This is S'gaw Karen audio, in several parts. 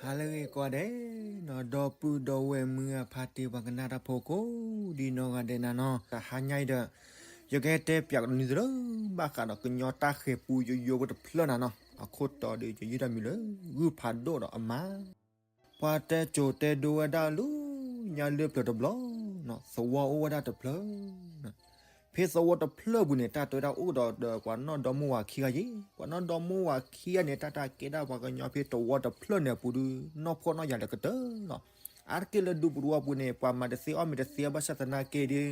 ဟါလၢအဂ့ၤကိးဂၤဒဲးနီၤ, ဒီပုၢ်ဒီဝဲၢ်မုၢ်အဖါတံၢ်ပှၤကနၣ်တၢ်ဖိကိးဒံနီၢ်ဂၤဒဲးနၤနီၤ, တဟါညါအံၤဒီး ယကဟဲတဲပၠးကနံၤသရၢ ဘၣ်ဃးဒီးကညီတၢ်ဃဲၤပူယိယိဖိတဖျၢၣ်နၤနီၤ, အခိၣ်တီဒီးယယုၢ်တၢ်မံၤလၢ ဂုၢ်ဖးဒိၣ်ဒီးအမါ ပှၤတဲကိၤတဲဒိဝဲဒၣ်လၢ ညါလၢပျၢၤတဘျီနီၤ, သဝီအိၣ်ဝဲဒၣ်တဖျၢၣ် ဖဲသဝီတဖျၢၣ်ပူၤန့ၣ် တၢ်တဲဝဲဒၣ်အိၣ်ဒီးဒီးပှၤနီၢ်ဒီမါဝၤခံဂၤယ့ၢ်, ပှၤနီၢ်ဒီမါဝၤခံဂၤန့ၣ် တၢ်တၢ်ကဲဒၣ်ပှၤကညီဖဲသဝီတဖျၢၣ်န့ၣ်အပူၤဒီး နီၢ်ဖှီၣ်နီၢ်ယာ်လၢကတၢၢ်လီၤ. အါတက့ၢ်လၢဒူပူၤတဝီပူၤန့ၣ် ပှၤမၤတသ့အီၣ်မ့ၤတသ့ဘၣ်ဆၣ်သနာ်က့ဒီး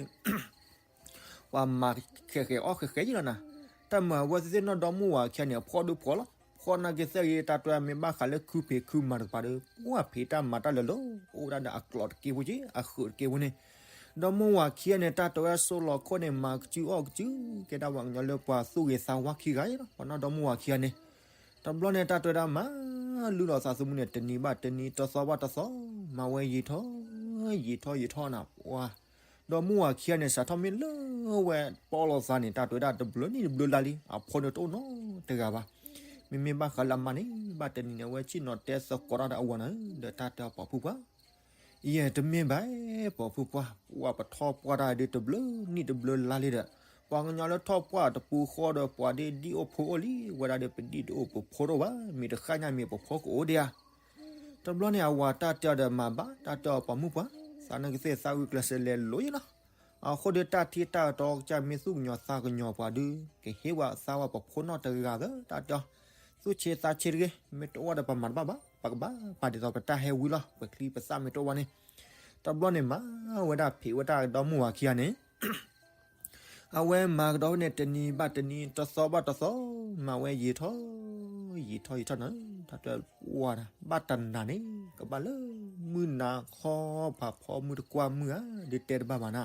ပှၤမၤဃဲၤဃဲၤအီၣ်ဃဲၤဃဲၤယ့ၢ်လီၤနၤ, တၢ်မၤဝဲသ့ၣ်သ့ၣ်နီၢ်ဒီမါဝၤခံဂၤန့ၣ် အဖှီၣ်ဒုးဖှီၣ်လီၤ, ဖှီၣ်နာ်က့သ့ၣ်ဂ့ၤ တၢ်တဲမ့ၢ်ဘၣ်ဃးလၢခုဖံးခုမၤတကပၤဒီး ပှၤဖံးတၢ်မၤတၢ်လၢာ်လၢာ် အိၣ်ဝဲဒၣ်ဒီးအကျိၤတက့ၢ်ဖိက့ၢ် အဃုာ်တက့ၢ်ဖိန့ၣ် ဒီမါဝၤခံဂၤန့ၣ် တၢ်တဲဝဲဒၣ်ဆိလီၤခိၣ်န့ၣ် မၤကစုအီၣ်ကစု ကဲဒၣ်ပှၤကညီလၢပှၤသူၣ်ဂ့ၤသးဝါခံဂၤယ့ၢ်လီၤ, ပှၤနီၢ်ဒီမါဝၤခံဂၤန့ၣ် တဘျီန့ၣ် တၢ်တဲဝဲဒၣ်မၤ လုၢ်လီၤသးသမူန့ၣ် တနံၤဘၣ်တနံၤ တသီဘၣ်တသီ မၤဝဲယံာ်ထီၣ် ယံာ်ထီၣ်ယံာ်ထီၣ်နၤ, ပှၤ ဒီမါဝၤခံဂၤန့ၣ် စးထီၣ်မ့ၢ်လၢဝဲပီၣ်လိာ်သးန့ၣ် တၢ်တဲဝဲဒၣ်တဘျုးနံၣ်တဘျုးလါလံ အဖှီၣ်ဒီးတအိၣ်နီတဂၤဘၣ်, မ့မ့ၢ်ဘၣ်ဃးလၢအမါန့ၣ် ဘၣ်တနံၤန့ၣ် အဝဲဆ့ၣ်နီၤတဲသကိးတၢ်ဒီးအဝၤနၤ ဒီးတၢ်တဲအီၤပိာ်ဖုပှၢ် ယဲၢ်တမ့ၢ်ဘၣ် ပိာ်ဖုပှၢ် ပှၤပထီၣ်ပှၢ်တၢ်ဒ်တဘျုးနံၣ်တဘျုးလါလံဒီး ပှၤကညီလၢထီၣ်ပှၢ်တပူၤဃီဒီး ပှၤဒ်ဒံၣ်အိၣ်ဖိအိၣ်လံ ဝဲဒၣ်ဒီးပဒံၣ်တအိၣ်ပဖိတအိၣ်ဘၣ် မ့ၢ်တဃၣ်ညါမ့ၢ်ပဖိကအိၣ်ဒံးဧါ. တဘျီန့ၣ် အဝၤတၢ်တဲအီၤဒီးမၤဘၣ် တၢ်တဲအီၤပိာ်မုၣ်ပှၢ် သးနကသ့ၣ်သးဂုာ်ကျဲးစၢးလဲၤလိၤယ့ၢ်လီၤ. အဃိဒီးတၢ်ထံတၢ်တီကစၢ်မ့ၢ်သူၣ်ကညီၤသးကညီၤပှၤဒုး ကဟ့ၣ်ဝဲသးဝဲပဖိနီတဂၤသၢ တၢ်တဲအီၤ သူၣ်ဆ့သးဆ့တဂ့ၤ မ့ၢ်တအိၣ်ဝဲဒီးပမၤတဘၣ်ဘၣ် ပကဘၣ်ပာ်ဒ်သိးပတၢ်ဟဲဝံၤလီၤ ပချံပသၣ်မ့ၢ်တအိၣ်ဝဲန့ၣ် တဘျီန့ၣ် မၤဝဲဒၣ်ဖံးဝဲတၢ်ဒီမါဝၤခံဂၤန့ၣ် အဝဲမၤကဒီးဝဲန့ၣ် တနံၤဘၣ်တနံၤ တသီဘၣ်တသီ မၤဝဲယံာ်ထီၣ် ယံာ်ထီၣ်ယံာ်ထီၣ်နၤ တၢ်တဲဝဲဒၣ် ဘၣ်တနၤန့ၣ် ကဘၣ်လၢမုၢ်နၤခီ ပှၤဖီမုၢ်တကွၢ်မုၢ်ဧါ ဒ်တဲတဘၣ်ဘၣ်နၤ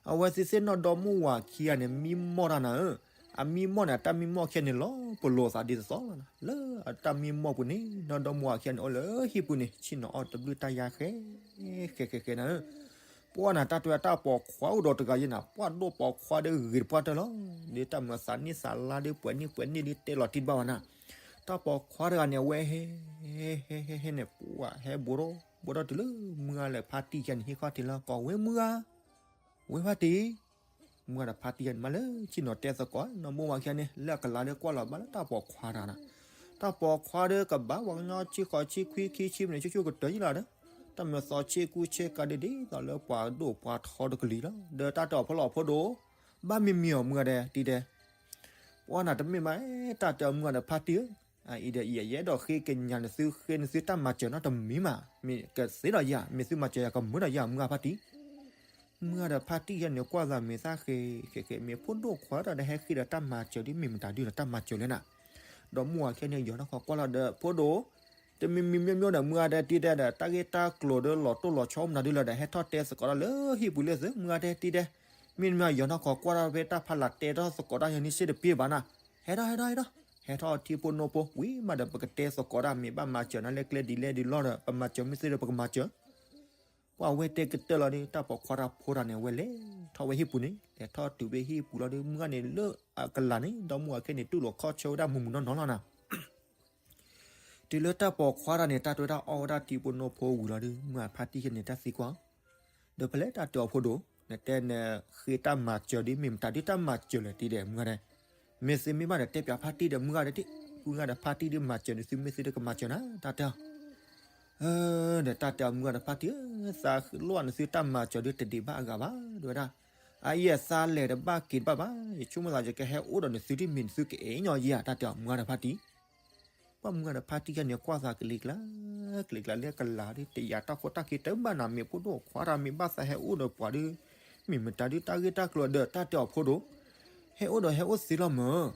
အဝဲသ့ၣ်သ့ၣ်နီၢ်ဒီမါဝၤခံဂၤန့ၣ် မံမီၢ်တၢ်နၤဧၢ, အမံမီၢ်န့ၣ် အတၢ်မံမီၢ်ခံဂၤန့ၣ် လီၤပလိာ်သးဒ်သိးသိးလီၤနၤ လၢအတၢ်မံမီၢ်ပူၤန့ၣ် နီၢ်ဒီမါဝၤခံဂၤန့ၣ် အိၣ်လၢဟံၣ်ပူၤန့ၣ် ဆ့ၣ်နီၤအီၣ်တဘျုးတၢ်ယါဃဲ ဃဲဃဲဃဲနၤဧၢ ပှၢ်နၤ တၢ်တဲဝဲတၢ်ပိာ်ခွါအိၣ်ဒီးတဂၤယဲၢ်နၤ ပှၢ်ဒိၣ်ပိာ်ခွါဒီးဂ့ၤတပှၢ်တၢၢ်လီၤ, ဒီးတၢ်မၤသးနံၣ်သးလါဒီးပှဲၤနံၣ်ပှဲၤနံၣ်ဒီးတဲလီၤတံၢ်တဘၣ်ဘၣ်နၤ, တၢ်ပိာ်ခွါတဂၤန့ၣ် အဝဲဟဲ ဟဲဟဲဟဲန့ၣ် ပှၢ်ဟဲဘိးထီၣ် ဘိးထီၣ်တုၤလၢမုၢ်ဂၤလၢဖါတံၢ်ယဲၢ်န့ၣ် ဟ့ၣ်ခီၣ်ထံးလၢကီၢ်ဝဲမုၢ်ဂၤ ဝဲဖါတံၢ် မုၢ်ဂၤဒီးဖါတံၢ်ယဲၢ်န့ၣ် မၤလၢဆ့ၣ်နီၤတဲသကိး နီၢ်မိၢ်ဝၤခံဂၤန့ၣ် လၢအကလၤဒီးကွၢ်လီၤဘၣ်လၢတၢ်ပိာ်ခွါတဂၤနၤ, တၢ်ပိာ်ခွါဒီးကဘၣ်ပှၤကညီဆံဃိးဆံခွံခံဆံမံးနံး ဆူၣ်ဆူၣ်ကတၢၢ်ယံလီၤဒီး တၢ်မၤသီဆ့ကူဆ့ကၤဒ်ဒ်သိးလၢပှၤဒိၣ်ပှၤ ထီတကလံၤလီၤ, ဒီးတၢ်တဲအီၤဖိလီၤဖိဒိၣ်, ဘၣ်မံမံၤအီၤမုၢ်ဂၤဒီးတံၤဒဲး, ပှၢ်နၤတမ့ၢ်ဘၣ်, တၢ်တဲအီၤမုၢ်ဂၤဒီးဖါတံၢ်ဧၢ, အအံၤဒီးယအဲၣ်ဒိးဃ့ကညးနသု ဃ့နသုတၢ်မၤစၢၤနီတမံၤမး, မ့ၢ်ကသ့ဒီးယၤ, မ့ၢ်သုမၤစၢၤယၤကမုာ်ဒီးယၤ မုၢ်ဂၤဖါတံၢ် မုၢ်ဂၤဒီးဖါတံၢ်ယဲၢ်န့ၣ် ကွၢ်သးမ့ၢ်သၣ်ဃဲ ဃဲဃဲ မ့ၢ်ဖိဒိၣ်ခွါတၢ်ဒီးဟဲဃ့ဒီးတၢ်မၤစၢၤဒ် မ့ၢ်မတၤဒုဒီးတၢ်မၤစၢၤလဲၣ်နၤ, ဒီးမိၢ်ဝၤခံဂၤန့ၣ် ယီၤထီၣ်ခီကွၢ်လီၤဒီး ဖိဒိၣ်, တမံၤမံၤမံၤမံၤဒီး မုၢ်ဂၤဒီးတံၤဒဲးဒီး တၢ်ဂ့ၢ်တၢ်ကျိၤဒီးလီၤတိၢ်လီၤဆီမတၤဒုလၢၤဒီး ဟဲထီၣ်တဲသကိးတၢ်လၢဟံၣ်ပူၤလၢသု မုၢ်ဂၤဒီးတံၤဒဲး, မ့ၢ်မ့ၢ်ယီၤထီၣ်ခီကွၢ်တၢ်ဖဲတၢ်ဖးလၢ်တဲထီၣ်သကိးတၢ်ယဲၢ်န့ၣ်စ့ၢ်တပ့ၢ်ဘၣ်နၤ, ဟဲထီၣ် ဟဲထီၣ် ဟဲထီၣ်, ဟဲထီၣ်ထံဖိနိဖိ ဝံၤမးဒီး ပကတဲသကိးတၢ်မ့ၢ်ဘၣ်မၤစၢၤနၤလၢကျဲဒ်လဲၣ်ဒ်လဲၣ်ဒီး ပမၤစၢၤမ့ၢ်သ့ဒီးပကမၤစၢၤ ပှၢ်ဝဲတဲကတၢၢ်လီၤဒီး တၢ်ပိာ်ခွါတၢ်ဖိတၢ်န့ၣ် အဝဲလဲၤထီၣ်ဝဲဟံၣ်ပူၤန့ၣ် လဲၤထီၣ်တုၤဝဲဟံၣ်ပူၤလီၤဒီး မုၢ်ဂၤန့ၣ်လၢအကလၤန့ၣ် ဒီမုၢ်ဂၤခဲန့ၣ် တူၢ်လိာ်ခီၣ်ဆၢဝဲဒၣ်မုၢ်မုၢ်နီၢ်နီၢ်လီၤနၤ တုၤလၢတၢ်ပိာ်ခွါတၢ်န့ၣ် တၢ်တဲဝဲဒၣ်အီၣ်ဝဲဒၣ်ထံဖိနိဖိဝံၤလီၤဒီး မုၢ်ဂၤဖါတံၢ်ခဲန့ၣ် တၢ်သံကွၢ်အီၤ, ဒီးဖဲလဲၣ်တၢ်တဲအီၤဖိဒိၣ်, နတဲနဃ့တၢ်မၤစၢၤဒ်မ့ၢ်မတၤဒ်တၢ်မၤစၢၤလဲၣ်တံၤဒဲး မုၢ်ဂၤဒဲး, မ့ၢ်သုမ့ၢ်ဘၣ်ဒီးတဲပၠးဖါတံၢ်ဒီး မုၢ်ဂၤဒဲးတံၤ, မုၢ်ဂၤဒီးဖါတံၢ်ဒ်မၤစၢၤန့ၣ် သုမ့ၢ်သ့ဒီးကမၤစၢၤနၤ တၢ်တဲအီၤ ဒီးတၢ်တဲအီၤမုၢ်ဂၤဒီးဖါတံၢ်ဧၢ, သးလိၣ်နသုတၢ်မၤစၢၤဒ်တဒံးဘၣ်အဂၤဘၣ် တဲဝဲဒၣ်, အအံၤသးလဲၤတဘၣ်က့ၤတဘၣ်ဘၣ်, ယဆိကမိၣ်သး ယကဟဲအိၣ်ဒီးနသုဒ်မ့ၢ်နသုကအဲၣ်ညီယၤ တၢ်တဲအီၤမုၢ်ဂၤဒီးဖါတံၢ် ပှၢ်မုၢ်ဂၤဒီးဖါတံၢ်ယဲၢ်န့ၣ် ကွၢ်သးကလံၤကျါ, ကလံၤကျါလၢကလၤဒီး တယာ်တၢ်ခိတၢ်ခံတဘၣ်နၤ မ့ၢ်ဖိဒိၣ်ခွါတၢ်မ့ၢ်ဘၣ်သးဟဲအိၣ်ဒီးပှၤဒီး, မ့ၢ်မတၤဒ်တၢ်ဂ့ၢ်တၢ်ကျိၤဒီး တၢ်တဲအီၤဖိဒိၣ်, ဟဲအိၣ်ဒီးဟဲအိၣ်သ့လီၤမၢ်,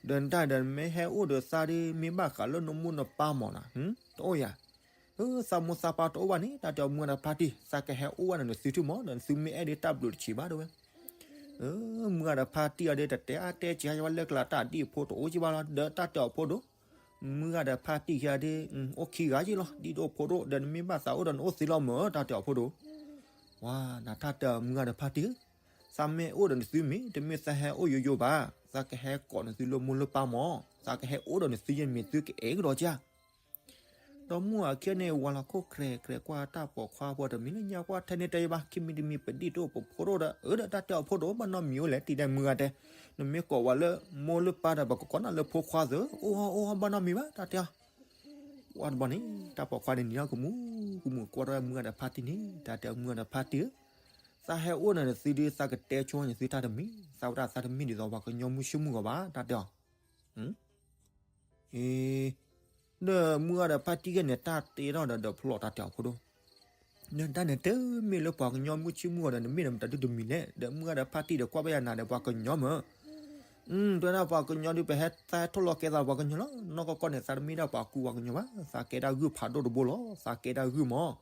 ဒီးနတၢ်ဒီးမ့ၢ်ဟဲအိၣ်ဒီးသးဒီး မ့ၢ်ဘၣ်ဃးလၢနမိၢ်နပၢ်မၢ်နၤ, တအိၣ်ယၤ သးမိၢ်သးပၢ်တအိၣ်ဘၣ်န့ၣ် တၢ်တဲအီၤမုၢ်ဂၤဒီးဖါတံၢ် သးကဟဲအိၣ်ဝဲဒီးနသုထံၣ်မၢ် ဒီးနသုမ့ၢ်အဲၣ်ဒ်တၢ်ဘျုးတဆံးဘၣ် တဲဝဲ မုၢ်ဂၤဒီးဖါတံၢ်အီၤဒီး တတဲအါတဲစှၤဝဲလၢကလၤ တၢ်ဒ်ဖိတအိၣ်က့ဘၣ်လီၤ ဒီးတၢ်တဲအီၤဖိဒိၣ်, မုၢ်ဂၤဒီးဖါတံၢ်ယဲၢ်ဒီး အိၣ်ခံဂၤက့လီၤ ဒ်တအိၣ်ဖိဒိၣ် ဒီးနမ့ၢ်ဘၣ်သးအိၣ်ဒီးနအိၣ်သ့လီၤမၢ် တၢ်တဲအီၤဖိဒိၣ်, ဝါနတၢ်တဲအီၤမုၢ်ဂၤဒီးဖါတံၢ်ဧၢ, သးမ့ၢ်အိၣ်ဒီးနသုမ့ၢ် တမ့ၢ်သးဟဲအိၣ်ယိယိဘၣ်, သးကဟဲကိးနသုလၢမိၢ်လၢပၢ်မၢ်, သးကဟဲအိၣ်ဒီးနသုယဲၢ်မ့ၢ်သုကအဲၣ်ကဒီးကၢ် ဒီမါဝၤခံဂၤန့ၣ် ဝၤလီၤခိၣ်ခြဲးခြဲးကွၢ်တၢ်ပိာ်ခွါဖိတမံၤလၢညါကွၢ်ထဲန့ၣ်တဲယဘၣ် ခံမံၤတမံၤပဒံၣ်တအိၣ်ပဖိတအိၣ်ဒီး အၢဒီးတၢ်တဲအီၤဖိတအိၣ်ဘၣ်နီတမံၤအိၣ်လဲၣ် တံၤဒဲးမုၢ်ဂၤတဲ, နမ့ၢ်ကိးဝဲလၢမိၢ်လၢပၢ်ဒီး ပကကိးနၤလၢဖိခွါသၢ, အိၣ်ဟီၣ်အိၣ်ဟီၣ်ဘၣ်နီတမံၤဘၣ် တၢ်တဲအီၤ. ဝံၤတဘျီန့ၣ် တၢ်ပိာ်ခွါန့ၣ်နံၤထီၣ်ကမူၤကမူၤကွၢ်ထီၣ်ဝဲမုၢ်ဂၤဒီးဖါတံၢ်န့ၣ် တၢ်တဲအီၤ မုၢ်ဂၤဒီးဖါတံၢ်ဧၢ, သးဟဲအိၣ်ဒီးနသုဒုး သးကတဲဆိန့ၣ်သုတၢ်တမံၤ, သးဝဲဒၣ်သးတမ့ၢ်ဒ်သိးပှၤကညီမုၢ်ဆ့ၣ်မုၢ်ဂီၤဘၣ် တၢ်တဲအီၤ. အ့ ဒီးမုၢ်ဂၤဒီးဖါတံၢ်ဂ့ၢ်န့ၣ် တၢ်တဲထီၣ်ဒီးဒီးဖျိးတၢ်တဲအီၤဖိဒိၣ်, နတၢ်န့ၣ်တမ့ၢ်လၢပှၤကညီမုၢ်ဆ့ၣ်မုၢ်ဂီၤဒီး နမ့ၢ်ဒီးမတၤဒုတမံၤလဲၣ်, ဒီးမုၢ်ဂၤဒီးဖါတံၢ်ဒီးကွၢ်ဘၣ်ယၤနၤဒီးပှၤကညီမ့ၢ် တဲဝဲဒၣ်ပှၤကညီဒုး ပဟဲသးဟဲထိၣ်လီၤကဲသးပှၤကညီလီၤ, နီၢ်ကီၢ်ကီၢ်န့ၣ် သးတမ့ၢ်ဒၣ်ပှၤကူပှၤကညီဘၣ်, သးကဲဒၣ်ဂုၢ်ဖးဒိၣ်တဘိလီၤ, သးကဲဒၣ်ဂုၢ်မး.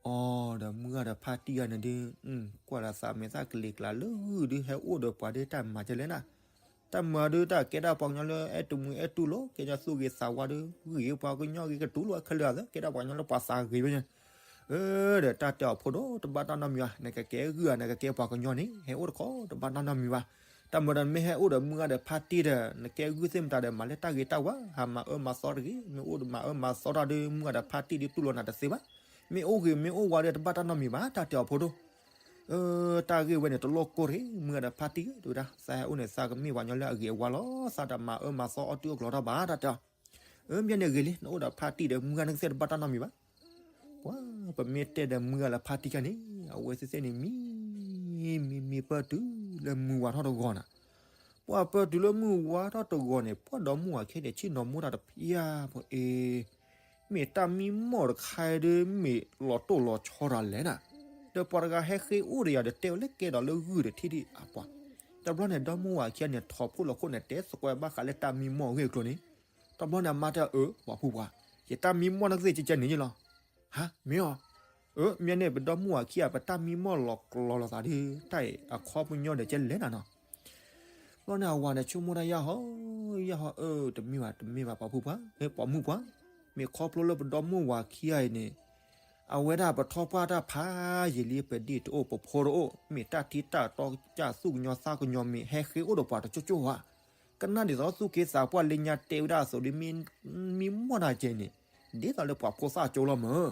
အီ ဒီးမုၢ်ဂၤဒီးဖါတံၢ်ဂၤန့ၣ်ဒုး ကွၢ်လၢသးမဲာ်သၣ်ကလံၤကျါလၢဂုၢ်ဒုး ဟဲအိၣ်ဒီးပှၤဒုးတၢ်မၤကလဲၣ်နၤ, တၢ်မၤဒုးတၢ်ကဲဒၣ်ပှၤကညီလၢအဲၣ်တမုာ်အဲၣ်တူၢ်လိာ် ကဲညီသူၣ်ဂ့ၤသးဝါဒုး ဂ့ၤပှၤကညီဂ့ၤကတူၢ်လိာ်ခဲလၢာ်သၢ ကဲဒၣ်ပှၤကညီလၢပှၤသးဂ့ၤဝဲန့ၣ် အၢ ဒီးတၢ်တဲအီၤဖိဒိၣ် တဘၣ်တၢ်နီတမံၤဘၣ်, နကကဲဂုၢ်ဧါ နကကဲပှၤကညီန့ၣ် ဟဲအိၣ်တခီ တဘၣ်တၢ်နီတမံၤဘၣ်. တၢ်မၤဒီးမ့ၢ်ဟဲအိၣ်ဒီးမုၢ်ဂၤဒီးဖါတံၢ်ဒီး နကဲဂုၢ်သ့ၣ်မတၤဒီး မၤလၢတၢ်ဂ့ၤတၢ်ဝါ ဟးမၤအၢမၤသီတဂ့ၤ, မ့ၢ်အိၣ်ဒီးမၤအၢမၤသီတၢ်ဒီး မုၢ်ဂၤဒီးဖါတံၢ်ဒုးတူၢ်လိာ်နၤတသ့ဘၣ်. မ့ၢ်အိၣ်ဂ့ၤမ့ၢ်အိၣ်ဝါဒီး တဘၣ်တၢ်နီတမံၤဘၣ် တၢ်တဲအီၤဖိဒိၣ်. အၢ တၢ်ဂ့ၢ်ဝဲန့ၣ် တလိၣ်ကိၢ်တဂ့ၤ မုၢ်ဂၤဒီးဖါတံၢ်ဧၢ တဲဝဲဒၣ် သးဟဲအိၣ်န့ၣ် သးကမ့ၢ်ပှၤကညီလၢအဂ့ၤအဝါလီၤ, သးတမၤအၢမၤသီအီၣ်တံၢ်အီၣ်ကျီၤတၢ်ဘၣ် တၢ်တဲအီၤ. အၢ မ့ၢ်န့ၣ်ဂ့ၤလံ နအိၣ်ဒီးဖါတံၢ်ဒီး မုၢ်ဂၤနကသ့ၣ်တဘၣ်တၢ်နီတမံၤဘၣ်. ပှၤ ပမ့ၢ်တဲဒီးမုၢ်ဂၤလၢဖါတံၢ်ခါန့ၣ် အဝဲသ့ၣ်သ့ၣ်န့ၣ် မံ မံ မံပၢၢ်တုၤလၢမုၢ်ဝါထီၣ်တဂီၤနၤ, ပှၤပၢၢ်တုၤလၢမုၢ်ဝါထီၣ်တဂီၤန့ၣ် ပှၤဒီမါဝၤခံဂၤန့ၣ် ဆ့ၣ်နီၤမိၢ်တၢ်တဖျၢၣ်ဖိအ့ မ့ၢ်တၢ်မံမီၢ်တခါဒီး မ့ၢ်လီၤတိၢ်လီၤဆီတၢ်လဲၣ်နၤ, ဒီးပှၤတဂၤဟဲဃ့အိၣ်ဒီးယၤဒီး တဲဝဲလၢကဲဒီးလၢဂုၢ်ဒီးထံၣ်ဒံးအပှၤ. တဘျီန့ၣ် ဒီမါဝၤခံဂၤန့ၣ် ထိးဖှိၣ်လီၤခိၣ်န့ၣ် တဲသကိးဘၣ်ဃးလၢတၢ်မံမီၢ်အဂ့ၢ်အကျိၤန့ၣ်, တဘျီန့ၣ် အမါတဲအီၤ အၢ ပှၤဖုပှၤ, ယတၢ်မံမီၢ်နကသ့ၣ်ကဲကဲန့ၣ်ယလီၤ. ဟါ မ့ၢ်အီၤ, အၢ မ့ၢ်န့ၣ် ပဒီမါဝၤခံဂၤ ပတၢ်မံမီၢ်လီၤကျီၤလိာ်သးဒီး တၢ်အံၤအခီပညီဒီးကဲလဲၣ်နၤနီၤ. ဘျီန့ၣ်အဝၤန့ၣ် ဆိကမိၣ်တၢ်ယၢ်ဟီ ယၢ်ဟီ အၢ တမ့ၢ်ဘၣ် တမ့ၢ်ဘၣ် ပိာ်မုၣ်ပှၢ်, မ့ၢ်ပိာ်မုၣ်ပှၢ်, မ့ၢ်ခီဖျိလၢပဒီမါဝၤခံဂၤအံၤန့ၣ် အဝဲဒၣ်ပထီၣ်ပှၢ်တၢ်ဖးယံာ်လံ ပဒံၣ်တအိၣ် ပဖိတအိၣ်, မ့ၢ်တၢ်ထံတၢ်တီကစၢ်သူၣ်ကညီသးကညီၤ မ့ၢ်ဟဲဃ့အိၣ်ဒီးပှၤတကၠိကၠိဧါ. ကနၣ်ဒ်သိးသူၣ်က့သးပှၢ်လၢညါတဲဝဲဒၣ်အသိးဒီး မံမီၢ်တၢ်ကဲန့ၣ် ဒ်သိးလၢပှၤဖိသၣ်ကၠိလီၤမၢ်.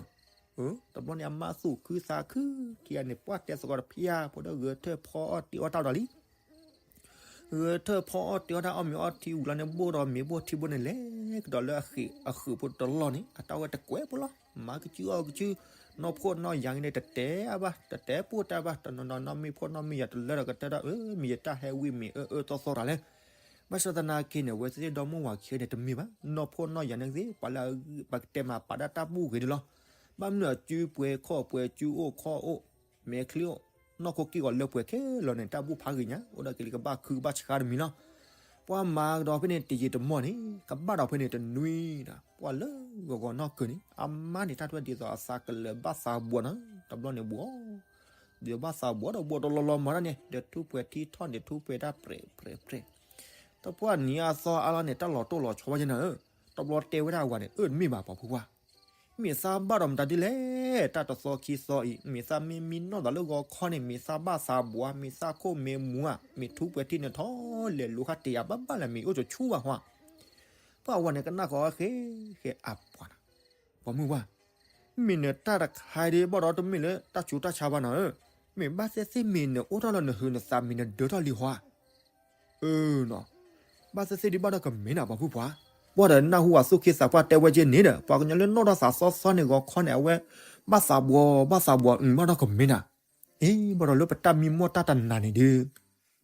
တဘျီန့ၣ် အမါသူၣ်ခုသးခုခံဂၤန့ၣ် ပှၢ်တဲသကိးတဖျၢၣ်ဖိဒီး ဂဲၤထၢၣ်ဖီအီၣ်တံၢ်အီၣ်တၢ်ဒီးလံ ဂဲၤထၢၣ်ဖီအီၣ်တံၢ်အီၣ်တၢ် အီၣ်မ့ၤအီထံဝံၤလီၤန့ၣ် ဘိၣ်ဒီးမ့ၤဘိၣ်ထံဘိၣ်န့ၣ် လဲၤကဒီးလၢအဃ့ၢ်အဃုာ်ဖိတလီၢ်န့ၣ် အတၢ်ဝဲတကွဲးဖိလီၤ. မၤကစုအီၣ်ကစု, နီၢ်ဖိနီၢ်ယၤဂ့ၤန့ၣ် တတဲအဘၣ် တတဲပိၢ်တၢ်ဘၣ် တနီၤနီၤ နီၢ်မ့ၢ်ဖိနီၢ်မ့ၢ်ယၤတလၢဒီးကတၢၢ်ဒီး အၢ မ့ၢ်ယတၢ်ဟဲဝံၤမ့ၢ်အၢအၢသီသီတၢ်လဲၣ်. ဘၣ်ဆၣ်သနာ်က့န့ၣ် အဝဲသ့ၣ်ဒီမါဝၤခံဂၤန့ၣ် တမ့ၢ်ဘၣ် နီၢ်ဖိနီၢ်ယၤန့ၣ်သ့ၣ် ပှၤလၢပကတဲမၤပာ်ဒၣ်တၢ်ဘူၣ်ဂ့ၤန့ၣ်လီၤ. ဘၣ်မနုၤအစုပှဲၤခီၣ်ပှဲၤ စုအိၣ်ခီၣ်အိၣ် မဲာ်ချံအိၣ် နီၢ်ခိက့ၢ်ဂီၤလၢပှဲၤခဲလၢာ်န့ၣ် တၢ်ဘူၣ်ဖးဂ့ၤညါ အိၣ်ဒီးကလံၤကဘၣ်ခုကဘၣ်ဆှါတမံၤလီၤ. ပှၤမၤကဒီးဖဲန့ၣ် တယံာ်တမီၢ်န့ၣ် ကဘၣ်ဒီးဖဲန့ၣ်တနွံဒီး ပှၤလၢဂီၤဂီၤနီၢ်ကၢၤန့ၣ် အမါန့ၣ် တၢ်တဝဲဒ်သိးအသးကလၢၤဘၣ်သးဘှီနီၤ တဘျီန့ၣ်ဘှီ ဒ်သိးဘၣ်သးဘှီဒီးဘှီတလီၢ်လီၢ်မၤတၢ်န့ၣ် ဒီးထူးပှဲၤထံထီၣ်န့ၣ် ထူးပှဲၤတၢ်ပြဲးပြဲးပြဲး တပှၢ်နံၤအသီအါလီၤန့ၣ် တၢ်လီၤတိၢ်လီၤဆီဘၣ်က့ၤနၤဧၢ, တဘျီတဲဝဲဒၣ်အဝၤန့ၣ် အၢ တမ့ၢ်ဘၣ်ပှၤဖိခွါ, မ့ၢ်သးဘၣ်ဒီးမတၤဒ်လဲၣ်, တၢ်တသီခံသီအံၤ မ့ၢ်သးမ့ၢ်မံနီၢ်သးလၢဂီၤခီန့ၣ် မ့ၢ်သးဘၣ်သးဘှီ မ့ၢ်သးခိၣ်မ့ၢ်မူဧါ, မ့ၢ်ထူးပှဲၤထံန့ၣ်ထီၣ်လဲၤလိၤခါတ့ၢ်ယၤဘၣ်ဘၣ်လဲၣ် မ့ၢ်အိၣ်ကဆူဘၣ်ဟါ, ပှၤအဝၤန့ၣ်ကနၣ်ဃီၤဃဲဃဲအပှၤနၤ, ပိာ်မုၣ်ပှၢ် မ့ၢ်နတၢ်တခါဒ်ဘၣ်ဒီးတမ့ၢ်လၢတၢ်ဆူးတၢ်ဆါဘၣ်နၤဧၢ, မ့ၢ်ဘၣ်သ့ၣ်သ့ၣ်မ့ၢ်နအိၣ်ထီၣ်လၢနဟုးနသးမ့ၢ်နဒၢထီၣ်လံဟါ, အၢနီၤ, ဘၣ်သ့ၣ်သ့ၣ်ဒ်ဘၣ်ဒီးကမ့ၢ်နၤပှၤဖုပှၢ်, ပှၤဒီးနၢ်ဟူဝဲသူၣ်က့သးပှၢ်တဲဝဲက့ၤန့ၣ်ဒီး ပှၤကညီလၢနီၢ်ထီၣ်သးသီသီန့ၣ်ဂီၤခီန့ၣ် အဝဲ ဘၣ်သးဘှီ ဘၣ်သးဘှီ အၢ ဘၣ်ဒီးကမ့ၢ်နၤ အ့ ဘၣ်ဒီးလၢပတၢ်မံမီၢ်တၢ်တနၤန့ၣ်ဒီး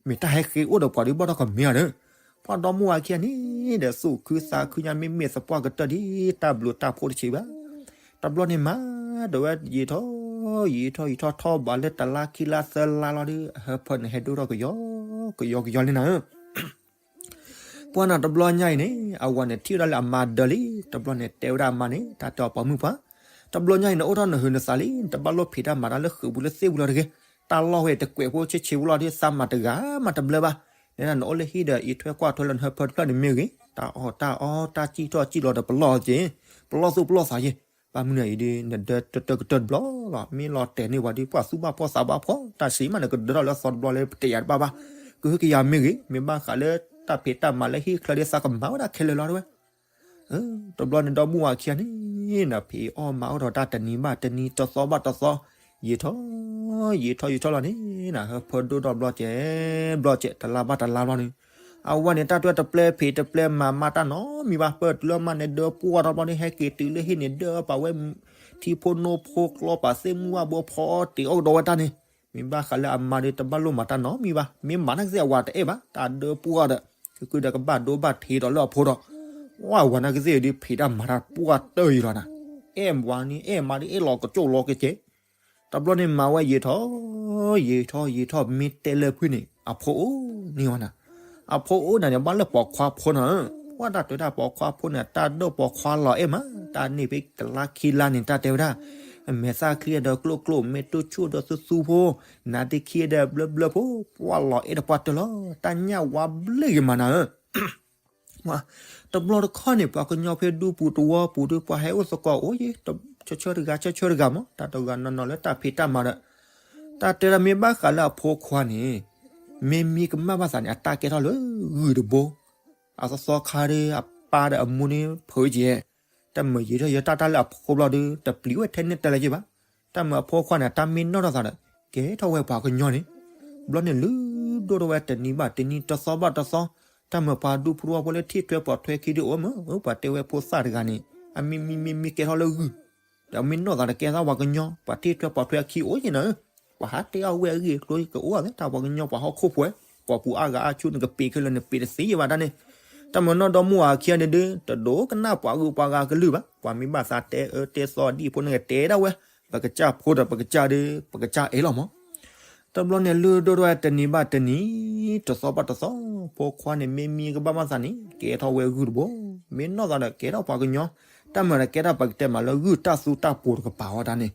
မ့ၢ်တၢ်ဟဲဃ့အိၣ်ဒီးပှၤဒ်ဘၣ်ဒီးကမ့ၢ်ဧါဒီး, ပှၤဒီမါဝၤခံဂၤန့ၣ်ဒီး သူၣ်ခုသးခုညါ မ့မ့ၢ်သပှၢ်ကတၢၢ်ဒ်တၢ်ဘျုးတၢ်ဖှိၣ်တဆံးဘၣ်. တဘျီန့ၣ်မး ဒီးဝဲယံာ်ထီၣ် ယံာ်ထီၣ်ယံာ်ထီၣ်ထီၣ်ဘးလၢတလါခံလါသၢလါလီၤဒီး အဟၢဖၢန့ၣ်ဟဲဒိၣ်ထီၣ်ကယီကယီကယီလံနၤဧၢ ပှၤနၤတဘျီညါအံၤန့ၣ် အဝၤန့ၣ်ထံၣ်ဝဲဒၣ်လၢအမါဒၢလံ, တဘျီန့ၣ်တဲဝဲဒၣ်အမါန့ၣ် တၢ်တဲအီၤပိာ်မုၣ်ပှၢ်, တဘျီညါအံၤန့ၣ် အိၣ်ထီၣ်နဟုးနသးလံ, နတဘၣ်လိၣ်ဖံးတၢ်မၤတၢ်လၢဃုာ်ပူၤလၢသ့ၣ်ပူၤလီၤတဂ့ၤ, တၢ်လီၢ်ဝဲတကွဲးဖိဆ့ဆ့ဖိလီၤဒီး သးမၤတဂၤမၤတဘျၢဘၣ်, နဲဒၣ်နအိၣ်လၢဟံၣ်ဒီးအံးထွဲကွၢ်ထွဲလၢနဟၢဖၢတဖျၢၣ်န့ၣ်မ့ၢ်ဂ့ၤ, တၢ်အီၣ်တၢ်အီတၢ်စံၣ်ထီၣ်စံၣ်လီၤဒီးပလီၢ်က့ၤ, ပလီၢ်သူၣ်ပလီၢ်သးယ့ၤ, ဘၣ်မနုၤအံၤဒီး နဒၢတၢၢ်ကတၢၢ်တဘျီလီၤ, မ့ၢ်လီၤတဲာ်န့ၢ်ပှၤဒီး ပှၤသူၣ်ဘၣ်ဖှီၣ်သးဘၣ်ဖှီၣ်, တၢ်စံးမးနကဒၢထီၣ်လၢအသီတဘျီလၢပတယာ်တဘၣ်ဘၣ်, ကဟုကယာ်မ့ၢ်ဂ့ၤ, မ့ၢ်ဘၣ်ဃးလၢတၢ်ဖံးတၢ်မၤလၢဟံၣ်ချၢဒီးသးကမၤဝဲဒၣ်ခဲလၢာ်လီၤတဝဲ တဘျီန့ၣ်ဒီမုၢ်ဝၤခံဂၤန့ၣ် နဖံးအီၣ်မၤအီၣ်ထီၣ်တၢ်တနံၤဘၣ်တနံၤ တသီဘၣ်တသီ, ယံာ်ထီၣ် ယံာ်ထီၣ်ယံာ်ထီၣ်လီၤန့ၣ် ဟၢဖၢဒိၣ်ထီၣ်ဘျီကဲ ဘျီကဲ တလါဘၣ်တလါဘျီန့ၣ် အဝဲန့ၣ် တၢ်တွဲတပျဲဖံးတပျဲမၤမၤတၢ်နီတမံၤဘၣ်, ပတုၤလၢမါန့ၣ်ဒၢပှၢ်ထီၣ်ဘျီန့ၣ် ဟဲက့ၤတုၤလၢဟံၣ်န့ၣ် ဒၢပာ်ဝဲ ထံဖိနီၢ်ဖိကျီပာ်သ့ၣ်မုၢ်ဝၣ်ဘိဖီအီၣ်တ့ၤအီၣ်ကဒီးဝဲတၢ်န့ၣ်, မ့ၢ်ဘၣ်ဃးလၢအမါဒီးတဘၣ်လိၣ်မၤတၢ်နီတမံၤဘၣ်, မ့ၢ်မၤနာ်က့သ့ၣ်အဝၤတအဲၣ်ဘၣ်, တၢ်ဒၢပှၢ်ဒီး ကကုဒီးကဘၣ်ဒိဘၣ်ထံးဒီးလၢအဖိဒီး ဝဲဝၤနာ်က့သ့ၣ်ဒုးဖံးတၢ်မၤတၢ်ပှၢ်တၢၢ်ယံၤလီၤနၤ, အဲၣ်ဝၤန့ၣ် အဲၣ်မါဒုးအဲၣ်လီၤကကၠိၣ်လီၤကကဲး တဘျီန့ၣ်မၤဝဲယံာ်ထီၣ် ယံာ်ထီၣ်ယံာ်ထီၣ် မ့ၢ်တဲလၢဖုန့ၣ် အဖိအိၣ်န့ၢ်ဝဲနၤ, အဖိအိၣ်နၤန့ၣ် ဘၣ်လၢပိာ်ခွါဖိနီၤဧၢ, ပှၢ်တၢ်တဲဝဲဒၣ်ပိာ်ခွါဖိန့ၣ် တၢ်ဒိၣ်ပိာ်ခွါလီၤအဲၣ်မး, တၢ်န့ၣ်ဖဲတလါခံလါန့ၣ် တၢ်တဲဝဲဒၣ် မဲာ်သၣ်ချံဒီးကျိၣ်ကျိၣ် မ့ၢ်တိၢ်ဆိၣ်ဒီးသူသူဖိ, နါဒ့ခံဒီးဘျၢဘျၢဖိ, ပှၢ်လီၤအဲၣ်တပှၢ်တၢၢ်လီၤ, တၢ်ညၣ်ဝါဘျ့ဂ့ၤမးနၤဧၢ တဘျီတခီန့ၣ် ပှၤကညီဖဲဒူပူၤတဝီပူၤဒီး ပှၤဟဲအိၣ်သကိးအိၣ်ယံၤ ဆၢဆၢတဂၤ ဆၢဆၢတဂၤမး တၢ်တဂၤနီၢ်နီၢ်လၢတၢ်ဖံးတၢ်မၤဒီး တၢ်တဲဒၣ်မ့ၢ်ဘၣ်ဃးလၢအဖိခွါန့ၣ် မ့ၢ်မံကမၣ်ဘၣ်သးန့ၣ် အတၢ်ကဲထီၣ်လၢဂုၢ်တဘိ အသီသီခါဒီး အပၢ်ဒီးအမိၢ်န့ၣ် ဖုးကဲ တၢ်မုာ်ယံာ်ထီၣ်ယံာ်ထီၣ်တၢ်လၢအဖိဘျီဒီး တပျံၤဝဲထဲန့ၣ်တၢ်လၢၤက့ဘၣ်. တၢ်မုာ်အဖိခွါန့ၣ် တၢ်မ့ၢ်နီၣ်ထီၣ်သးဒီး ကဲထီၣ်ဝဲပှၤကညီန့ၣ် ဘျီန့ၣ်လုၢ်ဒိၣ်ထီၣ်ဝဲတနံၤဘၣ်တနံၤ တသီဘၣ်တသီ, တၢ်မုာ်ပှၤဒူဖိတဝီဖိလၢထံၣ်ထွဲပိာ်ထွဲခံဒီးအိၣ်မး ပှၤတဲဝဲဖိသၣ်တဂၤန့ၣ် အမံမံမံမံကဲထီၣ်လၢဂုၢ် ဒီးမ့ၢ်နီၣ်သးဒီးကဲထီၣ်ပှၤကညီ ပှၤထံၣ်ထွဲပိာ်ထွဲအခံအိၣ်ယံၤနၤဧၢ, ပှၤဟးတဲအီၣ်ဝဲအဂ့ၢ်အကျိၤကအိၣ်သ့ တၢ်ပှၤကညီပှၤဟီၣ်ခိၣ်ဖှဲး ပှၤပူၤအါဂၤအါဆူနကပ့ၤခဲလၢာ်နပ့ၤတသ့ယံၤဘၣ်တၢ်န့ၣ်, တၢ်မုာ်နီၢ်ဒီမုၢ်ဝၤခံဂၤန့ၣ်ဒုး တဒိကနၣ်ပှၤဂုၤပှၤဂၤကလုၢ်ဘၣ်, ပှၤမ့ၢ်ဘၣ်သးတဲအၢတဲသီဒ်ဖိန့ၣ်ကတဲဒၣ်ဝဲ, ပကစၢ်ဖိဒီးပကစၢ်ဒီး ပကစၢ်အဲၣ်လီၤမး တဘျီန့ၣ်လုၢ်ဒိၣ်ထီၣ်ဝဲတနံၤဘၣ်တနံၤ, တသီဘၣ်တသီ, ဖိခွါန့ၣ်မ့ၢ်မံကဘၣ်မးသးန့ၣ် ကဲထီၣ်ဝဲဂုၢ်တဘိ, မ့ၢ်နီၣ်သးဒီးကဲထီၣ်ပှၤကညီ, တၢ်မုာ်ဒီးကဲထီၣ်ပကတဲမးလၢဂုၢ်တၢ်သူတၢ်ပိၤတကပၤအီၤတၢ်န့ၣ်,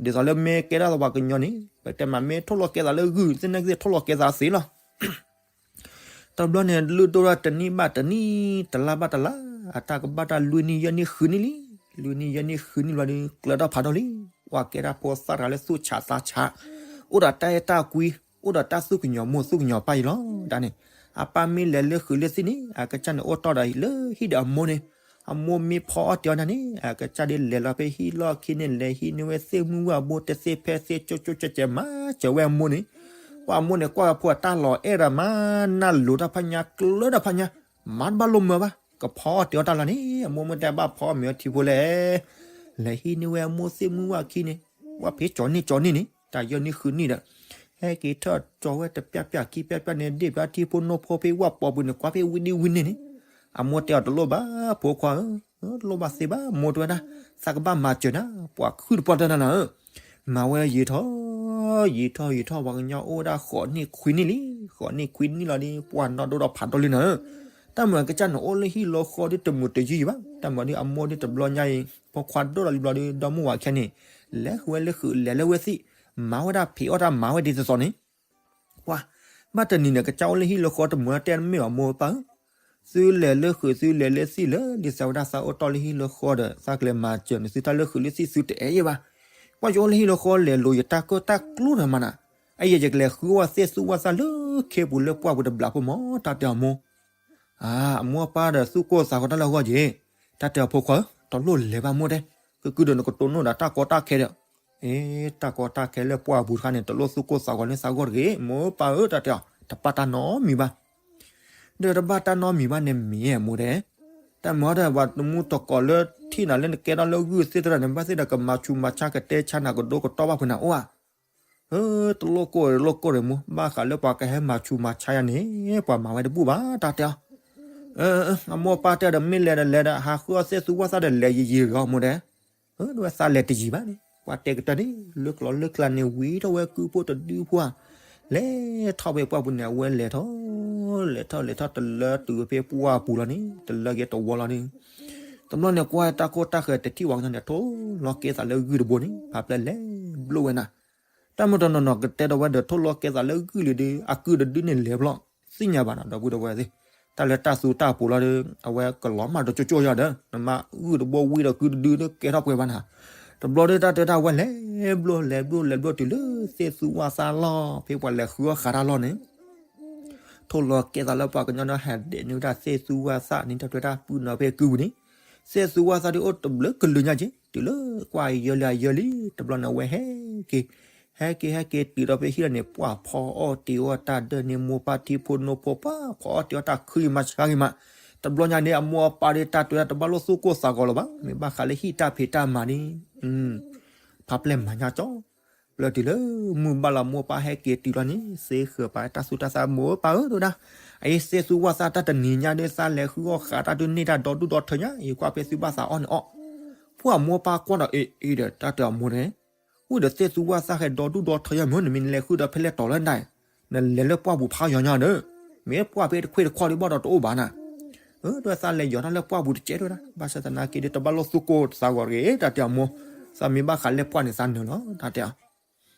ဒ်သိးလၢမ့ၢ်ကဲထီၣ်ပှၤကညီန့ၣ် ပကတဲမးမ့ၢ်ထိၣ်လီၤကဲသးလၢဂုၢ် သ့ၣ်န့ၣ်ကသ့ၣ်ထိၣ်လီၤကဲသးသ့လီၤ တဘျီန့ၣ်လုၢ်ဒိၣ်ထီၣ်တနံၣ်ဘၣ်တနံၣ် တလါဘၣ်တလါ, အတၢ်ကဘၣ်တၢ်လွံၢ်နံၣ်ယဲၢ်နံၣ်ဃုနံၣ်လံ, လွံၢ်နံၣ်ယဲၢ်နံၣ်ဃုနံၣ်ဘျီဒီး ကျၢၤထီၣ်ဖးထီလံ, ပှၤကဲဒၣ်ဖိသၣ်တဂၤလၢသူၣ်ဆးသးဆး, အိၣ်ဒီးတၢ်အဲၣ်တၢ်ကွံ, အိၣ်ဒီးတၢ်သူၣ်ကညီၤမိၢ်သူၣ်ကညီၤပၢ်အံၤလီၤ. တၢ်န့ၣ် အပၢ်မ့ၢ်လဲၤလၢဃုာ်လၢသံၣ်န့ၣ် အကစၢ်န့ၣ်အိၣ်တီၢ်ဒီးလၢဟံၣ်ဒီးအမိၢ်န့ၣ်, အမိၢ်မ့ၢ်ဖီအီၣ်တ့ၤအီၣ်တၢ်န့ၣ် အကစၢ်ဒ်လဲၤလီၤဖဲဟံၣ်လီၢ်ခံန့ၣ် လဲၤဟံးန့ၢ်ဝဲသ့ၣ်မုၢ်ဝၣ်ဘိတသ့ၣ်ဖဲသ့ၣ် ကၠိကၠိကဲးကဲး မၤစၢၤဝဲအမိၢ်န့ၣ်, ပှၤအမိၢ်န့ၣ်ကွၢ်ဝဲဖိအတၢ်လီၤအဲၣ်ဒီးမၤနၢ်လိၤတၢ်ဖးညါ ကျၢၤတၢ်ဖးညါ, မၤတဘၣ်လိာ်မၢၤဘၣ်, ကဖီအီၣ်တ့ၤအီၣ်တၢ်လီၤန့ၣ် အမိၢ်မ့ၢ်တဲဘၣ်ဖီအီၣ်မ့ၤအီထံဖိလဲၣ်, လဲၤဟံးန့ၢ်ဝဲအမိၢ်သ့ၣ်မုၢ်ဝၣ်ခံန့ၣ်, ဝၣ်ဖဲကၠီၤန့ၢ်ကၠီၤန့ၢ်န့ၣ် တၢ်ယဲၢ်နံၣ်ဃုနံၣ်ဒီး ဟဲက့ၤထီၣ်ကၠီၤဝဲတပျၢ်ပျၢ်ခံပျၢ်ပျၢ်န့ၣ် ဒ့ၣ်ပျၢ်ထံဖိနီၢ်ဖိဖဲဝၣ်ပီၤပူၤန့ၣ် ကွၢ်ဖဲဝံၤဒ်ဝံၤန့ၣ်န့ၣ်, အမိၢ်တဲအီၤတလိၣ်ဘၣ် ဖိခွါဧၢ, လိၣ်ဘၣ်သ့ဘၣ် မိၢ်တဲဝဲဒၣ်, သးကဘၣ်မၤစၢၤနၤ ပှၤခုၣ်တပှၢ်တၢၢ်နၤဧၢ, မၤဝဲယံာ်ထီၣ် ယံာ်ထီၣ်ယံာ်ထီၣ် ပှၤကညီအိၣ်ဝဲဒၣ်ဃိးနံၣ်ခွံနံၣ်လံ, ဃိးနံၣ်ခွံနံၣ်လီၤဒီး ပှၤနီၢ်ဒိၣ်ဒီးဖးဒိၣ်လံနၤဧၢ, တၢ်မုာ်အကစၢ်န့ၣ်အိၣ်လၢဟံၣ်လၢဃီဒီးတမုာ်တယုၢ်ယံၤဘၣ်, တၢ်မုာ်ဒီးအမိၢ်ဒီးတဘျီညါအံၤ ဖိခွါဒိၣ်လီၤလံဘျီဒီး ဒီမုၢ်ဝၤခဲန့ၣ် လဲၤဃုာ်ဝဲလၢဃုာ် လဲၤလၢဝဲသ့ၣ်, မၤဝဲဒၣ်ဖံးအီၣ်တၢ်မၤဝဲဒ်သိးသိးန့ၣ် ပှၤ, ဘၣ်တနံၤန့ၣ် ကစၢ်အိၣ်လၢဟံၣ်လၢဃီတမုာ်တဲမ့ၢ်အမိၢ်ပၢ်ဧၢ, သုလဲၤလၢဃုာ်သုလဲၤလၢသ့ၣ်လၢ ဒ်သိးဝဲဒၣ်သးအိၣ်တီၢ်လၢဟံၣ်လၢဃီဒီး သးကလဲၤမၤစၢၤန့ၣ် သုတၢ်လၢဃုာ်လၢသ့ၣ်သုတအဲၣ်ယဲဘၣ်, ပှၤယအိၣ်လၢဟံၣ်လၢဃီလဲၤလိၤယတၢ်ကၢၣ်တၢ်ကျူဒီးမးနၤ, အယဲယကလဲၤဃုအီၣ်သ့ၣ်သူၣ်ဝၣ်သၣ်လၢခ့ပူၤလၢပှၢ်ပူၤတဘျီဖိမး တၢ်တဲအမိၢ် အမိၢ်အပၢ်ဒီးသူၣ်ကိၢ်သးဂီၤတၢ်လၢအဂီၢ်က့ၤ, တၢ်တဲအဖိခွါဧၢ, တလိၣ်လဲၤဘၣ်မိၢ်တဲ, ကကုဒီးနကတိၤနီၣ်ဒီးတၢ်ကီတၢ်ခဲဒီး, အ့ တၢ်ကီတၢ်ခဲလၢပှၢ်ပူၤတခါန့ၣ် တလိၣ်သူၣ်ကိၢ်သးဂီၤန့ၢ်သးဂီၢ်တဂ့ၤ, မိၢ်ပၢ်ဧၢ တၢ်တဲအီၤ တဘၣ်တၢ်နီတမံၤဘၣ်, ဒီးတဘၣ်တၢ်နီတမံၤဘၣ်န့ၣ်မ့ၢ်မိၢ်တဲ, တၢ်မၤဒီးပှၤတမူတကိးလၢထံၣ်နၤလၢနကဲထီၣ်လၢဂုၢ်သ့ၣ်တဖၣ်န့ၣ် ဘၣ်သ့ၣ်ဒီးကမၤဆူးမၤဆါကတဲဆါနၤကဒိကတီၢ်ဘၣ်ဖုးနၤအိၣ်ဧါ တလိၣ်ကိၢ်တလိၣ်ကိၢ်ဒီးမိၢ် ဘၣ်ဃးလၢပှၤကဟဲမၤဆူးမၤဆါယၤန့ၣ် ပှၤမၤဝဲတဘူၣ်ဘၣ် တၢ်တဲအီၤ, အမိၢ်ပၢ်တဲဒီးမ့ၢ်လဲၤဒီးလဲၤဒီး ဟးဃုအီၣ်သ့ၣ်သူၣ်ဝၣ်သၣ်ဒီးလဲၤယံာ်ယံာ်တဂ့ၤမိၢ်တဲ, ဒ်ဝဲသးလဲၤတယံာ်ဘၣ်န့ၣ် ပှၤတဲကတၢၢ်န့ၣ် လၢကျီလၢကျါန့ၣ် ဝံၤထီၣ်ဝဲကုဖိတဒုဖိဧါ, လဲၤထီၣ်ဖဲပှၢ်ပူၤန့ၣ် အဝဲလဲၤထီၣ် လဲၤထီၣ်လဲၤထီၣ်တလၢတုၤဖဲပှၢ်ပူၤလီၤန့ၣ် တလၢက့ၤတဝီလီၤန့ၣ် တဘျီန့ၣ်ကွၢ်တၢ်ကိၢ်တၢ်ဃဲၤတထံၣ်ဝဲကညီန့ၣ် ထိၣ်လီၤကဲသးလၢဂုၢ်တဘိန့ၣ် ဖးဖျဲၣ်လဲၤဘျိဝဲနၤ, တၢ်မုၢ်တနီၤနီၤကတဲဒီးဝဲဒီးထိၣ်လီၤကဲသးလၢဂုၢ်လံဒီး အကုတဒုန့ၣ်လဲၤဘျီ သ့ၣ်ညါဘၣ်နၤ ဒီပုၢ်ဒီဝဲၢ်သ့ၣ်, တၢ်လၢတၢ်သူတၢ်ပူၤလီၤဒီး အဝဲကလီၤမၢ်ဒီးကၠိကၠိယၤဒီး နမ့ၢ်ဂုၢ်တဘိဝံၤဒီးကုတဒုဒီးကဲထီၣ်ပှဲၤဘၣ်နၤ, တဘျီဒီးတၢ်တဲတၢ်ဝဲလဲၤဘျိလဲၤဘျိလဲၤဘျိတုၤလၢသ့ၣ်သူၣ်ဝၣ်သၣ်လီၤ ဖဲပှၤလဲၤဃုအီၣ်ဃာ်တၢ်လီၤန့ၣ် ထိၣ်လီၤကဲသးလၢပှၤကညီဒီးဟဲဒဲးန့ၢ်ဝဲဒၣ်သ့ၣ်သူၣ်ဝၣ်သၣ်န့ၣ် တၢ်တွဲတၢ်ပုၢ်နီၤဖဲကုပူၤန့ၣ်, စဲးသူဝၣ်သၣ်ဒုးအိၣ်တဘျုးကလုာ်ညါက့ၤ တုၤလၢကွၢ်ယၢလၢအယၢလံ တဘျီန့ၣ်အဝဲဟဲက့ၤ, ဟဲက့ၤဟဲက့ၤတုၤဒီးဖဲဟံၣ်လီၤန့ၣ် ပှၢ်ဖီအီၣ်တ့ၤအီၣ်တၢ်ဒၢန့ၣ် မိၢ်ပၢ်ထံဖိနိဖိပှၢ်ဖီအီၣ်တ့ၤအီၣ်တၢ်ခုဂ့ၤမးဆါဂ့ၤမး, တဘျီညါန့ၣ် အမိၢ်အပၢ်ဒုးတၢ်တဲဝဲဒၣ်တဘၣ်လိၣ်သူၣ်ကိၢ်သးဂီၤလၢၤဘၣ် မ့ၢ်ဘၣ်ဃးလၢဟံၣ်တၢ်ဖံးတၢ်မၤန့ၣ် ဖးပျဲၢ်မၤညါကၠီ ပျၢၤတုၤလၢမုၢ်ဘၣ်လီၤ မိၢ်ပၢ်ဟဲက့ၤတုၤလီၤန့ၣ် စ့ဃၢၤပာ်တၢ်ဆူးတၢ်ဆါ မိၢ်ပၢ်ဧၢ တဲဝဲဒၣ်, အအံၤစဲးသူဝၣ်သၣ်တၢ်တနံၤညါဒုး သးလဲၤဃုအီၣ်ဃာ်တၢ်ဒုးန့ၢ်တၢ်ဒီဒူၣ်ဒီထၢညါ ယကွၢ်ဖဲသုဘၣ်သးအီၣ်န့ၣ်အီၣ်, ပှၢ်မိၢ်ပၢ်ကွၢ်ဒီး အ့ အ့ဒီးတၢ်တဲအမိၢ်န့ၣ်, ဝံၤဒီးစဲးသူဝၣ်သၣ်ဟဲဒီဒူၣ်ဒီထၢညါမ့ၢ် နမ့ၢ်နလဲၤဃုဒီးဖဲလဲၣ်တီၤလၢနဒၣ်, နလဲၤလၢပှၢ်ပူၤဖးယီၤညါဒီး, မ့ၢ်ပှၢ်ဖဲတခွ့တခီဒုးဘၣ်ဒီးတအိၣ်ဘၣ်နၤ အၢ တဲဝဲသးလဲၤယီၤတၢ်လၢပှၢ်ပူၤတကဲးတဲဝဲဒၣ် ဘၣ်ဆၣ်သနာ်က့ဒုး တဘၣ်လိၣ်သူၣ်ကိၢ်သးဂီၤတဂ့ၤ တၢ်တဲအမိၢ်, သးမ့ၢ်ဘၣ်ဃးလဲၤပှၢ်န့ၣ်သးနၢၤလီၤ တၢ်တဲအ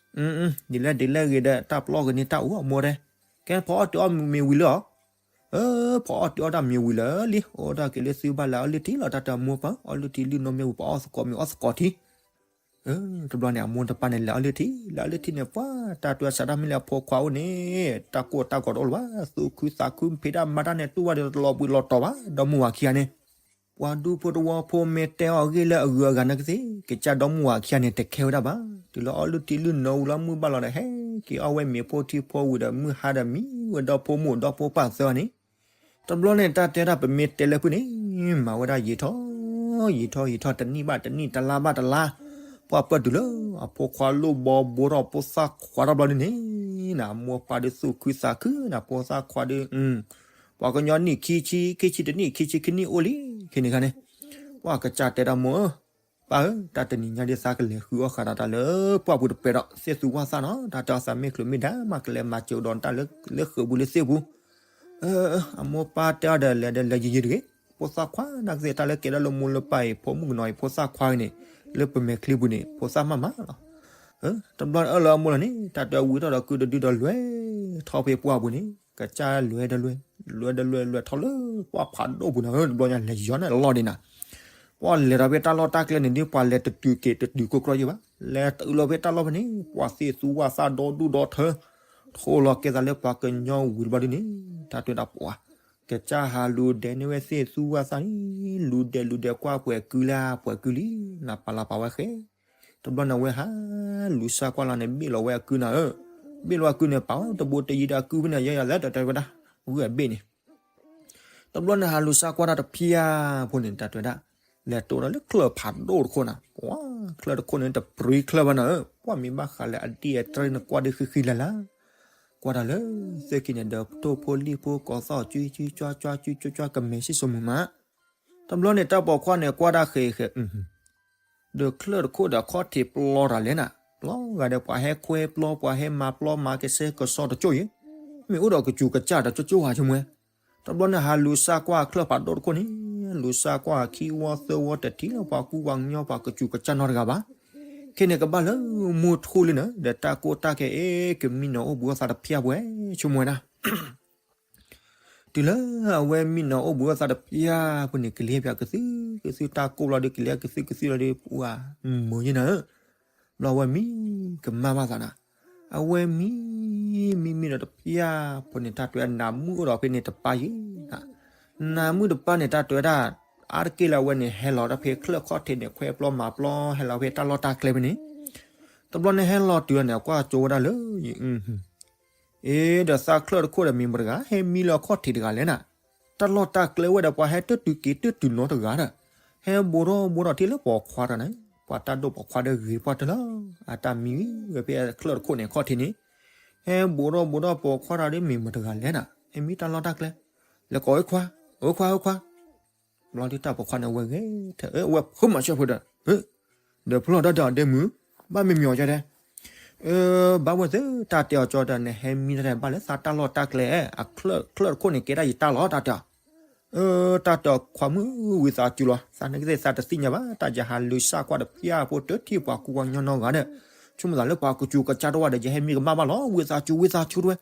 ီၤ, ဒ်လဲၣ်ဒ်လဲၣ်ဂ့ၤဒီး တၢ်ပျီဂ့ၤန့ၢ်တၢ်အူအမိၢ်တဲ, ကဲဖီအီၣ်တ့ၤအီၣ်မ့ၤဝံၤလၢအီၤ, အၢ ဖီအီၣ်တ့ၤအီၣ်တၢ်မ့ၤဝံၤလၢလံ အိၣ်တၢ်က့ၤလၢသုဘၣ်လဲၤအီလုၢ်ထံလီၤ တၢ်တဲအမိၢ်ပၢ် အီလုၢ်ထံလုၢ်နီၢ်မ့ၢ်ဝံၤ ပှၤအီၣ်သကိးမ့ၤအီၣ်သကိးထံ တဘျီန့ၣ် အမိၢ်တပၢ်န့ၣ် လဲၤအီလုၢ်ထံ လဲၤအီလုၢ်ထံန့ၣ် ပှၢ်တၢ်တွဲစးတၢ်မ့ၢ်လၢအဖိခွါအိၣ်န့ၣ် တၢ်ကိၢ်တၢ်ဂီၤတအိၣ်လၢၤဘၣ် သူၣ်ခုသးခု ဖံးတၢ်မၤတၢ်န့ၣ် တူၢ်ဝဲဒီးတလီၤဘှံးလီၤတီၤဘၣ် ဒီမါဝၤခံဂၤန့ၣ်, ပှၤဒူဖိတဝီဖိမ့ၢ်တဲအီၤအဂ့ၢ်လၢအဂုၤအဂၤနာ်က့သ့ၣ် ကစၢ်ဒီမါဝၤခံဂၤန့ၣ် တခဲဝဲဒၣ်ဘၣ် တုၤလၢအီလုၢ်ထံလုၢ်နီၢ်ဝံၤလီၤ မုၢ်ဘၣ်လီၤဒီး ဟဲက့ၤအီၣ်ဝဲမ့ၤဖိထံဖိဝံၤဒီး မုၢ်ဟါဒီးမံဝဲဒီဖိမိၢ်ဒီဖိပၢ်သၢဂၤန့ၣ် တဘျီန့ၣ် တၢ်တဲဒၣ်ပမ့ၢ်တဲလၢဖုန့ၣ် မၤဝဲဒၣ်ယံာ်ထီၣ်ယံာ်ထီၣ်ယံာ်ထီၣ် တနံၣ်ဘၣ်တနံၣ် တလါဘၣ်တလါ, ပှၢ်ပၢၢ်တုၤလၢအဖိခွါလိၣ်ဘီဘိထီၣ်ဖိသၣ်ခွါထီၣ်ဘျီဒုန့ၣ်, နမိၢ်ပၢ်ဒုးသူၣ်ခုသးခုနၤ ဖိသၣ်ခွါဒုး, ပှၤကညီနံၣ်ခံဆံ ခံဆံတနံၣ် ခံဆံခံနံၣ်အိၣ်လံ ခဲန့ၣ်ခါန့ၣ်, ပှၢ်ကစၢ်တဲဒၣ်မိၢ်ဧၢ, ပၢ်ဧၢ, တၢ်တနံၤညါဒုးသးကလဲၤဃုအီၣ်ဃာ်ဒီးတၢ်လၢပှၢ်ပူၤတပဲာ်ဒီး သ့ၣ်သူဝၣ်သၣ်နီၤ တၢ်တဲအီၤသးမ့ၢ်ချုးမ့ၢ်ဒါမးကလဲၤမၤစၢၤဒီးတၢ်လၢဃုးပူၤလၢသ့ၣ်ပူၤ, အမိၢ်ပၢ်တဲအီၤဒီးလဲၤဒီးလဲၤယံာ်ယံာ်တဂ့ၤ, ဖိသၣ်ခွါနာ်က့သ့ၣ် တၢ်လၢကဲထီၣ်လၢမိၢ်လၢပၢ်အံၤ ဖိမုၣ်ကနီၤအံၤ ဖိသၣ်ခွါအံၤန့ၣ်, လၢပမဲာ်ချံပူၤန့ၣ် ဖိသၣ်မးမးလီၤ. တဘျီအၢၣ်လီၤအမိၢ်လီၤန့ၣ် တၢ်တဲအီၤဝံၤထီၣ်ဒီးကုတဒုဒီးလဲၤထီၣ်ဖဲပှၢ်ပူၤန့ၣ် ကစၢ်လဲၤဒီးလဲၤ, လဲၤဒီးလဲၤ လဲၤထီၣ်လၢပှၢ်ဖးဒိၣ်ပူၤနၤဧၢ တဘျီညါလဲၤယီၤန့ၣ်လီၤဒံးနၤ, ပှၢ်လဲၤဒီးဖဲတၢ်လီၢ်တၢ်ကျဲန့ၣ်ဒုး ပှၢ်လဲၤတတုၤက့ၤတတုၤကိးကြီယံၤဘၣ်, လဲၤတုၤလီၤဖဲတၢ်လီၢ်ဖဲန့ၣ် ပှၢ်သ့ၣ်သူဝၣ်သၣ်ဒီဒူၣ်ဒီထၢ, ထိၣ်လီၤကဲသးလၢပှၤကညီဝံၤတဘျီဒုန့ၣ်, တၢ်တဲဒၣ်ပှၢ်, ကစၢ်ဟးလူၤဒဲးန့ၢ်ဝဲသ့ၣ်သူဝၣ်သၣ်န့ၣ်, လူၤဒဲးလူၤဒဲးကွၢ်ပှဲၤကုလၢပှဲၤကုလံ, နပာ်လီၤပာ်ဝဲဃဲ တဘျီန့ၣ်ဝဲဟးလူၤစၢ်ကွၢ်လီၤန့ၣ် ဘ့ၣ်လီၤဝဲအကုနၤဧၢ, ဘ့ၣ်လီၤအကုန့ၣ် ပာ်ဝဲတဘိတယံၤဒီးအကုဖဲန့ၣ် ယဲယၤလၢတၢ်တဲဝဲဒၣ်, ဝံၤအဘ့ၣ်န့ၣ်, တဘျီန့ၣ်ဟးလူၤစၢ်ကွၢ်တၢ်တဖျၢၣ်ဖိန့ၣ် တၢ်တဲဝဲဒၣ်, လဲၤတိၢ်ဒီးလၢချၢၣ်ဖးဒိၣ်တခိၣ်နၤ, ပှၤချၢၣ်တခိၣ်န့ၣ် တပြံချၢၣ်ဘၣ်နၤဧၢ, ပှၢ်မ့ၢ်ဘၣ်ဃးလၢအဒံၣ်အတြဲၣ်န့ၣ်ကွၢ်ဒ်ဃံဃံလၤလၤ, ကွၢ်တၢ်လၢ, သ့ၣ်ခံန့ၣ်ဒီးပတိၢ်ဖိလံၣ်ဖိကိးသီၣ် ကွကွကွကွကွကွကွကွ ကမဲာ်ဆံၣ်စိမုာ်မး တဘျီန့ၣ် တၢ်ပိာ်ခွါန့ၣ် ကွၢ်တၢ်ဃဲၤဃဲၤ, ဒီးချၢၣ်တခိၣ်ဒီးခီၣ်ထံးပျီတၢ်လဲၣ်နၤ, ပျီဂၤဒီးပှၤဟဲခွဲပျီ ပှၤဟဲမၤပျီမၤကဆှဲကဆှီတကၠိၢ်ယံၤ, မ့ၢ်အိၣ်ဒီးကစူၤကစၢ်ဒီးကၠိကၠိဧါဆိကမိၣ်ဝဲ, တဘျီန့ၣ် ဟးလူၤစၢ်ကွၢ်ချၢၣ်ဖးဒိၣ်တခိၣ်န့ၣ်, လူၤစၢ်ကွၢ်ခံဝီသၢဝီတထံၣ်လၢပှၤကူပှၤကညီပှၤကစူၤကစၢ်နီတဂၤဘၣ်. ခဲန့ၣ်ကဘၣ်လၢမုၢ်ထူၣ်လံနၤ, ဒီးတၢ်ကိၢ်တၢ်ဂီၤအဲၣ်ကမံနီၤအိၣ်ဘှံးအိၣ်သါတဖျၢၣ်ပှဲၤဆိကမိၣ်ဝဲဒၣ် တုၤလၢအဝဲမံနီၤအိၣ်ဘှံးအိၣ်သါတဖျၢၣ်ဖိန့ၣ် ကလံၤပၠးကသုၣ်ကသုၣ်တၢ်ကိၢ်ဘျီဒီး ကလံၤကသုၣ်ကသုၣ်လီၤဒီး ပှၤမုာ်ယဲနၤဧၢ, ဘျီအဝဲမံကမၣ်ဘၣ်သးနၤ, အဝဲမံ, မံမံဒီးတဖျၢၣ်ဖိန့ၣ် တၢ်တဲဝဲနးမုၣ်အိၣ်ဒီးဖဲန့ၣ်တပၢ်ယံၤ, နးမုၣ်တပၢ်န့ၣ် တၢ်တဲဝဲဒၣ်, အါတက့ၢ်လၢအဝဲန့ၣ် ဟဲလီၤတၢ်ဖဲချၢၣ်ခီၣ်ထံးန့ၣ် ခွဲပျီမၤပျီ ဟဲလီၤဖဲတၢ်လီၢ်တၢ်ကျဲဖဲန့ၣ် တဘျီန့ၣ်ဟဲလီၤတုၤန့ၣ် အကွၢ်ကၠိဝဲဒၣ်လၢ အ့ ဒီးသးချၢၣ်တခိၣ်ဒီးမ့ၢ်မတၤတဂၤ ဟဲမံလၢအခီၣ်ထံးတဂၤလဲၣ်နၤ, တၢ်လီၢ်တၢ်ကျဲဝဲဒီးပှၤဟဲတတုၤက့ၤတတုၤနီတဂၤဒီး, ဟဲဘူးထီၣ်ဘူးထီၣ်ထံၣ်လၢပိာ်ခွါတဂၤန့ၣ်, ပှၤတၢ်ဒိၣ်ပိာ်ခွါဒီးဂ့ၤပှၢ်တၢၢ်လီၤ, အတၢ်မံဝဲဖဲချၢၣ်တခိၣ်န့ၣ်အခီၣ်ထံးန့ၣ်, ဟဲဘူးထီၣ်ဘူးထီၣ်ပိာ်ခွါတဂၤဒီးမ့ၢ်မတၤတဂၤလဲၣ်နၤ, ဟဲမံတၢ်လီၢ်တၢ်ကျဲ, လဲၤကိးဝဲခွါ, အိခွါအိခွါ ဘျီဒုးတၢ်ပိာ်ခွါန့ၣ်ဝဲဂဲၤထဲ အဝဲဖိမၤဆၢဖိဒီး, ဒီးဖျီၣ်တၢ်ဒီးဒဲမုၢ်, ဘၣ်မ့ၢ်မ့ၢ်အီၤကဒီး, ဘၣ်ဝဲသ့ၣ်တၢ်တဲအီၤကၠီဒီး နဟဲမံတၢ်တဘၣ်လၢသးတၢ်လီၢ်တၢ်ကျဲ, အချၢၣ်တခိၣ်န့ၣ်ကဲဒၣ်ယတၢ်လီၢ်တၢ်တဲအီၤ, တၢ်တဲအီၤခွါမုၣ်ဝံသးစူၤလီၤ, သးနကသ့ၣ်သးတသ့ၣ်ညါဘၣ်, တၢ်ယဟးလူၤစၢ်ကွၢ်တဖျၢၣ်ဖိတထံၣ်ပှၤကူပှၤကညီနီတဂၤဒီး, ဆိကမိၣ်သးလၢပှၤကစူၤကစၢ်တဝဲဒီး ယဟဲမံကမၣ်ဘၣ်လီၤ, ဝံသးစူၤဝံသးစူၤတဝဲ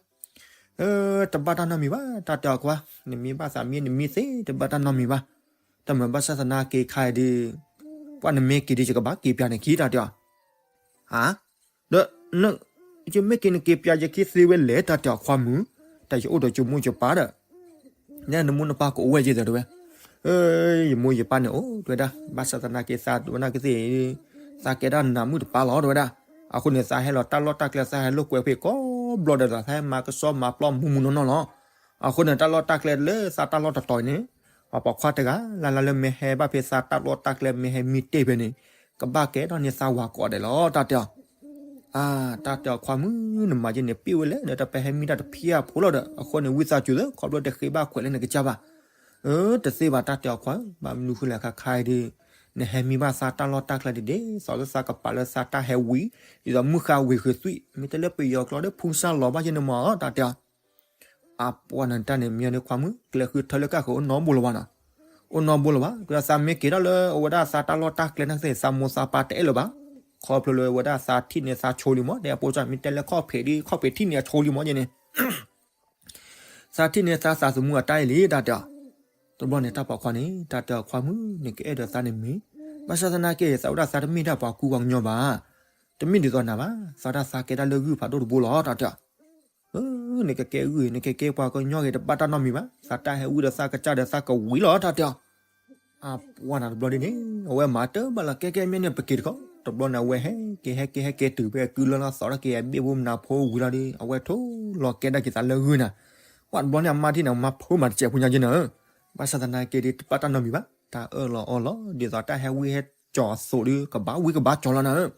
တဘၣ်တၢ်နီတမံၤဘၣ်, တၢ်တဲအီၤခွါ, နမံဘၣ်သးမံနမံသ့, တဘၣ်တၢ်နီတမံၤဘၣ်, တၢ်မၤဘၣ်ဆၣ်သနာ်က့ခါအံၤဒီး, ပှၤနမ့ၢ်က့ၤဒီးယကဘၣ်က့ၤပၠးန့ၣ်ခံ တၢ်တဲအီၤ, ဒီး, ယမ့ၢ်က့ၤနက့ၤပၠးယခံသ့ဝဲလဲၣ် တၢ်တဲအီၤခွါမုၣ်, တၢ်ယအိၣ်ဒီးယမိၢ်ယပၢ်ဒီး, နနမိၢ်နပၢ်ကအိၣ်ဝဲယဲၢ်ဒီးတဝဲ, ယမိၢ်ယပၢ်န့ၣ်အိၣ် တဲဝဲဒၣ်, ဘၣ်ဆၣ်သနာ်က့ သးဝဲနာ်က့သ့ၣ် သးကဲဒၣ်နးမုၣ်တပၤလီၤ တဲဝဲဒၣ်. အဃိန့ၣ် သးဟဲလီၤတၢ်လီၢ်တၢ်ကျဲ သးဟဲလိာ်ကွဲဖဲကိးဘျီဒီး သးဟဲမၤကစီမၤပျီမူးမူးနီၢ်နီၢ်လီၤ. အဃိန့ၣ် တၢ်လီၢ်တၢ်ကျဲလၢသးတၢ်လီၢ်တတီၤအံၤန့ၣ် ပှၤပိာ်ခွါတဂၤလၢ်လၢ်လၢမ့ၢ်ဟဲဘၣ်ဖဲသးတၢ်လီၢ်တၢ်ကျဲ မ့ၢ်ဟဲမံတ့ၢ်ဖဲန့ၣ် ကဘၣ်ကဲထီၣ်န့ၢ်သးဝၤကိးဂၤဒဲးလီၤ တၢ်တဲအီၤ. အါ တၢ်တဲအီၤ ခွါမုၣ် နမၤယဲန့ၣ် ပ့ၢ်ဝဲလဲၣ်ဒီး တပဟဲမံတၢ်တဖၣ်အဖိလီၤဒီး အဃိန့ၣ် ဝံသးစူၤသ့ ခီဖျိတဃ့ဘၣ်ခွဲးလၢနကစၢ်ဘၣ်. အၢ တသ့ဘၣ် တၢ်တဲအီၤ ခွါဧၢ, ဘၣ်မနုၤဃိလဲၣ် ခါခါအံၤဒီး နဟဲမံဘၣ်သးတၢ်လီၢ်တၢ်ကျဲဒ်ဒ်သိးလၢသးကပာ်လၢသးတၢ်ဟဲဝံၤ ဒ်သိးမုၢ်ဃါဝံၤဃုာ်သွံၣ် မ့ၢ်တဲလၢပယီၤကျိာ်ဒီး ဖူစၢ်လီၤဘၣ်ယဲန့ၣ်မး တၢ်တဲအီၤ. အပှၤနတၢ်န့ၣ် မ့ၢ်န့ၣ် ခွါမုၣ် ကျဲဃုထၢလၢကၢ်ဃုာ်အိၣ်နီတဘိလၢၤဘၣ်နီၤ. အိၣ်နီတဘိလၢၤဘၣ်, ဒီးသးမ့ၢ်က့ၤထီၣ်လၢအဝဲဒၣ်သးတၢ်လီၢ်တၢ်ကျဲနာ်က့သ့ၣ် သးမိၢ်သးပၢ်တအဲၣ်လၢၤဘၣ်. ခီဖျိလၢအဝဲဒၣ်သးထံၣ်န့ၢ်သးဆိလံမး ဒီးအပိစၢ်မ့ၢ်တဲလၢခီၣ်ဖံးဒ်ခီၣ်ဖံးထံၣ်န့ၢ်အဆိလံမးယဲန့ၣ် သးထံၣ်န့ၢ်သးသးသမူအတၢ်အံၤလံ တၢ်တဲအီၤ. တဘျီန့ၣ် တၢ်ပိာ်ခွါန့ၣ် တၢ်တဲအီၤ ခွါမုၣ် နကအဲၣ်ဒိးသးန့ၣ်မ့ၢ်, ဘၣ်ဆၣ်သနာ်က့ သးဝဲဒၣ်သးတမ့ၢ်ဒၣ်ပှၤကူပှၤကညီဘၣ်. တမ့ၢ်ဒ်သိးနၤဘၣ်, သးဒၣ်သးကဲဒၣ်လၢဂုၢ်ဖးဒိၣ်တဘိလီၤ တၢ်တဲအီၤ. နကကဲဂုၢ် နကကဲပှၤကညီဂ့ၤ တဘၣ်တၢ်နီတမံၤဘၣ်, သးတၢ်ဟဲဝံၤဒီးသးကစၢ်ဒီးသးကဝံၤလီၤ တၢ်တဲအီၤ. အပှၤန့ၣ်တဘျီဒ်န့ၣ် အဝဲမၤတၢ်ဘၣ်လီၤ ကဲကဲမ့ၢ်န့ၣ် ပက့ၤတခီ, တဘျီန့ၣ် အဝဲဟဲက့ၤဟဲက့ၤဟဲက့ၤတုၤဖဲအကုလၢလီၤ သီထီၣ်က့ၤအဘ့ၣ်ဘိမနၤဖိဝံၤလီၤဒီး အဝဲထိၣ်လီၤကဲဒၣ်က့ၤသးလၢဂုၢ်နၤ. ပှၤတဘျီန့ၣ် အမါထံၣ်န့ၣ် မၤဖိမၤတစဲးဖိညါက့နၤဧၢ, ဘၣ်ဆၣ်သနာ်က့ဒီး တဘၣ်တၢ်နီတမံၤဘၣ်, တၢ်အၢၣ်လီၤအီလီၤ ဒ်သိးတၢ်ဟဲဝံဟဲကၠီၤအသိးဒီး ကဘၣ်ဝံကဘၣ်ကၠီၤလီၤနၤဧၢ.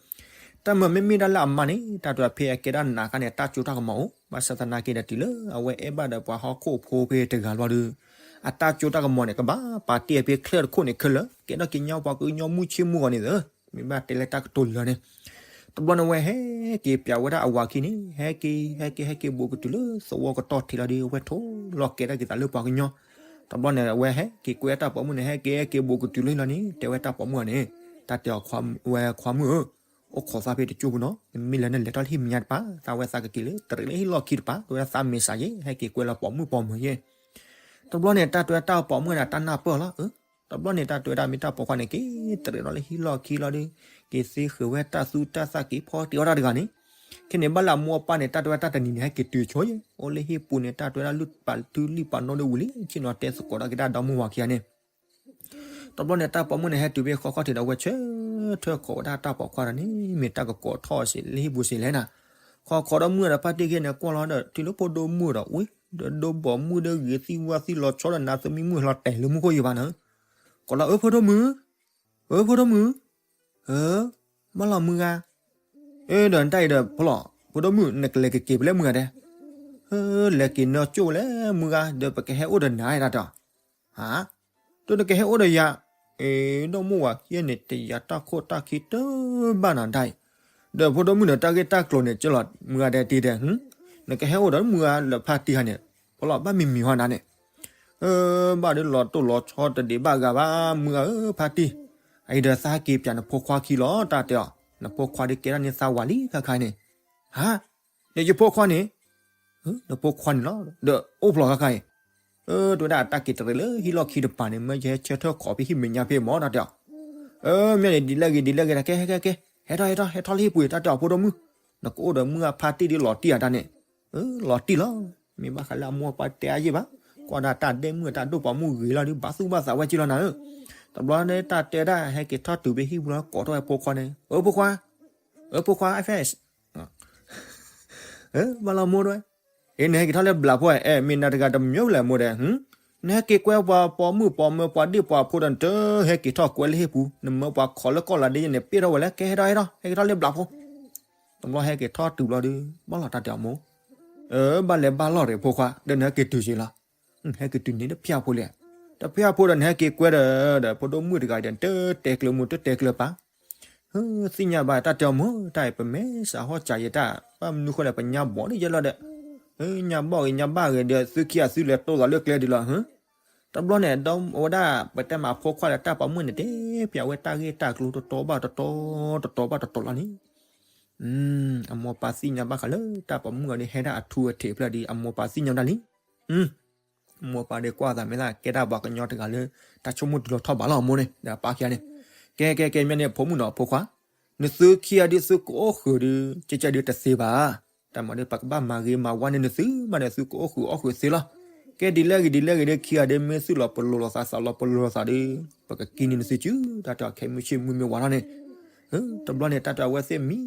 တၢ်မၤမ့မ့ၢ်ဒၣ်လၢအမါန့ၣ် တၢ်တဲအီၤ ဖဲအကဲဒၣ်နးခါန့ၣ် အတၢ်ကၠိတၢ်ကမီၤအိၣ်, ဘၣ်ဆၣ်သနာ်က့ဒီး တုၤလၢအဝဲအဲၣ်ဘၣ်ဒီးပှၤဟီၣ်ခိၣ်ဖိဖဲတဂၤလီၤဒီး အတၢ်ကၠိတၢ်ကမီၤန့ၣ် ကဘၣ်ပာ်တ့ၢ်ဖဲချၢၣ်တခိၣ်န့ၣ်ခဲလၢာ်, ကဲထီၣ်က့ၤညါပှၤကညီမုၢ်ဆ့ၣ်မုၢ်ဂီၤန့ၣ်သ့, မ့ၢ်ဘၣ်တဲလၢတၢ်ကတိၤလၢာ်န့ၣ်. တဘျီန့ၣ် အဝဲဟဲက့ၤပၠးဝဲဒၣ်အဝၤခံန့ၣ် ဟဲက့ၤ ဟဲက့ၤ ဟဲက့ၤဘူးကတုၤလၢသဝီကတီၢ်ထံးလီၤဒီး အဝဲထိၣ်လီၤကဲဒၣ်က့ၤသးလၢပှၤကညီ. တဘျီန့ၣ် အဝဲဟဲက့ၤကွဲတၢ်ပိာ်မုၣ်န့ၣ် ဟဲက့ၤဟဲက့ၤဘူးကတုၤလၢဟံၣ်လီၤန့ၣ် တဲဝဲတၢ်ပိာ်မုၣ်အီၤန့ၣ်, တၢ်တဲအီၤ ဝဲခွါမုၣ်ဧၢ, အိၣ်ခိးသးဖဲတကၠိပူၤနီၤ, မ့မ့ၢ်လၢနလဲၤထီၣ်လၢဟံၣ်မဲာ်ညါတပၤ, သးဝဲသးကက့ၤလၢတရံးလၢဟံၣ်လီၢ်ခံတပၤ, တဲဝဲဒၣ်သးမ့ၢ်စးယဲၢ် ဟဲက့ၤကွဲလီၤပိာ်မုၣ်ပိာ်မၢၤယဲၢ်. တဘျီန့ၣ် တၢ်တဲဝဲတၢ်ပိာ်မုၣ်န့ၣ် တၢ်နၢ်ပၢၢ်လီၤ. တဘျီန့ၣ် တၢ်တဲဝဲဒၣ်မ့ၢ်တၢ်ပိာ်ခွါန့ၣ် က့ၤတရံးလီၤလၢဟံၣ်လီၢ်ခံလီၤဒီး က့ၤသ့ဃုာ်ဝဲတၢ်သူတၢ်သၣ် က့ၤဖီတ့ၢ်အီၣ်တၢ်တဂၤန့ၣ်. ခဲန့ၣ် ဘၣ်လၢအမိၢ်အပၢ်န့ၣ် တၢ်တဲဝဲတၢ်တနံၤန့ၣ် ဟဲက့ၤတုၤဆိယဲၢ်, အိၣ်လၢဟံၣ်ပူၤန့ၣ် တၢ်တဲဝဲဒၣ်လုၢ်ပာ်ထုလုၢ်ပာ်နီၣ်ဒီးဝံၤလံ ဆ့ၣ်နီၤတဲသကိးဒၣ်က့ၤတၢ်ဒီမုၢ်ဝၤခံဂၤန့ၣ်. တဘျီန့ၣ် တၢ်ပိာ်မုၣ်န့ၣ် ဟဲတုၤဖဲဃီခီၣ်ထံးဒီး အဝဲဆၢထၢၣ်ခိးဝဲဒၣ်တၢ်ပိာ်ခွါဒီးန့ၣ် မ့ၢ်တၢ်ကကိးထီၣ်စ့ၢ်လၢဟံၣ်ပူၤစ့ၢ်လဲၣ်နၤ. ခိးခိးဒီးမုၢ်ဒီးဖါတံၢ်ခံဂၤန့ၣ် ကွၢ်လီၤဒီး တုၤလၢဖိဒိၣ်မုၣ်ဒီး ဝံၤဒီးဒိးဘီၣ်မုၢ်ဒီးဂ့ၤသံဝါသံလီၤဆီဒီး နါသမံမုၢ်လီၤတဲာ်လၢမူခိၣ်ယံၤဘၣ်နၤ. ကိးလီၤ အၢ ဖိဒိၣ်မုၣ်, အၢ ဖိဒိၣ်မုၣ်, အၢ ဘၣ်လီၤမုၢ်ဂၤ. အၢ ဒီးနတၢ်အံၤဒီး ဖိလီၤ ဖိဒိၣ်မုၣ် နကလဲၤကက့ၤဖဲလဲၣ်မုၢ်ဂၤဒဲး. အၢ လဲၤက့ၤနီၢ်ကၠိၣ်လဲၣ်မုၢ်ဂၤ ဒီးပကဟဲအိၣ်ဒီးနၤတၢ်တဲအီၤ. ဟါ ဒီးနကဟဲအိၣ်ဒီးယၤ, အ့ ဒီမုၢ်ဝၤခံဂၤန့ၣ် တယၤတၢ်ခိၣ်တၢ်ခံတဘၣ်နၤဒၣ်အံၤ. ဒီးဖိဒိၣ်မုၣ်န့ၣ် တၢ်ဂ့ၢ်တၢ်ကျိၤန့ၣ် ကလီၤမုၢ်ဂၤဒဲးတံၤဒဲး, နကဟဲအိၣ်ဒီးမုၢ်ဂၤလၢဖါတံၢ်ဧါန့ၣ်, ဖိလီၤ ဘၣ်မံၤမံၤဟီနၤန့ၣ်. အၢ ဘၣ်ဒီးလီၤတိၢ်လီၤဆီတဒံးဘၣ်ဂၤဘၣ် မုၢ်ဂၤဧၢ ဖါတံၢ်, အအံၤဒီးသးဟဲက့ၤပၠးနဖိခွါခံလီၤ တၢ်တဲအီၤ. နဖိခွါဒီးကဲထီၣ်န့ၢ်သးဝၤလံခါခါန့ၣ်. ဟါ ဒီးယဖိခွါန့ၣ်, နဖိခွါန့ၣ်လီၤ ဒီးအိၣ်ဖျိခါခါအံၤ. အၢ တဲဝဲဒၣ်အတၢ်က့ၤတရံးလၢဟံၣ်လီၢ်ခံတပၤန့ၣ် မ့ၢ်ယဟဲဆၢထၢၣ်ခိးဖဲဟံၣ်မဲာ်ညါဖဲမၢ် တၢ်တဲအီၤ. အၢ မ့ၢ်န့ၣ် ဒ်လဲၣ်ဂ့ၤ ဒ်လဲၣ်ဂ့ၤ တၢ်ကဲ ဟဲကဲကဲ ဟဲထီၣ်ဟဲထီၣ် ဟဲထီၣ်လၢဟံၣ်ပူၤ တၢ်တဲအီၤ ဖိဒိၣ်မုၣ်, နကအိၣ်ဒီးမုၢ်ဂၤဖါတံၢ်ဒီးလီၤတံၢ်ဧါတၢ်န့ၣ်. အၢ လီၤတံၢ်လီၤ, မ့ၢ်ဘၣ်ဃးလၢအမိၢ်အပၢ်တဲအါယံၣ်ဘၣ်, ကွၢ်ဒၣ်တၢ်ဒဲမုၣ်တၢ်ဒိၣ်ပိာ်မုၣ်ဂ့ၤလီၤဒီး ဘၣ်သူၣ်ဘၣ်သးဝဲက့လီၤနၤဧၢ. တဘျီန့ၣ် တၢ်တဲဒၣ်ဟဲက့ၤထီၣ်တုၤဖဲဟံၣ်ပူၤလီၤ ကိးထီၣ်ဝဲဖိခွါန့ၣ်, အၢ ဖိခွါ, အၢ ဖိခွါ အဖဲ ဘၣ်လီၤမိၢ်ဒွဲၣ်, အ့ နဟဲက့ၤထီၣ်လၢဘျးဖိ, အဲ မ့ၢ်နၤတဂၤတမံၤလဲၣ်မိၢ်ဒဲး, နဟဲက့ၤကွဲပှၤပိာ်မုၣ်ပိာ်မၢၤပှၤဒ့ၣ်ပှၤဖိဒီး နတဟဲက့ၤထီၣ်ကွဲလၢဟံၣ်ပူၤ, နမၢပှၤခိးလၢကီၢ်လၤဒ့ယဲန့ၣ် ပ့ၢ်ထီၣ်ဝဲလဲၣ်, ကဲဟဲထီၣ်ဟဲထီၣ် ဟဲက့ၤထီၣ်လၢဘျးဖိ. တဘျီဟဲက့ၤထီၣ်တုၤဘျီဒီး ဘၣ်လီၤတၢ်တဲအီၤမိၢ်, အၢ ဘၣ်လဲၤဘၣ်လီၤဒီးဖိခွါ ဒီးနဟဲက့ၤတုၤစ့ၢ်လီၤ. ဟဲက့ၤတုၤန့ၣ်တဖၣ်ဖိလဲၣ်, တဖၣ်ဖိဒီးနဟဲက့ၤကွဲဒီး ဒီးဖိဒိၣ်မုၣ်တဂၤဒီး နတတဲကျၢၤမိၢ် တတဲကျၢၤပၢ် သ့ၣ်ညါဘၣ်တၢ်တဲအီၤမိၢ်, တၢ်အံၤပမ့ၢ်စးဟီၣ်စးယဲတၢ် ဘၣ်မနုၤဃိလဲၣ် ပညါဘီၣ်ဒ်ယဲလီၤဒီး, ညါဘီၣ်ဂ့ၤညါဘၣ်ဂ့ၤဒီး သုခံဂၤသုလဲၤတိၢ်သးလၢကျဲဒံးလီၤ. တဘျီန့ၣ် ဒီးအဝဲဒၣ် ပတဲမးအဖိခွါဒီးတၢ်ပိာ်မုၣ်န့ၣ် တဲပၠးဝဲတၢ်ဂ့ၢ်တၢ်ကျိၤတတီၤဘၣ်တတီၤ တတီၤဘၣ်တတီၤလီၤန့ၣ်. အမိၢ်ပၢ်သ့ၣ်ညါဘၣ်ဃးလၢတၢ်ပိာ်မုၣ်အီၤဒီး ဟဲဒၣ်အထူအထံးဖျၢၣ်ဒီး အမိၢ်ပၢ်သ့ၣ်ညါဒၣ်လံ. မိၢ်ပၢ်ဒီးကွၢ်သးမ့ၢ်သး ကဲဒၣ်ပှၤကညီတဂၤလၢ တၢ်ဆိကမိၣ်တုၤလီၤထီၣ်ဘးလီၤအမိၢ်န့ၣ် ဒီးပၢ်ခံဂၤန့ၣ်, ကဲကဲကဲ မ့ၢ်န့ၣ် ဖိမုၣ်နီၤ ဖိခွါ, နသုခံဂၤဒုး သုကအိၣ်ဃုာ်ဒီး ကဲကဲဒုးတသ့ဘၣ်. တၢ်မၤဒီး ပကဘၣ်မၤဂ့ၤမၤဝါန့ၢ်နသုမးဒီး သုကအိၣ်ဃုာ်အီၣ်ဃုာ်သ့လီၤ. ကဲဒ်လဲၣ်ဂ့ၤဒ်လဲၣ်ဂ့ၤဒီး ခံဂၤဒဲး မ့ၢ်သူၣ်လီၤပလိာ်လိာ်သး သးလီၤပလိာ်လိာ်သးဒီး ပကက့ၤန့ၢ်နသုစု တၢ်တဲအီၤ ခဲမုၢ်ဆ့ၣ်မုၢ်မ့ၢ်ဝါထီၣ်န့ၣ်, တဘျီန့ၣ် တၢ်တဲအဝဲသ့ၣ်မံ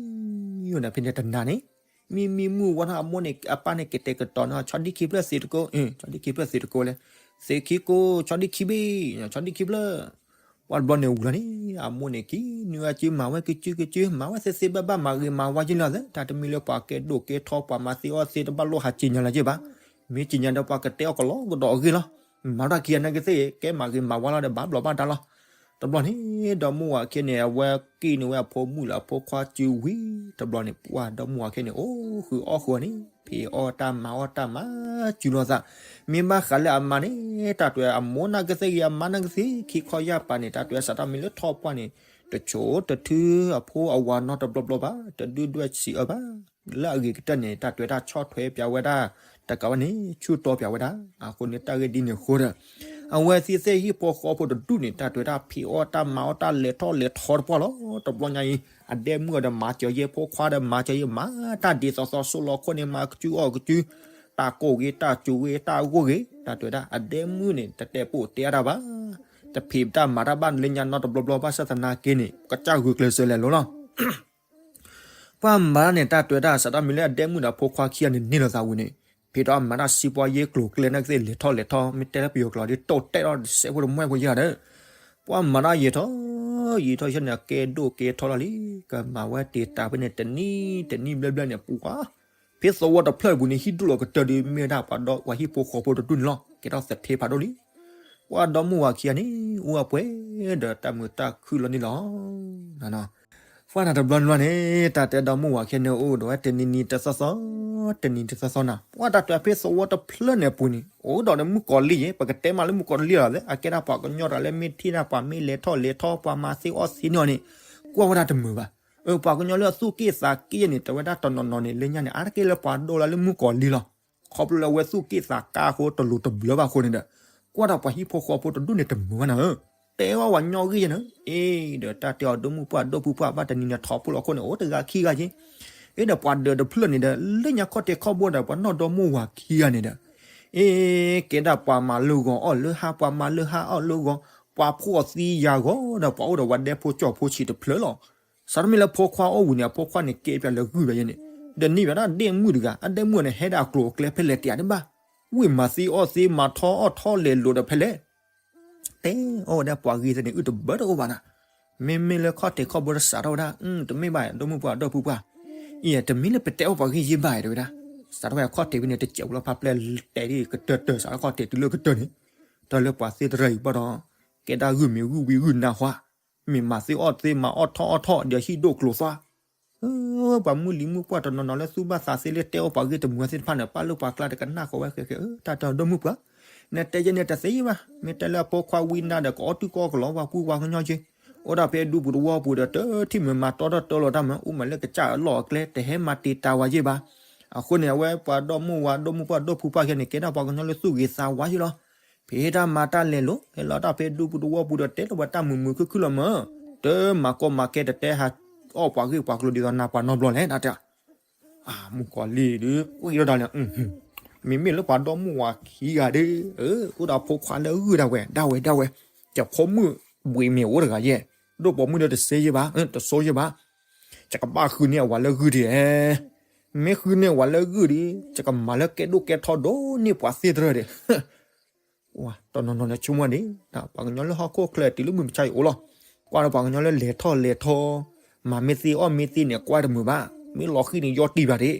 ဝဲန့ၣ်ဖဲန့ၣ်တနၤန့ၣ်, မံမံမုၢ်ဝါထီၣ် အမိၢ်န့ၣ် အပၢ်န့ၣ် ကတဲာ်ကတီၤန့ၣ် ဆီဒံၣ်ခံဖျၢၣ်သ့တကိး, ဆီဒံၣ်ခံဖျၢၣ်သ့တကိးလဲၣ်, သ့ခံကိး ဆီဒံၣ်ခံဘ့ၣ်, ဆီဒံၣ်ခံဖျၢၣ်, ပှၤတဘျီန့ၣ်ဝံၤလီၤန့ၣ် အမိၢ်န့ၣ်က့ၤ နုာ်အစုမၤဝဲကစုကစု မၤဝဲသ့သ့ဘၣ်ဘၣ် မၤဂ့ၤမၤဝါယ့ၢ်လီၤသ့ တၢ်တမံၤလၢပှၤကဲဒိၣ်ကဲထီ ပှၤမၤသ့အီၣ်သ့တဘၣ်လိၣ်ဟးစံၣ်ညီၣ်လၢၤယ့ၢ်ဘၣ်, မ့ၢ်စံၣ်ညီၣ်ဒီးပှၤကတဲအီၣ်ကလီကဒီးအဂ့ၢ်လီၤ, မၤတၢ်ခံဂၤနာ်က့သ့ၣ် ကဲမၤဂ့ၤမၤဝါလီၤဒီး ဘၣ်ဘျီးဘၣ်ဒါလီၤ. တဘျီန့ၣ် ဒီမါဝၤခံဂၤန့ၣ် အဝဲက့ၤန့ၢ်ဝဲအဖိမုၣ်လၢအဖိခွါစုဝံၤ တဘျီန့ၣ် ပှၢ်ဒီမါဝၤခံဂၤန့ၣ် အိၣ်ဃုာ်အီၣ်ဃုာ်အီၤန့ၣ် ဖံးအီၣ်တၢ်မၤအီၣ်တၢ်မၤစူၤလိာ်သး, မ့ၢ်ဘၣ်ဃးလၢအမါန့ၣ် တၢ်တဲအမိၢ်နာ်က့သ့ၣ်ဂ့ၤ အမါနာ်က့သ့ၣ်ဂ့ၤ ခံခီယၢ်ပၤန့ၣ် တၢ်တဲစးထီၣ်မ့ၢ်လၢထီၣ်ပှၢ်န့ၣ် တဆိးတထုအဖိအဝၤနီတဘျီဘျီဘၣ် တဒုၣ်ဒွဲၣ်ဆံးအၢဘၣ် လၢအဂ့ၤကတၢၢ်န့ၣ် တၢ်တဲတၢ်ဆီၣ်ထွဲပၠးဝဲဒၣ် တကးဘၣ်န့ၣ် ဆူၣ်တီပၠးဝဲဒၣ်, အဃိန့ၣ်တၢ်ဂ့ၢ်ဒ်န့ၣ်အဃိဒီး အဝဲသ့ၣ်သ့ၣ်ဟံၣ်ဖိဃီဖိတဒူၣ်န့ၣ် တၢ်တဲတၢ်ဖံးအီၣ်တၢ်မၤအီၣ်တၢ်လဲၤထီၣ်လဲၤထီတပှၢ်လီၤ. တဘျီညါအံၤ အဒဲမုၣ်အီၤဒီးမၤစၢၤယဲ ဖိခွါဒီးမၤစၢၤယဲ မၤတၢ်ဒ်သိးသိး ဆိးလီၤခိၣ်န့ၣ် မၤကစုအီၣ်ကစု တၢ်ကိၢ်ဂ့ၤတၢ်စူၤဂ့ၤတၢ်ဂိၢ်ဂ့ၤ တၢ်တဲဒၣ် အဒဲမုၣ်န့ၣ် တတဲပူၤတဲအါတၢ်ဘၣ်, တဖံးတၢ်မၤတၢ်ဘၣ်လၢညါနီတဘျီဘျီဘၣ်ဆၣ်သနာ်က့န့ၣ် ကစၢ်ဂုာ်ကျဲးစၢးလဲၤလိၤလီၤ. ပှၤမၤတၢ်န့ၣ် တၢ်တဲတၢ်စးထီၣ်မ့ၢ်လၢအဒဲမုၣ်ဒီးဖိခွါခံဂၤန့ၣ်န့ၢ်လိာ်သးဝံၤန့ၣ် ဖံးထီၣ်အမၤတၢ်စံးပှၤယ့ၢ်ကျိၤကျဲနာ်က့သ့ၣ် လဲၤထီၣ်လဲၤထီ မ့ၢ်တဲလၢပယီၤကျိာ်ဒီး တိၢ်တဲာ်ထီၣ်စဲးဖိတမှဲၣ်ဖိယဲၢ်ဒီး ပှၤမၤတၢ်ယံာ်ထီၣ် ယံာ်ထီၣ်ဆၢန့ၣ် အကဲဒိၣ်ကဲထီလီၤလံ ကမၤဝဲတ့ၢ်တၢ်ဖဲန့ၣ် တနံၤတနံၤဘျဲၣ်ဘျဲၣ်န့ၣ် ပှၤ ဖဲသဝီတဖျၢၣ်ပူၤန့ၣ် ဟံၣ်ဒိၣ်လီၤကတၢၢ်ဒီး မ့ၢ်ဝဲဒၣ်ပှၤဒီးပှၤဟံၣ်ဖိဃီဖိတဒူၣ်န့ၣ်လီၤ. ကဲထီၣ်သထ့ဖးဒိၣ်လံ. ပှၤဒီမါဝၤခံဂၤန့ၣ် အိၣ်အပှဲၤဒီးတၢ်မုာ်တၢ်ခုၣ်လီၤန့ၣ်လီၤ. ပှၤန့ၣ်တဘျီန့ၣ် တၢ်တဲဒီမါဝၤခံဂၤန့ၣ် အိၣ်ဒီးဝဲတနံၤနံၤတသီသီ တနံၤတသီသီနၤ ပှၤတၢ်တဲဖဲသဝီတဖျၢၣ်န့ၣ်အပူၤန့ၣ် အိၣ်ဒီးမုၣ်ကီၤလံၢ်ယဲ ပကတဲမးလၢမုၣ်ကီၤလံၢ်လီၤသ့ အကဲဒၣ်ပှၤကညီတဂၤလၢမ့ၢ်ထံၣ်ဒၣ်ပှၤမ့ၢ်လဲၤထီၣ်လဲၤထီ ပှၤမၤသ့အီၣ်သ့န့ၢ်အီၤန့ၣ် ကွၢ်ဝဲဒၣ်တမုာ်ဘၣ်. ပှၤကညီလၢအသူၣ်က့ၣ်သးက့ၣ်ယဲန့ၣ် တဝဲဒၣ်တနီၤနီၤန့ၣ် လၢညါန့ၣ် အါတက့ၢ်လၢပှၤဒိၣ်လၢမုၣ်ကီၤလံၢ်လီၤ. ခီဖျိလၢအဝဲသူၣ်က့ၣ်သးကါအဃိတလိၤတဘျၢဘၣ်အဃိန့ၣ်ဒီး ကွၢ်ဒီးပှၤဟံၣ်ဖိဃီဖိတဒူၣ်န့ၣ်တမုာ်ဘၣ်နၤဧၢ, တဲဝဲပှၤကညီဂ့ၢ်ယဲန့ၣ် အ့ဒီးတၢ်တဲအီၤဒိၣ်မုၣ်ပှၢ်ဒိၣ်ဖုပှၢ်ဘၣ်တနံၤန့ၣ်ထီၣ်ဖိလီၤအဃိန့ၣ် အိၣ်တဂၤခံဂၤက့ အ့ဒီးပှၤဒၢးတဖျၢၣ်န့ၣ်ဒီး လၢညါခီၣ်ထံးခီၣ်ဘိဒီး ပှၤနီၢ်ဒီမါဝၤခံဂၤန့ၣ်ဒီး အ့ ကဲဒၣ်ပှၤမၤလၢဂီၤအီၣ်လၢဟါ ပှၤမၤလၢဟါအီၣ်လၢဂီၤ ပှၤဖှီၣ်သံယာ်ဂီၤဒီး ပှၤအိၣ်ဒီးဝဲဒဲဖိကၠီဖိဆံးတဖျၢၣ်လီၤ. စးထီၣ်မ့ၢ်လၢဖိခွါအိၣ်ဝံၤန့ၣ် အဖိခွါန့ၣ်ကဲပၠးလၢဂုၢ်ဘၣ်ယဲန့ၣ်, ဒီးန့ၢ်ဘၣ်ဒၣ်ဒဲမုၣ်တဂၤ အဒဲမုၣ်န့ၣ် ဟဲဒၣ်အကျိၤအကျဲဖဲလဲၣ်တယၤတဘၣ်, ဝံၣ်မၤသ့အီၣ်သ့ မၤထီအီၣ်ထီလဲၤလိာ်ဒီးဖဲလဲၣ် တဲအီၣ်ဝဲဒၣ်ပှၤဂ့ၢ်သ့ၣ်န့ၣ် အုၣ်တဘၢတအိၣ်ဘၣ်နၤ, မ့မ့ၢ်လၢခီၣ်ထံးခီၣ်ဘိတစးထီၣ်ဝဲဒၣ် တမ့ၢ်ဘၣ် ဒိၣ်မုၣ်ပှၢ်ဒိၣ်ဖုပှၢ်, အံၤတမ့ၢ်လၢပတဲအီၣ်ပှၤဂ့ၢ်ယဲဘၣ်တဲဝဲဒၣ်, စးထီၣ်ဝဲအခီၣ်ထံးဖဲန့ၣ် တစဲးဖိလီၤ ဖးပျဲၢ်တဲာ်တဲာ်စးထီၣ်ခီၣ်ထံးတုၤလၢကတၢၢ်န့ၣ်, တၢ်လၢပှၤသ့တရၢအံၤဘၣ်ဒီး ကဲဒၣ်ဂုၢ်မ့ၢ်ဂုၢ်ဝံဂုၢ်နါဟါ, မ့ၢ်မၤသ့အီၣ်သ့မၤအီၣ်ထီအီၣ်ထီဒီးဟံၣ်ဒိၣ်ကျိၤသွါ ပှၤမုၢ်လံၤမုၢ်ပှၢ်တနီၤနီၤလၢသူၣ်ဘၣ်သးသ့လၢတဲအီၣ်ပှၤဂ့ၢ်တမုာ်သ့ၣ်တဖၣ်န့ၣ် ပာ်လၢပှၤကျါတကနၣ်ဃီဝဲဃဲဃဲ တၢ်တဲအီၤဒိၣ်မုၣ်ပှၢ်, နတဲယဲန့ၣ်တသ့ဘၣ်, မ့ၢ်တဲလၢအဖိခွါဝံနၤဒီး ကအီၣ်တူၢ်ကအီၣ်ကလီ ပှၤပူၤပှၤကညီက့, အိၣ်ဒၣ်ဖဲဒူပူၤတဝီပူၤဒီး တထံၣ်မုာ်မၤတီထီၣ်တၢလီၤတၢ်မး အိၣ်မးလၢကစၢ်အလီၢ်အကျဲ တဟဲမၤတံာ်တာ်ဝဲယဲဘၣ်. အဃိန့ၣ် အဝဲပှၤဒီမါဝၤဒိၣ်မုၣ်ပှၢ်ဒိၣ်ဖုပှၢ်ယဲန့ၣ် ကဲဒၣ်ပှၤကညီလၢသူၣ်ဂ့ၤသးဝါယဲလီၤ. ဖဲတၢ်မၤတၢ်လဲၤလိာ် ဟဲလီၤတၢ်ဖဲဒူပူၤတဝီပူၤဒီး တဲလီၤဝဲတၢ်မုာ်မုာ်ခုၣ်ခုၣ်လီၤမး, တမၤကီမၤခဲတတဲဟးအီၣ်ပှၤဂ့ၢ်ပှၤကျိၤဒ်သိးနၤပှၤနီတဘျီလဲၣ် တၢ်တဲ မုၣ်ကီၤလံၢ်ဒီး အိၣ်အံၤဒီးဒၣ်လဲာ်, မ့မ့ၢ်လၢပှၤဒီမါဝၤခံဂၤဒီး အိၣ်ဒီးဖိခွါလၢအဂုၢ်ဒၣ်ဝဲ ဒၣ်ဝဲ ဒၣ်ဝဲ, ယဖိမုၣ်ဘှံးမ့ၢ်အိၣ်တဂၤယဲ, ဒိၣ်ပိာ်မုၣ်ဒီးတစ့ယဲဘၣ် တစိယဲဘၣ်, ယကဘၣ်ဃုန့ၢ်အဝၤလၢဂုၢ်ဒံး, မ့ၢ်ဃုန့ၢ်အဝၤလၢဂုၢ်ဒီး ယကမၤလၢကဲဒိၣ်ကဲထီဒိၣ်န့ၢ်ပှၤသ့တရၢဒီး တနီၤနီၤန့ၣ်ဆိကမိၣ်ဒံး ပှၤကညီလၢဟီၣ်ခိၣ်ချၢတုၤလၢမုၢ်မဆါအံၤအိၣ်လီၤ, ကွၢ်ဒီးပှၤကညီလၢလဲၤထီၣ်လဲၤထီ, မၤမ့ၢ်သ့အီၣ်မ့ၢ်သ့န့ၣ် ကွၢ်တမုာ်ဘၣ်, မ့ၢ်လီၤဃံၤန့ၣ် ယီၢ်တံၢ်ဘၣ်ဒံး,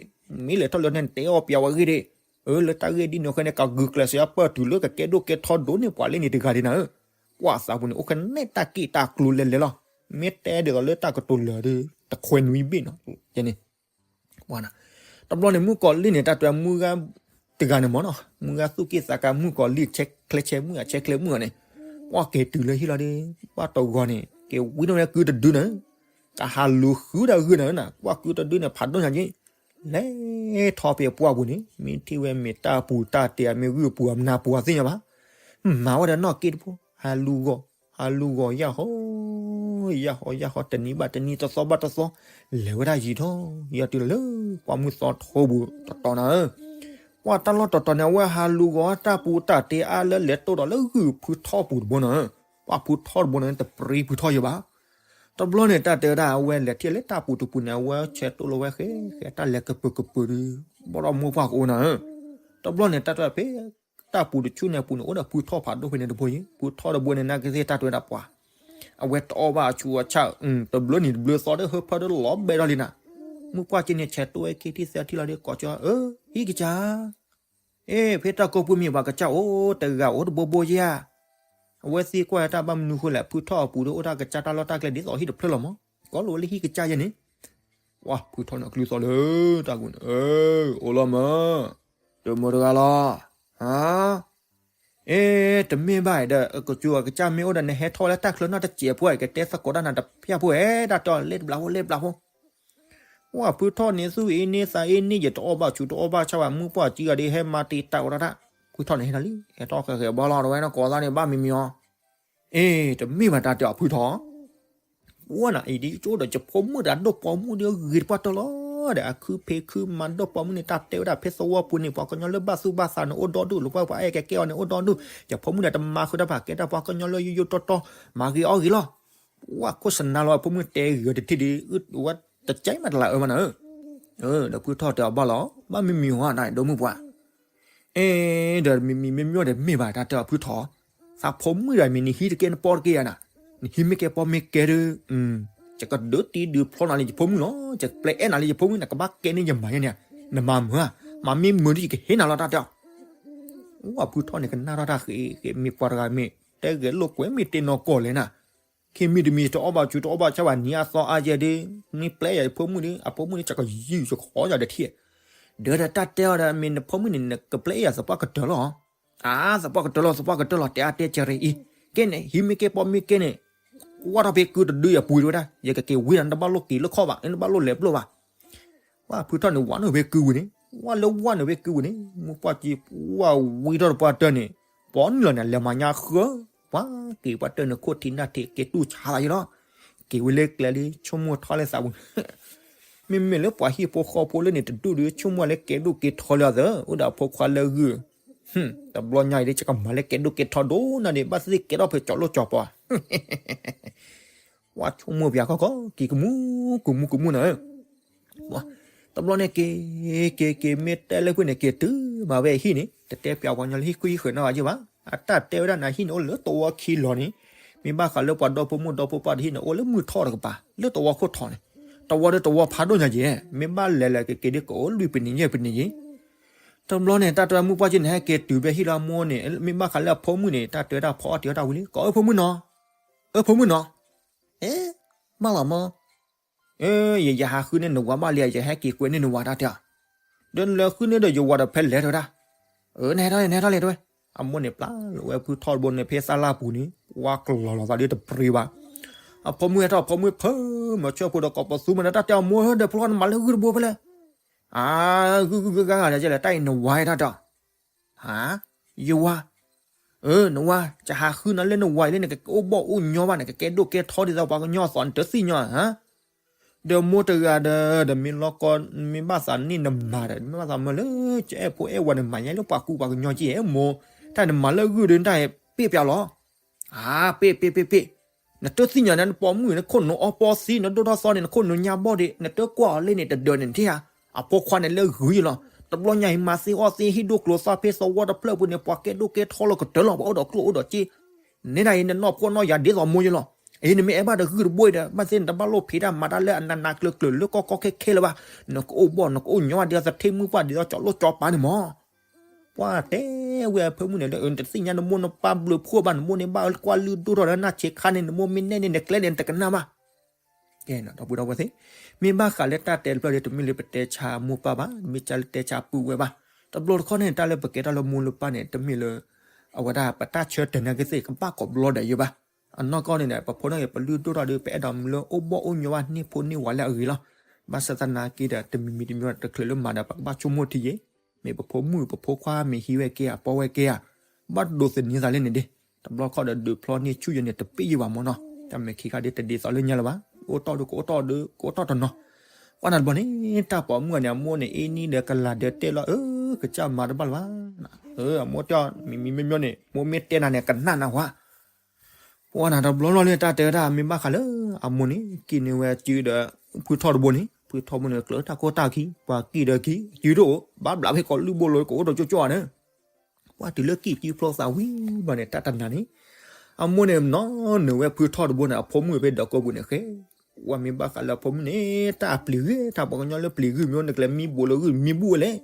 မ့ၢ်လဲၤထီၣ်လဲၤထီန့ၣ် တဲအီၣ်ပျးဝဲဂ့ၢ်ဒံး, အၢ လၢတၢ်ဂ့ၢ်ဒ်န့ၣ်အဃိန့ၣ် ကဂုာ်ကျဲးစၢးပၢၢ်တုၤလၢကကဲဒိၣ်ကဲထီဒိၣ်န့ၢ်ပှၤလၢန့ၣ်တဂၤဒံးနၤဧၢ, ကွၢ်သးပူၤန့ၣ် အိၣ်ကနဲတၢ်က့ၣ်တၢ်ကျိၤလဲၤလဲၤလီၤ, မ့ၢ်တဲဒ်သိးလၢတၢ်ကတိၤလၢာ်ဒီး တခွဲနွံဘ့ၣ်နီၤ, ယဲန့ၣ် တဘျီန့ၣ် မုၣ်ကီၤလံၢ်န့ၣ် တၢ်တဲမုၢ်ဂၤတဂၤန့ၣ်မ့ၢ်နီၤ, မုၢ်ဂၤသူၣ်က့ၣ်သးကါ မုၣ်ကီၤလံၢ် ချဲချဲမုၣ်ဧါ ချဲချဲမုၣ်ဧါန့ၣ်, ကွၢ်က့ၤတုၤလၢဟံၣ်လီၤဒီး ဘၣ်တဂီၤန့ၣ် က့ၤဝံထီၣ်ဝဲကုတဒုန့ၣ်, ကဟးလူၤဃုတၢ်ဂုၢ်န့ၣ်နၤ, ကွၢ်ကုတဒုန့ၣ် ဖးဒိၣ်ညါက့ၤ, လဲၤထီၣ်ဖဲအပှၢ်ပူၤန့ၣ် မ့ၢ်ထံၣ်ဝဲမ့ၢ်တၢ်ပူၤတၢ်တဲာ် မ့ၢ်ဂုၢ်ပူၤအမနၤပူၤအသ့ၣ်ညါဘၣ်, မၤဝဲဒီးနီၢ်က့တဖိ ဟးလူၤဂီၤ ဟးလူၤဂီၤယၢ်ဟီ ယၢ်ဟီ ယၢ်ဟီ တနံၤဘၣ်တနံၤ တသီဘၣ်တသီ, လဲၤဝဲဒၣ်ယံာ်ထီၣ်ယၢ်တုၤလၢ ပှၢ်မုၢ်သီထိပူၤတတီၤနၤဧၢ, ပ ပှၤတၢ်လီၢ်တတီၤန့ၣ် အဝဲဟးလူၤဂီၤတၢ်ပူၤတၢ်တ့အါလၢလဲၤတိၢ်ဒီးလၢဂုၢ်ဖုထီၣ်ပူၤတဘိန့ၣ်, ပှၤဖုထီၣ်တဘိန့ၣ် တပြံဖုထီၣ်ယံၤဘၣ်. တဘျီန့ၣ် တၢ်တဲဝဲဒၣ်အဝဲလဲၤထံၣ်လၢတၢ်ပူၤတပူၤန့ၣ် အဝဲဆဲးတိၢ်လီၤဝဲဃဲဃဲ တၢ်လဲၤကပၢၤကပၢၤဒီး ဘီၣ်ဒီးမိၢ်ပှၢ်ကအိၣ်နၤဧၢ. တဘျီန့ၣ် တၢ်တဲဖဲ တၢ်ပူၤတဆူန့ၣ်အပူၤန့ၣ် အိၣ်ဒီးဖုထီၣ်ဖးဒိၣ်ဖဲန့ၣ်တဘိယံၤ, ဖုထီၣ်တဘိန့ၣ် နာ်က့သ့ၣ်တၢ်တဲဝဲဒၣ်ပှၤ အဝဲတအီၣ်ဘၣ်အဆူအဆၣ်, တဘျီနံၤတဘျီသီဒီး ဟၢဖၢဒီးလီၤဘဲဒီးလံနၤ. မုၢ်ပှၢ်က့န့ၣ် ဆဲးတိၢ်ဝဲခံထံၣ်သၢထံၣ်လီၤဒီး ကိးကၠီ, အၢ, ဟံၣ်ကစၢ်, အ့ ဖဲတၢ်ကိးပူၤမ့ၢ်ပှၤကစၢ်အိၣ်တဂၤအိၣ်တဘိဘိယဲဧါ. အဝဲသ့ၣ်ကွၢ်တၢ်ဘၣ်မနုၤဃိလဲၣ်, ဖုထီၣ်အပူၤဒီးအိၣ်တၢ်ကစၢ်တၢ်လီၢ်တၢ်ကျဲဒ်သိးဟံၣ်တဖျၢၣ်လီၤမး, ကိးလိာ်ဝဲလၢဟံၣ်ကစၢ်ယဲန့ၣ်. ဝဲဖုထီၣ်န့ၣ်အကလုၢ်သီၣ်လၢတၢ်ပူၤန့ၣ်, အၢ, အိၣ်လီၤမး, တမုာ်တဂၤလီၤ, ဟါ အ့ တမ့ၢ်ဘၣ်ဒီး ကစူၤအကစၢ်မ့ၢ်အိၣ်ဒီး နဟဲထီၣ်လၢတၢ်ချၢနီၢ်တစဲးဖိ ကတဲသကိးတၢ်နၤတဖၣ်ဖိဧဲ, တၢ်တဲအီၤလဲၤတဘျီဖိလဲၤတဘျီဖိ. ဝဲဖုထီၣ်န့ၣ် သူၣ်အ့န့သးအ့န့ ယတအီၣ်ဘၣ်ဆူတအီၣ်ဘၣ်ဆၣ်ဘၣ် မုၢ်ပှၢ်ကံဂၤဒီး ဟဲမၤတံာ်တာ်ဝဲဒၣ်, ဖုထီၣ်န့ၣ်ဟဲလီၤလံ, ဟဲထီၣ်ဃဲးဃဲးဘီလီၤ တဝဲနီၢ်ကိးသးန့ၣ် ဘၣ်မံၤမံၤအီၤ. အ့ တမ့ၢ်ဘၣ်တၢ်တဲအီၤဖုထီၣ် ဝဲနၤအံၤဒ်ကၠိဒီး ယဖိမုၣ်ဒီးအဒိၣ်ပိာ်မုၣ်ဒီးဂ့ၤတပှၢ်တၢၢ်လီၤဒီး အခုဖံးခုမၤဒိၣ်ပိာ်မုၣ်န့ၣ် တၢ်တဲဝဲဒၣ်ဖဲသဝီပူၤန့ၣ် ပှၤကညီလၢဘၣ်သူၣ်ဘၣ်သးန့ၣ် အိၣ်ဒီဒူၣ်လီၤ, ပှၤအဲၣ်ကဲကဲအီၤန့ၣ် အိၣ်ဒီဒူၣ်, ယဖိမုၣ်ဒီးတမၤဃုာ်တၢ်ဘၣ် ကဲဒၣ်ပှၤကညီလၢယိယိတီတီ မၤဂ့ၤအီၣ်ဂ့ၤလီၤ. ဝဲခိၣ်စနါလီၤ ဖိမုၣ်တဲဂ့ၤအီၤတထံၣ်ဒီး ဝဲတကဲမးတလးအၢမးနၤဧၢ. ဒီးဖုထီၣ်တဲအီၤဘၣ်လီၤ, ဘၣ်မံၤမံၤအီၤ နဒိၣ်မုၣ်ပှၢ် အ့ ဒီးမံၤမံၤမ့ၢ်မ့ၢ်ဒီးမ့ၢ်ဘၣ်တၢ်တဲအီၤဖုထီၣ်, သးဖိမုၣ်ဒီးမ့ၢ်နဟံးတကဲနပီၢ်တကဲယၤနၤ, နဟံးမ့ၢ်ကဲပီၢ်မ့ၢ်ကဲဒီး, ယကဒုးတံၢ်ဒုးဖျီနၤလၢယဖိမုၣ်လီၤ, ယပျဲအဲၣ်နၤလၢယဖိမုၣ် နကဘၣ်ကဲန့ၢ်ယမၤယဲန့ၣ်, နမၤမုာ်ဧါ, မၤမ့ၢ်မုာ်ဒီးယကဟ့ၣ်နၤလီၤတၢ်တဲအီၤ. ဝဲဖုထီၣ်န့ၣ်ကနၣ်ထီၣ်တၢ်ဃ့ဃ့ မ့ၢ်ပှၤတဂၤမ့ၢ် တဲဂဲၤလိာ်ကွဲမ့ၢ်တ့ၢ်နီၢ်ကီၢ်လဲၣ်နၤ ခံမံၤတမံၤ တအီၣ်ဘၣ်ဆူတအီၣ်ဘၣ်ဆၣ်ဘၣ် နံၤအသီအါယဲဒီး မ့ၢ်ပျဲယၤယဖိမုၣ်ဒီး အဖိမုၣ်န့ၣ် ကကယုၢ်ကဃီယၤဒီးထံၣ်, ဒီးတၢ်တဲအီၤဒီး မ့ၢ်နဖိမုၣ်န့ၣ် နကပျဲယၤသပှၢ်ကတၢၢ်လီၤ. အါ သပှၢ်ကတၢၢ်လီၤ သပှၢ်ကတၢၢ်လီၤ တဲအါတဲကဲရ့အံၤ, ကဲန့ၣ် ဟံးမ့ၢ်ကဲပီၢ်မ့ၢ်ကဲန့ၣ်, ကွၢ်ထီၣ်ဖဲကုတဒုယပူၤတဝဲဒၣ် ယကက့ၤဝံဒၣ်နတဘၣ်လိၣ်က့ၤလၢခီၣ်ဘၣ် နတဘၣ်လိၣ်လဲၤပျိၢ်ဘၣ် ဝဲဖုထီၣ်န့ၣ် ဝးန့ၢ်ဝဲကုဝံၤန့ၣ်, ဝဲလၢဝးန့ၢ်ဝဲကုဝံၤန့ၣ် မုၢ်ပှၢ်ကံ ဝးဝံထီၣ်တပှၢ်တၢၢ်န့ၣ်, ပှၤနုာ်လီၤန့ၣ် လဲၤမၤညါဃၢ, ပှၤက့ၤပှၢ်တၢၢ်န့ၣ် ခိၣ်ထံးနၢ်ထံး က့ၤတူၢ်ဆါသးယံၤလီၤ. က့ၤဝဲလၢကျဲလံ ဆိကမိၣ်ထီၣ်လၢသးပူၤ, မ့မ့ၢ်လၢပှၤဟံၣ်ဖိဃီဖိလၢန့ၣ် တဒူၣ်ဒီး ဆိကမိၣ်လၢကဲဒိၣ်ကဲထီလၢအသး, အိၣ်ဒီးအဖိခွါလၢဂုၢ်, တဘျီညါအံၤဒီး ကမၤလၢကဲဒိၣ်ကဲထီဒိၣ်နၤဒီး ဘၣ်သ့ၣ်သ့ၣ်ကဲထီၣ်ဖဲကၠီလိၣ်ကၠီပီၤ ဝဲဆိကမိၣ်ပၠးခီခီ က့ၤကမူၣ် ကမူၣ်ကမူၣ်နၤဧၢ, တဘျီန့ၣ်က့ၤ က့ၤက့ၤ မ့ၢ်တဲလၢဖုန့ၣ် က့ၤတုၤမၤဝဲအဟံၣ်န့ၣ် တတဲပၠးပှၤကညီလၢဟံၣ်ခိၣ်ဟံၣ်ဃၢၤနီတဂၤယဲဘၣ်. အတၢ်တဲဝဲဒၣ်နၤဟံၣ်န့ၣ်အိၣ်လၢသဝီခံလီၤန့ၣ်, မ့ၢ်ဘၣ်ဃးလၢပှၤဒီဖိမိၢ်ဒီဖိပၢ်တဟံၣ်န့ၣ် အိၣ်လၢမုၢ်ထီၣ်တကပၤ လၢသဝီခိၣ်ထီၣ်န့ၣ်, သဝီဒီးသဝီဖးဒိၣ်ညါယဲ, မ့ၢ်ဘၣ်လဲၤလဲၤက့ၤက့ၤဒီး ကအိၣ်လွံၢ်ပနံၣ်ယဲၢ်ပနံၣ်ယဲ တဘျီန့ၣ် တၢ်တဲဝဲမုၢ်ပှၢ်ကံန့ၣ် ဟဲက့ၤတုၤဖဲဟံၣ်လၢအမိၢ်န့ၣ် မ့ၢ်ဘၣ်ဃးလၢအဖိမုၣ်န့ၣ် တၢ်တဲဝဲဒၣ်ဖီအီၣ်တ့ၤအီၣ်တၢ်ဝံၤလံ ကိးအၢဖိမုၣ်နီၤ, အၢဖိမုၣ်နီၤ, အ့ ဘၣ်လီၤမၢ်, အၢ ယ ယဟးဃုန့ၢ်နဝၤဘၣ်လံ ယဟဲက့ၤကွဲန့ၢ်နဝၤတၢ်တဲအီၤ, ဒီးနလဲၤဃုန့ၢ်ဒီးယဝၤဒီးဖဲလဲၣ်တဲဝဲဒၣ်, အၢ နဟဲထီၣ်လံ နဟဲထီၣ်လံတဲဝဲ, အမိၢ်န့ၣ်ပျၢ်လီၤဝဲဖုထီၣ်တဘိန့ၣ် ဖဲသၣ်လၢ်ပူၤန့ၣ် ဝါကလီၤလီၤသးဒီးတပြံဘၣ်, အဖိမုၣ်ဟဲထီၣ် အဖိမုၣ်ဖၢမၤဆၢဖိဒီးကိးပသူမးဒီး တၢ်တဲအီၤမိၢ်ဧၢ ဒီးဖိခွါနမၤလၢဂုၢ်တဘိဖဲလဲၣ် အါ ဂုၢ်ဂုၢ်ဂုၢ်ဂၤဂၤဒီး ကလဲၣ် တၢ်အံၤနဝၤတၢ်တဲအီၤ, ဟါ, ယဝၤ, အၢ နဝၤ ကဟးဃုနၤလၢနဝၤအံၤလၢနကအိၣ်ဘီၣ်အိၣ်ညီဘၣ် နကကဲဒိၣ်ကဲထီဒ်သိးပှၤကညီအသိး နတသ့ၣ်ညါဧါ, ဒီးမိၢ်တဂၤဒီး ဒီးမ့ၢ်လီၤကီ မ့ၢ်ဘၣ်သးန့ၢ်နမၤဒီး မ့ၢ်ဘၣ်သးမၢလၢ ကအဲၣ်ဖိအဲၣ်ဝၤန့ၣ် မၤညါလၢပှၤကူပှၤကညီက့ၢ် မိၢ်, တၢ်နမၤလၢဂုၢ်ဒီး တၢ်ဟဲပ့ၢ်ပၠးလီၤ အါ ပ့ၢ်ပ့ၢ်ပ့ၢ်ပ့ၢ်, နတသ့ၣ်ညါန့ၣ် နပိာ်မုၣ် နခိၣ်နူာ်အီပီသံ နဒိၣ်ထီၣ်သီန့ၣ် နခိၣ်နူာ်ညါဘီၣ်ဒံး နတကွၢ်အီၤလၢန့ၣ် တဒၢးန့ၣ်ထံၣ်ဧါ, အဖိခွါန့ၣ်လၢဂုၢ်ယလီၤ, တဘျီညါအံၤ မၤသ့အီၣ်သ့ ဟံၣ်ဒိၣ်ကျိၤသီဖဲသဝီတဖျၢၣ်ပူၤန့ၣ် ပှၤကဲဒိၣ်ကဲထီလီၤကတၢၢ်လီၤ ပှၤအိၣ်ဒီးကျိၣ်အိၣ်ဒီးစ့, နဲဒၣ်အံၤ နနီၢ်ဖှီၣ်နီၢ်ယာ်ဒ်သိးမိၢ်ယလီၤ, အံၤ နမ့ၢ်အဲၣ်ဘၣ်ဒီးဂုၢ်တဘိအံၤဒီး ဘၣ်သ့ၣ်နတဘၣ်လိၣ်ဖံးတၢ်မၤတၢ်လၢ အနးနးကျၢၤကျၢၤ လၢကီကီခဲခဲလၢၤဘၣ်, နကအိၣ်ဘီၣ် နကအိၣ်ညီဘၣ်ဒ်သိးသထ့မုၣ်ပှၢ် ဒ်သိးကၠီလိၣ်ကၠီပၤန့ၣ်မၢ် ပှၤတဲဝဲအဖိမုၣ်န့ၣ်လၢ နတသ့ၣ်ညါနမိၢ်နပၢ်ဘျုးဖှိၣ်ဘၣ် နမိၢ်န့ၣ် ဘၣ်ကွၢ်လုၢ်ဒိၣ်ထီၣ်ဒီးနၢ်ဆံးခါန့ၣ် နမိၢ်မ့ၢ်နဲၣ်န့ၣ် နကျဲန့ၣ် နတကနၣ်ဘၣ်, ကဲ ဒီပုၢ်ဒီဝဲၢ်သ့ၣ်, မ့ၢ်ဘၣ်ဃးလၢတၢ်တဲတဖျၢၣ်ဒီး တမ့ၢ်လၢပတဲဆါမိၢ်ပၢ်ဘၣ် မ့ၢ်ကလၢတဲဆါပုၢ်ဝဲၢ်ဘၣ်, တဘျီတခီၣ်န့ၣ် တၢ်လၢပကဲထီၣ်လၢမိၢ်လၢပၢ်န့ၣ် တမ့ၢ်လၢ အဝဲဒၣ်ပတၢ်ဆၢတဲာ်နာ်က့သ့ၣ် ကဘၣ်ကိးဘျီဒဲးယိာ်ဘၣ်, အနီၢ်ကီၢ်န့ၣ် ပဖိန့ၣ် ပလုၢ်ဒိၣ်ထီၣ်ဒီး ပအဲၣ်ဒိးမုာ်လၢအိၣ်ဘီၣ်အိၣ်ညီဘၣ်န့ၣ်ဖိန့ၢ်ဝၤလၢအဂ့ၤလီၤ, ဘၣ်ဆၣ်သနာ်က့ဒီး တမံၤမံၤတမံၤတချုးလၢမၤဒီး ပကဘၣ်ဆိကမိၣ်ထံယဲၢ် မ့ၢ်ပဖိမုၣ်ပဖိခွါမ့ၢ်ဟံးဝဲကဲဧါ ပီၢ်ဝဲကဲဧါ, ဘၣ်ဒိးသန့ၤသးလၢန့ၣ်ဒ့ၣ်, တဘျီခီၣ်ဒီး ဒုးဖျီန့ၢ်ဆူၣ်ယဲၢ်န့ၣ် တပ့ၢ်ယိာ်ဘၣ်မၢ်နီၤ, တၢ်မဲာ်ခံခါဒ်တဒ်သိးလၢညါလၢၤဘၣ်, အိၣ်တီၢ်ဒီးကအိၣ်တီၢ်ဒီး ကအိၣ်တီၢ်တနီၤ, ကွၢ်နၤတဘျီန့ၣ် တၢ်ပိာ်မုၣ်အန့ၣ် အမိၢ်န့ၣ် အ့ၣ်နံၣ်ဒီးကလၤဒၢးတဲလီၤ အၢ ကစၢ်မၤတဘၣ်လၢၤဘၣ်. အမိၢ်တဲအီၤ မံၤမံၤမ့ၢ်မ့ၢ်န့ၣ် မိၢ်မ့ၢ်တဲနၤန့ၣ် ကနၣ်နၤဝဲ. ပှၤနၤတဘျီလီၤန့ၣ် တၢ်တဲဝဲဒၣ် မ့ၢ်ဘၣ်ဃးလၢအမိၢ်န့ၣ် က့ၤန့ၢ်ဝဲစုဒီး ဖုထီၣ်တဘိန့ၣ် ဖုထီၣ်ဘိန့ၣ် ကျၢၤတၢ်ခိၣ်တၢ်ခံ ပှၤက့ၤဒီးက့ၤ စုတအိၣ် ဘၣ်ဘျးဖဲကီးလုၢ်ဘိလိၤ ကအိၣ်ဒီးကၠိကၠိန့ၣ် ပှၤတုၤလၢက့ၤစုဖျိသးဝံၤဘျီန့ၣ် တၢ်တနၤန့ၣ် အမိၢ်န့ၣ်နီၤနုာ်ဝဲဖုထီၣ်တဘိန့ၣ် အဖိမုၣ်ဖဲဒီးကိးပူၤန့ၣ်ဃဲ ဝဲမ့ၢ်ဘၣ်ဃးလၢအဖိမုၣ်န့ၣ် တၢ်အပျံၤဂ့ၤ တၢ်ပှၤကညီလၢပျံၤဂ့ၤမ့ၢ်အိၣ် နကလဲၤမံဘူးလၢဂ့ၤမံဘူးဝဲလဲၣ်.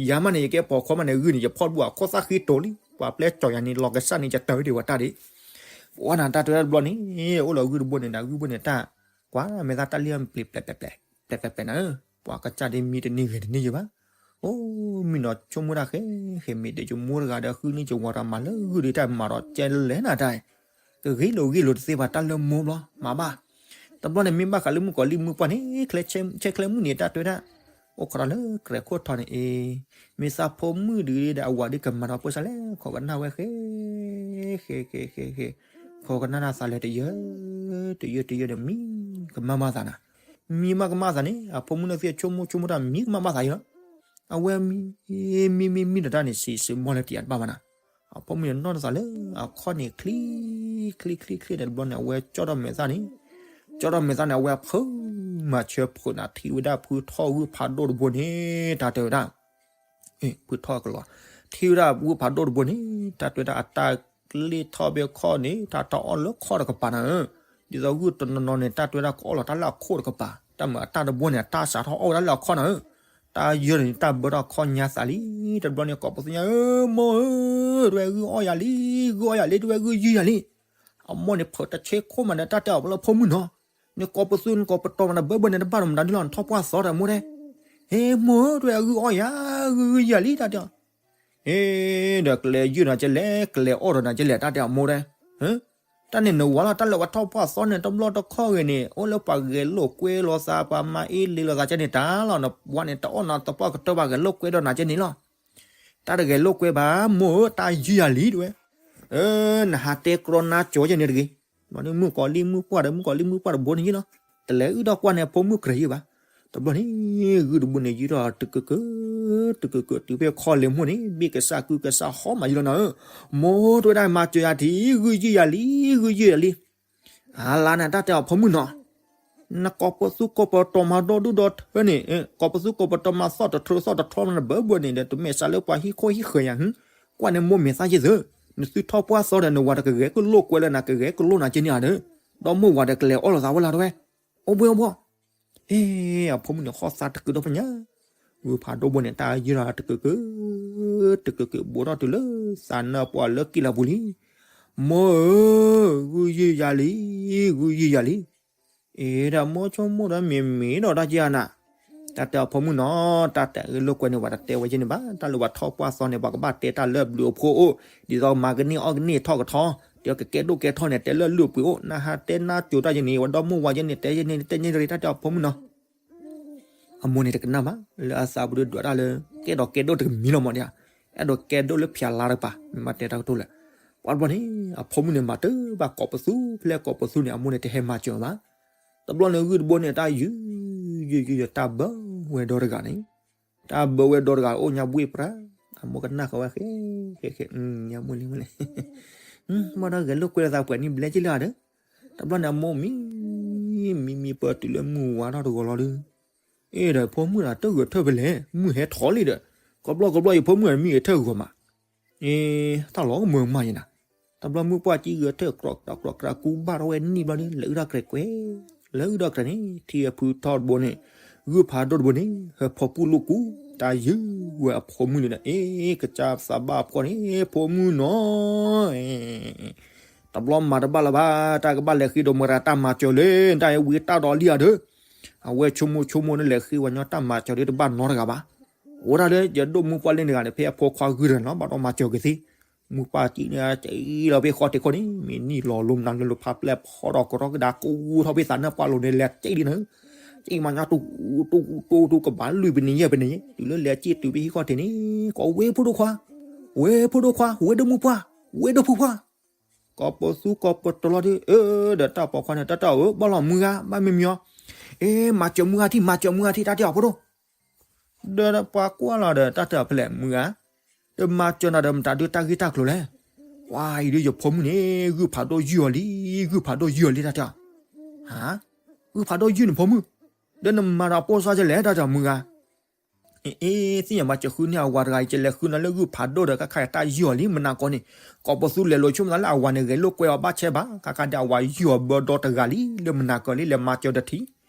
ယၤမးန့ၣ် ယကဲပိာ်ခွါမးန့ၣ် ဂုၢ်န့ၣ် ယဖီၣ်တဘူၣ် အခိၣ်သၣ်ဃ့တိၤလံ ပှၤပျဲကၠီၤယၤန့ၣ် လီၤကစၢ်န့ၣ် ယတၢ်ဒံးဝဲတၢ်ဒံး. ပဝဲနၤတၢ်တဲဝဲတဘျီန့ၣ် အိၣ်လီၤဂုၢ်တဘိန့ၣ် နဂုၢ်ဘိန့ၣ်တၢ် ကွၢ်မဲာ်သၣ်တၢ်လံၣ်အပျံၤပျဲးပျဲးပျဲး ပျဲးပျဲးပျဲးနၤဧၢ, ပှၤကစၢ်ဒ်မံတန့ၢ်ဂ့ၤတန့ၢ်ယဘၣ်. အိၣ်မံနီၤဆိကမိၣ်တၢ်ဃဲ ဃဲမ့ၢ်ဒ်ယမိၢ်တဂၤဒီး ဃုန့ၢ်ယဝၤဒီးကဲလဲၣ်နၤတၢ် ကဂ့ၢ်လိာ်ဂ့ၢ်လိာ်တသ့ဘၣ် တၢ်လၢမိၢ်ဘျီ မၤဘၣ်. တဘျီန့ၣ် မ့ၢ်ဘၣ်ဃးလၢမုၣ်ကီၤလံၢ်မုၣ်ပှၢ်န့ၣ် ဆဲးချဲမုၣ်န့ၣ် တၢ်တဲဝဲဒၣ် အိၣ်ခိးတၢ်လၢကြဲးခိၣ်ထီန့ၣ်အံၤ မ့ၢ်သးဖိမုၣ်ဒုးဒီး အဝၤဒုးကမၤဒီးပၢဆါလဲၣ် ခိးကနၣ်ဝဲဃဲ ဃဲ ဃဲ ဃဲ ဃဲ ခိးကနၣ်တၢ်သးလဲၤတယၢ တယၢ တယၢဒီး မံကမၣ်ဘၣ်သးနၤ. မံမးကမၣ်သးန့ၣ် အဖိမုၣ်န့ၣ်သ့ၣ်ဆိကမိၣ်ဆိကမိၣ်တၢ် မံကမၣ်ဘၣ်သးအံၤလီၤ. အဝဲမံ မံ မံ မံဒီးတၢ်န့ၣ် စံးစ့မီၢ်လၢတယၤတဘၣ်ဘၣ်နၤ. အဖိမုၣ်န့ၣ်နီၢ်တသးလၢ အခီၣ်န့ၣ် ချံ ချံ ချံ ချံန့ၣ်တဘျီန့ၣ် အဝဲကၠီၣ်ထီၣ်မဲာ်သၣ်န့ၣ် ကၠီၣ်ထီၣ်မဲာ်သၣ်န့ၣ် အဝဲဖုး မၤစၢၤဖုးနၤ ထံၣ်ဝဲဒၣ်ဖုထီၣ်ဂုၢ်ဖးဒိၣ်တဘိန့ၣ် တၢ်တဲဝဲဒၣ် ဖုထီၣ်ကလီၤ ထံၣ်ဝဲဒၣ်ဂုၢ်ဖးဒိၣ်တဘိန့ၣ် တၢ်တဲဝဲဒၣ်အတၢ်ကျ့ၣ်ထီၣ်ဘ့ၣ်ခီၣ်န့ၣ် တၢ်တအီၣ်လၢခီၣ်တကပၤနၤဧၢ. ဒ်သိးဂုၢ်တနီၤနီၤန့ၣ် တၢ်တဲဝဲဒၣ်ကအီၣ်လီၤတၢ်လၢအခီၣ်တကပၤ တၢ်မၤအတၢ်တဘိန့ၣ် အတၢ်စးထီၣ်အီၣ်ဝဲဒၣ်လၢအခီၣ်နၤဧၢ. တၢ်ယၢန့ၣ် တၢ်ဘၢထီၣ်ခီၣ်ညါသးလံ တဘျီန့ၣ် ကိးပသူညါဧၢ မိၢ်ဧၢ တဝဲဂုၢ်အီၣ်ယၤလံ ဂုၢ်အီၣ်ယၤလံ တဝဲဂုၢ်ယုၢ်ယၤလံ. အမိၢ်န့ၣ်ဖုးတဆ့ခိၣ်မးဒီး တၢ်တဲအီၤလၢဖိမုၣ်နီၤ နကိးပသူ နကိးပတီၤမးဒီး ဘၢဘၢန့ၣ် တဘၣ်ဒီးမတၤဒ်လီၤ နထီၣ်ပှၢ်သီဒီးမိၢ်တဲ ဟ့ မိၢ်ဧၢ တဝဲဂုၢ်အီၣ်ယၤ ဂုၢ်ယုၢ်ယၤလံ တၢ်တဲအီၤ ဟ့ ဒီးကလဲၤယုၢ်နၤကလဲၣ် ကလဲၤအီၣ်ဒီးနၤကလဲၣ် တၢ်တဲအီၤမိၢ်တဲ တၢ်န့ၣ်နဝၤလီၤ တၢ်လၢပှၤထီၣ်ပှၢ်သီန့ၣ် တဘျီတခီၣ်ဂ့ၤန့ၣ် အိၣ်လၢပှၤဂဲၤလိာ်ကွဲလိာ်သး ပှၤမၤအ့လ့လိာ်သးကဲန့ၣ်တၢ်လီၤ နဝၤန့ၣ် တအီၣ်နၤသပှၢ်ကတၢၢ်ဘၣ် ဂဲၤလိာ်ကွဲဒီးနၤကဲန့ၣ်လီၤ. တၢ်တဂဲၤလိာ်ကွဲဘၣ် မိၢ်ဧၢ တၢ်ယုၢ်ယၤလံ တဝဲ နဟးတဲကြီနါကၠီယဲန့ၣ်တဂ့ၤ. ဘျီန့ၣ် မုၣ်ကီၤလံၢ်မုၣ်ပှၢ်ဒီး မုၣ်ကီၤလံၢ်မုၣ်ပှၢ်တဘိန့ၣ်ယ့ၣ်လီၤ. တလဲၤအုၣ်ထီၣ်ကွၢ်န့ၣ် အဖိမုၣ်ကြၢးယ့ၣ်ဘၣ်. တဘျီန့ၣ် ဂုၢ်တဘိန့ၣ် ယုၢ်ထီၣ်တကၢၢ်ကၢၢ် တကၢၢ်ကၢၢ် တုၤဖဲခီလ့ၢ်မိၢ်န့ၣ် ဘ့ၣ်ကစၢ်ကုကစၢ်ဟီမးယ့ၣ်လီၤနၤဧၢ. မိၢ်တဝဲဒၣ်မၤစၢၤယၤထံ ဂုၢ်ယုၢ်ယၤလံ ဂုၢ်ယုၢ်ယၤလံ. အလါနၤ တၢ်တဲအီၤဖိမုၣ်နီၤ နကိးပသူကိးပတီၤမၤဒီဒူၣ်ဒီထၢန့ၣ် ကိးပသူကိးပတီၤမၤသီၣ်တထြၢသီၣ်တထြီမး နဘၢဘၢန့ၣ်ဒီး တမဲာ်ဆှးလၢပှၤဟံၣ်ခိၣ်ဟံၣ်ဃၢၤယၤ ကွၢ်န့ၣ်မိၢ်မဲာ်သၣ်ယ့ၣ်သၢ နသုထီၣ်ပှၢ်သီဒီး နဝၤတကဂဲၤကလိာ်ကွဲလၢနၤ ကဂဲၤကလိာ်နၤကဲန့ၣ်ဧါဒီး ဒီမိၢ်ဝၤဒီးကလဲၤအီၣ်လိာ်သးဝဲလီၤတဝဲ အိၣ်ဘှ့ၣ်အိၣ်ဘှီၣ် အ့ အဖိမုၣ်န့ၣ် ဟီၣ်သါတကုးဒီးဖဲညါ ဂုၢ်ဖးဒိၣ်ဘိန့ၣ် တၢ်ယုၢ်ထီၣ်တကၢၢ်ကၢၢ် တကၢၢ်ကၢၢ် ဘူးထီၣ်တုၤလၢသးနၢပှၤလၢကံၣ်လၤပူၤလံ. မိၢ်ဧၢ, ဂုၢ်ယုၢ်ယၤလံ, ဂုၢ်ယုၢ်ယၤလံ. အ့ဒီးမိၢ်ဆိကမိၣ်ဒီးမ့ၢ်မ့ၢ်ဒီးတၢ်က့ၤဧါနၤ, တၢ်တဲအီၤဖိမုၣ်နီၤ, တၢ်တဲဂ့ၢ်လိာ်ကွဲန့ၣ် ပှၤတတဲဝဲက့ၤန့ၣ်ဘၣ်, တၢ်လၢပှၤထီၣ်ပှၢ်သီန့ၣ် ပှၤကဘၣ်တဲတၢ်လၢအဘျုးအဖှိၣ်အိၣ်, ဒ်သိးမၤကန့ၢ်အီၣ်ကန့ၢ်ထီၣ်ကထီ, ဒီးကကဲဒိၣ်ကဲထီၣ်န့ၣ် တဲလၢအလုၢ်အပှ့ၤအိၣ်, နဟးတဲနါစိၤတၢ်ယဲန့ၣ် ဝဲဒီမိၢ်ဝၤယဲန့ၣ် တဲယဲန့ၣ် တဲညဲတရံး တၢ်တဲအီၤဖိမုၣ်နီၤ. အမိၢ်န့ၣ်တကနၣ်ဘၣ်, လၢအသးပူၤဒုးဒွးတၢ်လၢ ကဲဒီးကဲဒိၣ်တကမံၤလီၤမးဒ်ဧါ, အဲၣ်ဒိးကဲဒိၣ်လၢဖၠးလါတကပၤ, မ့ၢ်မၤတဲတၢ်ကတိၤလဲၣ်. ပှၤတဘျီန့ၣ် အဖိမုၣ်န့ၣ်မၤတၢ်ဘၣ်ကိးပသူ, ဖဲလဲၣ်ကိးပသူန့ၣ် အမိၢ်န့ၣ်တဟဲမၤစၢၤဘၣ်. တဘျီန့ၣ် ဂုၢ်တဘိန့ၣ် တၢ်ယုၢ် ယုၢ် ယုၢ် ယုၢ် တၢ်ဘၢဝဲဒီတဂၤန့ၣ်, တၢ်ဘၢဝဲဒီတဂၤအိၣ်ညါဘှ့ၣ်ပြၢ, အမိၢ်ကနၣ်ဃီဝဲဃဲ ဃဲ ဃဲ ညါမုၢ်လံမုၢ်လံ, မ့ၢ်ဒီးဂဲၤလိာ်ကွဲလိာ်သးပှဲၤနံၣ်ဘျဲၣ်က့လၢၤဒီး, တဘျီန့ၣ် အမိၢ်မံ မံ မံပၢၢ်တုၤလၢမုၢ်ဝါထီၣ်တဂီၤလီၤဒီး, အ့ဒီးဖိမုၣ်ဒီးတဂဲၤထၢၣ်ဖဲလဲၣ်, မုၢ်ဟဲထီၣ်လံဒီး, ကဘျီကဘျီယဖိမုၣ်မံဂဲၤထၢၣ်ဂီၤမး, အ့ တၢ်လီၤကမၢမးယဲနၤ, တဘျီမုၢ်ပှၢ်ကံဂဲၤထၢၣ် ကြီကြီကြီ ကူဘၣ်ထီၣ်ဝဲနံၣ်ဘျီဒီး လဲၤအုၣ်ထီၣ်ကြဲးကွဲ, လဲၤအုၣ်ထီၣ်ကြဲးန့ၣ် ထံၣ်အဖုထီၣ်တဘိန့ၣ်, ဂုၢ်ဖးဒိၣ်တဘိန့ၣ် ဟဲဖီပူၣ်လိာ်ကူ, တၢ်ယုၢ်ဝဲအဖိမုၣ်န့ၣ်ဒီး အ့ ကစၢ်သးဘၣ်ဖှီၣ်န့ၣ် ဖိမုၣ်နီၤ တဘျီမၤတဘၣ်လၢၤဘၣ်, တၢ်ကဘၣ်လဲၤဃ့ဒိးမုၢ်ရၤတၢ်မၤစၢၤလၢ တၢ်အဝံတၢ်ဒီးလံဧါဒီး, အဝဲဆိကမိၣ်ဆိကမိၣ်န့ၣ် လဲၤဃ့ဝဲညီတၢ်မၤစၢၤဒီးတဘၣ်နီတဂၤဘၣ်. အိၣ်ဒၣ်လၢယဒိၣ်မုၢ်ပှၢ်လၢန့ၣ်တဂၤန့ၣ် ဖဲအဖိခွါဂုၢ်တဂၤန့ၣ်လီၤ ဘၣ်ဒီးမၤစၢၤက့ၤသ့, မုၢ်ပှၢ်ကံန့ၣ် ကံလီၤဖဲဃီထံးခိၣ်န့ၣ် မ့ၢ်နံၣ်လီၤလိမနၤလၢလိၤဖးပျဲၢ်ဖီဒီးကရီကဒါကူထီၣ်ဖဲသးနၢ်ပှၢ်လိၤန့ၣ် လဲၤကံလံနၤ, ကံမၤညါတူတူတူတူကဘၣ်လွံၢ်ပနံးယဲၢ်ပနံး, တုၤလၢလဲၤကံတုၤဖဲဟံၣ်ခီၣ်ထံးန့ၣ် ကိးဝဲဖိဒိၣ်ခွါ, ဝဲဖိဒိၣ်ခွါ, ဝဲဒိၣ်မုၢ်ပှၢ်, ဝဲဒိၣ်ဖိခွါ ကိးပသူကိးပတလီၤဒီး, အၢ ဒီးတၢ်ပိာ်ခွါန့ၣ် တၢ်တၢ်ဧၢ ဘၣ်လီၤမုၢ်ဂၤ ဘၣ်မံမံအီၤ, အ့ မၤစၢၤမုၢ်ဂၤထံၣ် မၤစၢၤမုၢ်ဂၤထံၣ် တၢ်တဲအီၤဖိဒိၣ်, ဒီးပှၤကွၢ်လီၤဒီး တၢ်တဲအီၤဖဲလဲၣ် မုၢ်ဂၤ, ဒီးမၤစၢၤနၤဒီးမတၤဒုးတၢ်ဂ့ၢ်တၢ်ကျိၤလဲၣ်. ပှၤအံၤဒုးယဖိမုၣ်န့ၣ် ဂုၢ်ဖးဒိၣ်ယုၢ်အီၤလံ, ဂုၢ်ဖးဒိၣ်ယုၢ်အီၤလံ တၢ်တဲအီၤ. ဟါ, ဂုၢ်ဖးဒိၣ်ယုၢ်နဖိမုၣ်, ဒီးနမၤဒီးအပိၢ်စါယဲလဲၣ် တၢ်တဲအီၤ မုၢ်ဂၤ. အ့ သ့ၣ်ညါဘၣ် ယဃုန့ၢ်အဝၤတဂၤအံၤ ယလဲၤဃုနၤလၢဂုၢ်ဖးဒိၣ်ဒီး ခါခါတၢ်ယုၢ်အီၤလံ မနၤကီန့ၣ်, ကိးပသူလဲၤလိာ်ဆိကမိၣ်သးလၢအဝၤန့ၣ် ဂဲၤလိာ်ကွဲအီၤဘၣ်ဆဲးဘၣ်, ခါခါဒီးအဝၤယုၢ်အီၤဘၢဒီတဂၤလံ လၢမနၤကီလံ လဲၤမၤစၢၤတထံး,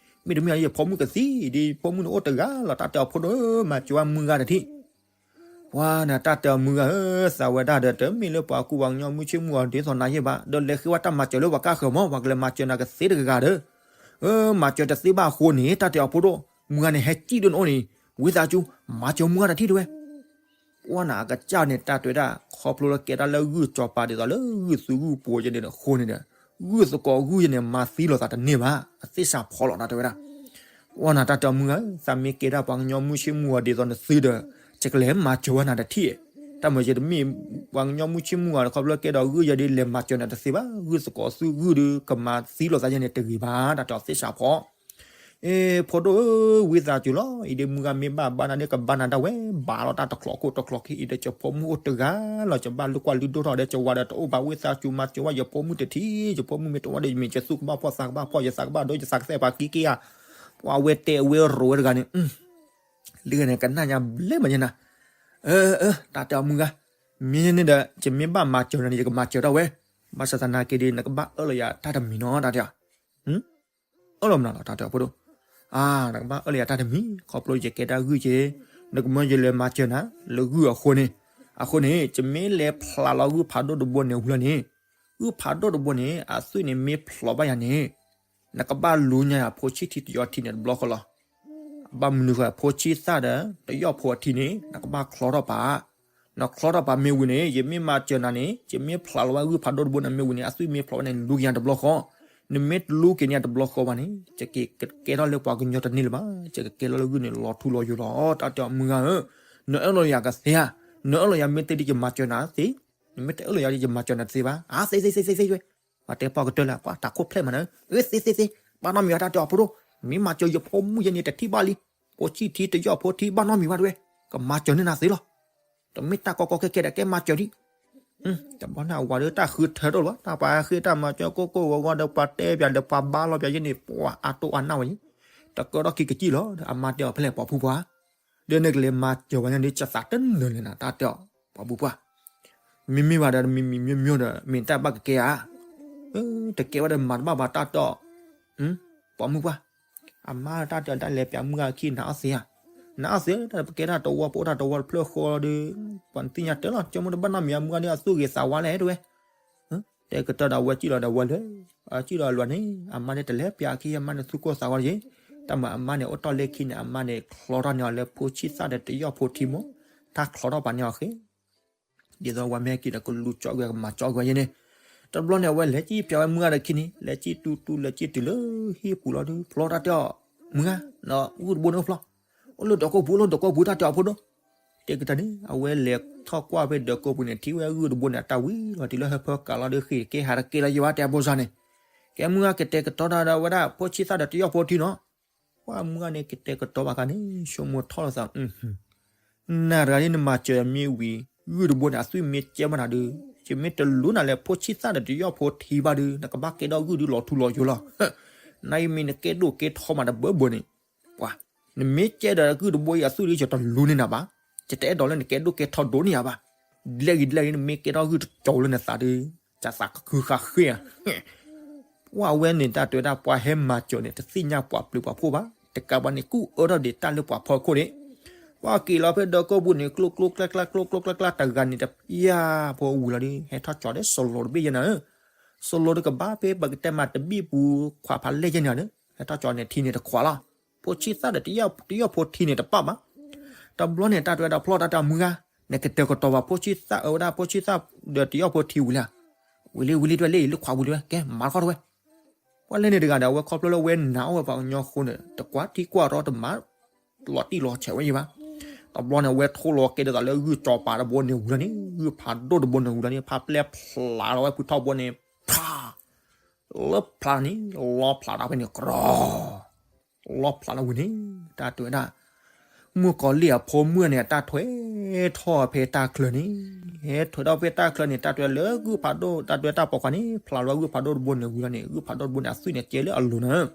မ့တမ့ၢ်ယဖိမုၣ်ကသံဒ် ဖိမုၣ်န့ၣ်အိၣ်တဂၤလီၤ တၢ်တဲအီၤဖိဒိၣ်ဧၢ, မၤစၢၤဝဲမုၢ်ဂၤတထံး. ပှၤန့ၣ် တၢ်တဲအီၤမုၢ်ဂၤဧၢ, သးဝဲဒၣ်ဒီး တမ့ၢ်လၢပှၤကူပှၤကညီမုၢ်ဆ့ၣ်မုၢ်ဂီၤဒ်သိးနၤယဲဘၣ်, ဒီးလဲၤဃ့ဝဲတၢ်မၤစၢၤလၢပှၤကါဃၢၤမး, ပှၤကလဲၤမၤစၢၤနၤကသ့တဂၤဂၤဒီး မၤစၢၤတသ့ဘၣ်အဃိန့ၣ် တၢ်တဲအီၤဖိဒိၣ်, မုၢ်ဂၤန့ၣ် ဟဲစံၣ်ဒိၣ်န့ၣ်အိၣ်န့ၣ်, ဝံသးစူၤ မၤစၢၤမုၢ်ဂၤတထံးတဲဝဲ. ပှၤန့ၣ် အကစၢ်န့ၣ် တၢ်တဲဝဲဒၣ် ခီဖျိလၢကဲဒၣ်လၢဂုၢ်စီၤပၤဒ်သိးလၢဂုၢ်သူဂုၢ်ပှိၤယဲန့ၣ်အဃိန့ၣ်ဒီး, ဂုၢ်သကိးဂုၢ်ယဲန့ၣ် မၤသံလိာ်သးတန့ၢ်ဘၣ်, အသ့ၣ်စးဖီလီၤ တၢ်တဲဝဲဒၣ်. ပှၤန့ၣ် တၢ်တဲအီၤမုၢ်ဂၤဧၢ, သးမ့ၢ်ကဲဒၣ်ပှၤကညီမုၢ်ဆ့ၣ်မုၢ်ဂီၤဒ်သိးနသုဒီး, ယကလဲၤမၤစၢၤဝဲနၤတထံး, တၢ်မၤစၢၤတမ့ၢ် ပှၤကညီမုၢ်ဆ့ၣ်မုၢ်ဂီၤဒီး ခီဖျိကဲဒီးဂုၢ်ယဲဒ်လဲၤမၤစၢၤနၤတသ့ဘၣ်, ဂုၢ်သကိးသူဂုၢ်ဒီး ကမၤသံလိာ်သးယဲန့ၣ်တဂ့ၤဘၣ်, တၢ်တဲအီၤသ့ၣ်စးဖီ အ့ ဖိဒိၣ်ဧၢ, ဝံသးစူၤလီၤ, အံၤဒ်မုၢ်ဂၤမ့ၢ်ဘၣ်ဘါနၤဒ်ကဘါနၤဒၣ်ဝဲ, ဘၣ်လီၤတၢ်တချီးခိၣ်တချီးခံ, အံၤဒီးယဖိမုၣ်အိၣ်တဂၤလီၤ, ယဘၣ်လုၢ်ကွၢ်လုၢ်ဒိၣ်ထီၣ်ဒီး ယဝၤဒီးတအိၣ်ဘၣ်, ဝံသးစူၤမၤစၢၤဝဲယဖိမုၣ်တထံး, ယဖိမုၣ်မ့ၢ်တအိၣ်ဒီး ယမ့ၢ်ယသူၣ်ကဘၣ်ဖှီၣ်သးကဘၣ်ဖှီၣ်, ယသးကဘၣ်ဒိ ယသးကသဲၣ်ပှၤက့ၤက့ၤဧါ. ပှၤဝဲတဲအဝဲရိၤဝဲတဂၤန့ၣ် လၢဂၤန့ၣ် ကနၣ်ညါဘျဲၣ်မးယဲနၤ, အၢ အၢ တၢ်တဲအီၤမုၢ်ဂၤ, မ့ၢ်န့ၣ်ဒီး ယမ့ၢ်ဘၣ်မၤစၢၤနၤန့ၣ် ယကမၤစၢၤထီၣ်ဝဲ, ဘၣ်ဆၣ်သနာ်က့ဒီး နကဘၣ်အၢၣ်လီၤယၤတၢ်တမံၤနီၤ တၢ်တဲအီၤ အၢၣ်လီၤမနုၤလီၤ တၢ်တဲအီၤဖိဒိၣ်, အါ နကဘၣ်အၢၣ်လီၤယၤတၢ်တမံၤ, ခီဖျိယကဲတၢ်ဂုၢ်က့ၤ, နကမၢယလဲၤမၤစၢၤနၤ လၢဂုၢ်အဃိန့ၣ်, အဃိန့ၣ် ယမ့ၢ်လဲၤဖျးလီၤဂုၢ်ဖးဒိၣ်တဘိန့ၣ်ဝံၤလီၤန့ၣ်, ဂုၢ်ဖးဒိၣ်တဘိန့ၣ် အသွံၣ်န့ၣ်မ့ၢ်ဖျိးဘၣ်ယၤန့ၣ်, နကဘၣ်လူညါယၤဖိဆံၣ်ထံတယီၢ်ထံန့ၣ်တဘျီဃီလီၤ. ဘၣ်မနုၤဃိ ဖိဆံၣ်သၣ်ဒီး တယီၢ်ဖိအထံန့ၣ် နကဘၣ်ချီထီၣ်ပာ် နချီထီၣ်ပာ်မ့ၢ်ဝံၤန့ၣ် ယမ့ၢ်မၤစၢၤနၤန့ၣ် ယမ့ၢ်ဖျးလီၤဝဲဂုၢ်ဖးဒိၣ်တဘိန့ၣ်မ့ၢ်ဝံၤန့ၣ် အသွံၣ်မ့ၢ်ဖျိးဝဲန့ၣ် လူက့ၤညါတဘျီဃီ, နမ့ၢ်တလူက့ၤန့ၢ်ယၤတဘျီဃီဘၣ်န့ၣ် ယကကဲထီၣ်လၢပှၤကညီတန့ၢ်လၢၤဘၣ်, ယကကဲထီၣ်လၢဂုၢ်န့ၣ်လီၤထူလီၤယိာ်လီၤ. တၢ်တဲအီၤမုၢ်ဂၤဧၢ, နအၢၣ်လီၤယၤကသ့ဧါ, နအၢၣ်လီၤယၤမ့ၢ်သ့ဒီးယမၤစၢၤနၤသ့, နမ့ၢ်တအၢၣ်လီၤယၤဒီးယမၤစၢၤနၤတသ့ဘၣ်, အါ သ့သ့သ့သ့ဝဲ ပှၤတဲပီၢ်ကတၢၢ်လၢ ပှၤတၢ်ခိၣ်ဖျဲၣ်မးန့ၣ်, အၢ သ့သ့သ့, ဘၣ်နီတမံၤဘၣ် တၢ်တဲအီၤဖိဒိၣ်, မ့ၢ်မၤစၢၤယဖိမုၣ်ယဲန့ၣ်တထံၣ်ဘၣ်လံ, ဖိဆံၣ်ထံတယီၢ်ဖိထံ ဘၣ်နီတမံၤဘၣ်တဝဲ, ကမၤစၢၤန့ၢ်နၤသ့လီၤ. တမ့ၢ်တၢ်ကီကီခဲခဲဒီးကဲမၤစၢၤဒံး. တဘျီန့ၣ်အဝၤဒီးတၢ်ဃုထၢထီၣ်လီၤ, တၢ်ပှၤဃ့တၢ်မၤစၢၤကိၢ်ကိၢ်ဂီၤဂီၤဒီး ပှၤတဲပၠးဒီးပှၤဘါလီၤပၠးယဲန့ၣ် ပှၤအါတိၢ်အါနၢ်ဝဲယဲ, တကၢထီၣ်ခံကစံၣ်လီၤ, အမါတဲအီၤဖဲလဲၣ် ပှၤဖုပှၢ် ဒီးနကလဲၤမၤစၢၤဝဲညါဒီး ယသးတနၢၤလဲၣ်နၤ တၢ်တဲအီၤ, ပှၤဖုပှၢ် မ့မ့ၢ်ဘၣ်ဒီး မံၤမံၤမံၤမံၤဒီး မ့ၢ်တၢ်ဘၣ်ကကဲဧါ, တကဲဝဲဒီးမၤတဘၣ်ဘၣ် တၢ်တဲအီၤ, ပှၤမုၢ်ပှၢ်, အမါတၢ်တဲအီၤ တၢ်လဲၤပၠးမုၢ်ဂၤခံ နအီၣ်သ့ဧါ, နအီၣ်သ့ တၢ်ပကဲတၢ်တဝီ ပအိၣ်တၢ်တဝီတဖျၢၣ်ဃီဒီး ပှၤသ့ၣ်ညါတဲလီၤ ကၠိမုၢ်တဘၣ်နီတမံၤ အမုၢ်ဂၤဒီးအသူၣ်ဂ့ၤသးဝါလဲၣ်တဝဲ တဲကတၢၢ်ဒီးအဝဲစံၣ်လီၤဒီးဝဲလၢ, အစံၣ်လီၤအလွဲၢ်န့ၣ် အမါန့ၣ်တလဲၤပၠးအခံ အမါန့ၣ်သူၣ်ကိၢ်သးဂီၤတယ့ၣ်, တၢ်မၤအမါန့ၣ်အိၣ်တီၢ်လၢခံန့ၣ် အမါန့ၣ်ချီထီၣ်န့ၢ်အီၤလၢဖိဆံၣ်သၣ်ဒီးတယီၢ်ဖိထံမး, တၢ်ချီထီၣ်ပာ်န့ၢ်အီၤဃ့, ဒ်သိးအဝဲမ့ၢ်ဟဲက့ၤဒီးကလူၤကၠီကွံာ်ကမၤကၠီကွံာ်ယဲန့ၣ်, တဘျီန့ၣ် အဝဲလဲၤစံၣ်ပၠးဝဲမုၢ်ဂၤဒီးခံန့ၣ် လဲၤစံၣ်တူတူ လဲၤစံၣ်တုၤလၢဟံၣ်ပူၤလီၤဒီး ဖျီတၢ်တဲအီၤ, မုၢ်ဂၤ, ဂုၢ်တဘိန့ၣ်အိၣ်ဖျီ, အိၣ်လၢဒၢးကိာ်ပူၤ လၢဒၢးကိာ်ပူၤ တၢ်တဲအီၤဖိဒိၣ် တဲကတၢၢ်န့ၣ် အဝဲလဲၤထီၣ်ကွၢ်ဖဲဒၢးကိာ်ပူၤန့ၣ် ထံၣ်ဝဲဂုၢ်တဘိန့ၣ် အတၢ်ဝံၤလီၤတုၤလၢဟၢဖၢကးလီၤဒီးဃ့ၢ်ကဲဟးတကဲလီၤယဲဘၣ် တဲအဘိစၢ်န့ၣ်, ကဲမုၢ်ဂၤကတဲာ်ကတီၤတၢ်ဒီးဝဲဒၣ်ဖိဆံၣ်သၣ်ဒီးတယီၢ်ဖိထံနီၤ, ပှၤမုၢ်ဂၤန့ၣ် ကတဲာ်ကတီၤဘၣ်ခါန့ၣ် ဆိကမိၣ်ထီၣ်လိာ်သး နၤတဂၤန့ၣ် နမၤစၢၤမ့ၢ်ဝံၤ ဂုၢ်တဘိန့ၣ် အသွံၣ်မ့ၢ်ကဲမးနၤဒီး ယမ့ၢ်တလူနၤလၢဖိဆံၣ်သၣ်ဒီးတယီၢ်ဖိထံဘၣ်ဒီး နကဘၣ်ကဲထီၣ်ဂုၢ်ဒုးလီၤထူလီၤယိာ်လီၤ. နအံၤမ့ၢ်နကဲဒိၣ်ကဲထီမးတဘၢဘၢန့ၣ်, ပှၤ, နမ့ၢ်ကဲဒီးဂုၢ်တဘိအံၤအသွံၣ်ဒီး ယတလူန့ၢ်နၤဘၣ်, ယတအဲၣ်ဒိးလၢနကဲဒိၣ်ကဲထီဒိၣ်န့ၢ်ယၤဘၣ်. ဒ်လဲၣ်ဂ့ၤဒ်လဲၣ်ဂ့ၤ နမ့ၢ်ကဲထီၣ်ဂုၢ်တကၠီလၢနသးဒီး ယသးကခုဃာ်ဃ့ဧါ ပှၤဝဲန့ၣ် တၢ်တဲဝဲဒၣ် ပှၤဟဲမၤစၢၤန့ၣ် တသ့ၣ်ညါပှၤပျုၤပှၤဖှိၣ်ဘၣ်, တကးဘၣ်န့ၣ် ကူၣ်အၢထီၣ်ဒံးတၢ်လၢပှၤဖီခိၣ်န့ၣ်, ပှၤက့ၤလီၤဖဲဒၢးကိာ်ပူၤန့ၣ် ကျိကျိကျဲကျဲ ကျိကျိကျဲကျဲ တဂၤန့ၣ်တပျၢ် ဖိဝံၤလီၤဒီး ဟဲထီၣ်ကၠီဒီး စလိတဘ့ၣ်ယဲန့ၣ်ဧၢ, စလိတကဘၣ်ဖဲပကတဲမးတဘ့ၣ်ပူၤ ခွးဖးလဲၢ်ယဲန့ၣ်ဧၢ, ဟဲထီၣ်ကၠီန့ၣ် ထံန့ၣ်တခွးလီၤ, ဖိဆံၣ်သၣ်ဒီး တယီၢ်ဖိထံန့ၣ်တပာ်ဘၣ်. တဘျီန့ၣ် တၢ်တဲဝဲဒၣ်ဖျီၣ်တၢ်တဲမုၢ်ဂၤ, နကတဲာ်ကတီၤဘၣ်ဖိဆံၣ်သၣ်အၢဝဲဒၣ် ဖိဆံၣ်သၣ်ဒီးတယီၢ်ဖိထံဝံၤလံဧါ, ဝံၤလံ ဝံၤလံတဝဲလၢယလုၢ်ခွးဝံၤတဝဲ ကဲမၤတခီတဝဲ ပှၤလဲၣ်န့ၣ်တဂၤဒီး အဝဲခီဖျိလၢဝဲနာ်အီၣ်ဝဲပှၤကညီအဃိန့ၣ် တကွၢ်ထံကွၢ်တီတမၤ လီၤတံၢ်လီၤဆဲးဝဲယံၤဘၣ်. တဘျီန့ၣ် အဝဲထိၣ်လီၤကဲဒ်သိးလၢဂုၢ်ကၠီၤပၤတဘိန့ၣ်ဝံၤလီၤန့ၣ် ဂုၢ်ဖးဒိၣ်တဘိန့ၣ်ဝံၤလီၤန့ၣ် ဖးပျဲဖျးလီၤဝဲဖုထီၣ်ဘိန့ၣ် ဖး လၢဖျးန့ၣ် လီဖျးဒၣ်ဖဲန့ၣ် ကြီ လီဖျးလီၤဝံၤန့ၣ် တၢ်တဲဝဲဒၣ် မုၣ်ကီၤလံၢ်အဖိမုၣ်န့ၣ် အတၢ်ထွဲထီၣ်ဖဲတၢ်ချၢန့ၣ်, ထွဲထီၣ်ဖဲတၢ်ချၢန့ၣ် တၢ်ထွဲလၢဂုၢ်ဖးဒိၣ် တၢ်ထွဲတၢ်ပိာ်ခွါန့ၣ် ဖျးလီၤဂုၢ်ဖးဒိၣ်တဘိန့ၣ်ဝံၤလီၤန့ၣ် ဂုၢ်ဖးဒိၣ်တဘိန့ၣ် အသွံၣ်န့ၣ် ကဲလၢအလိၤန့ၣ်,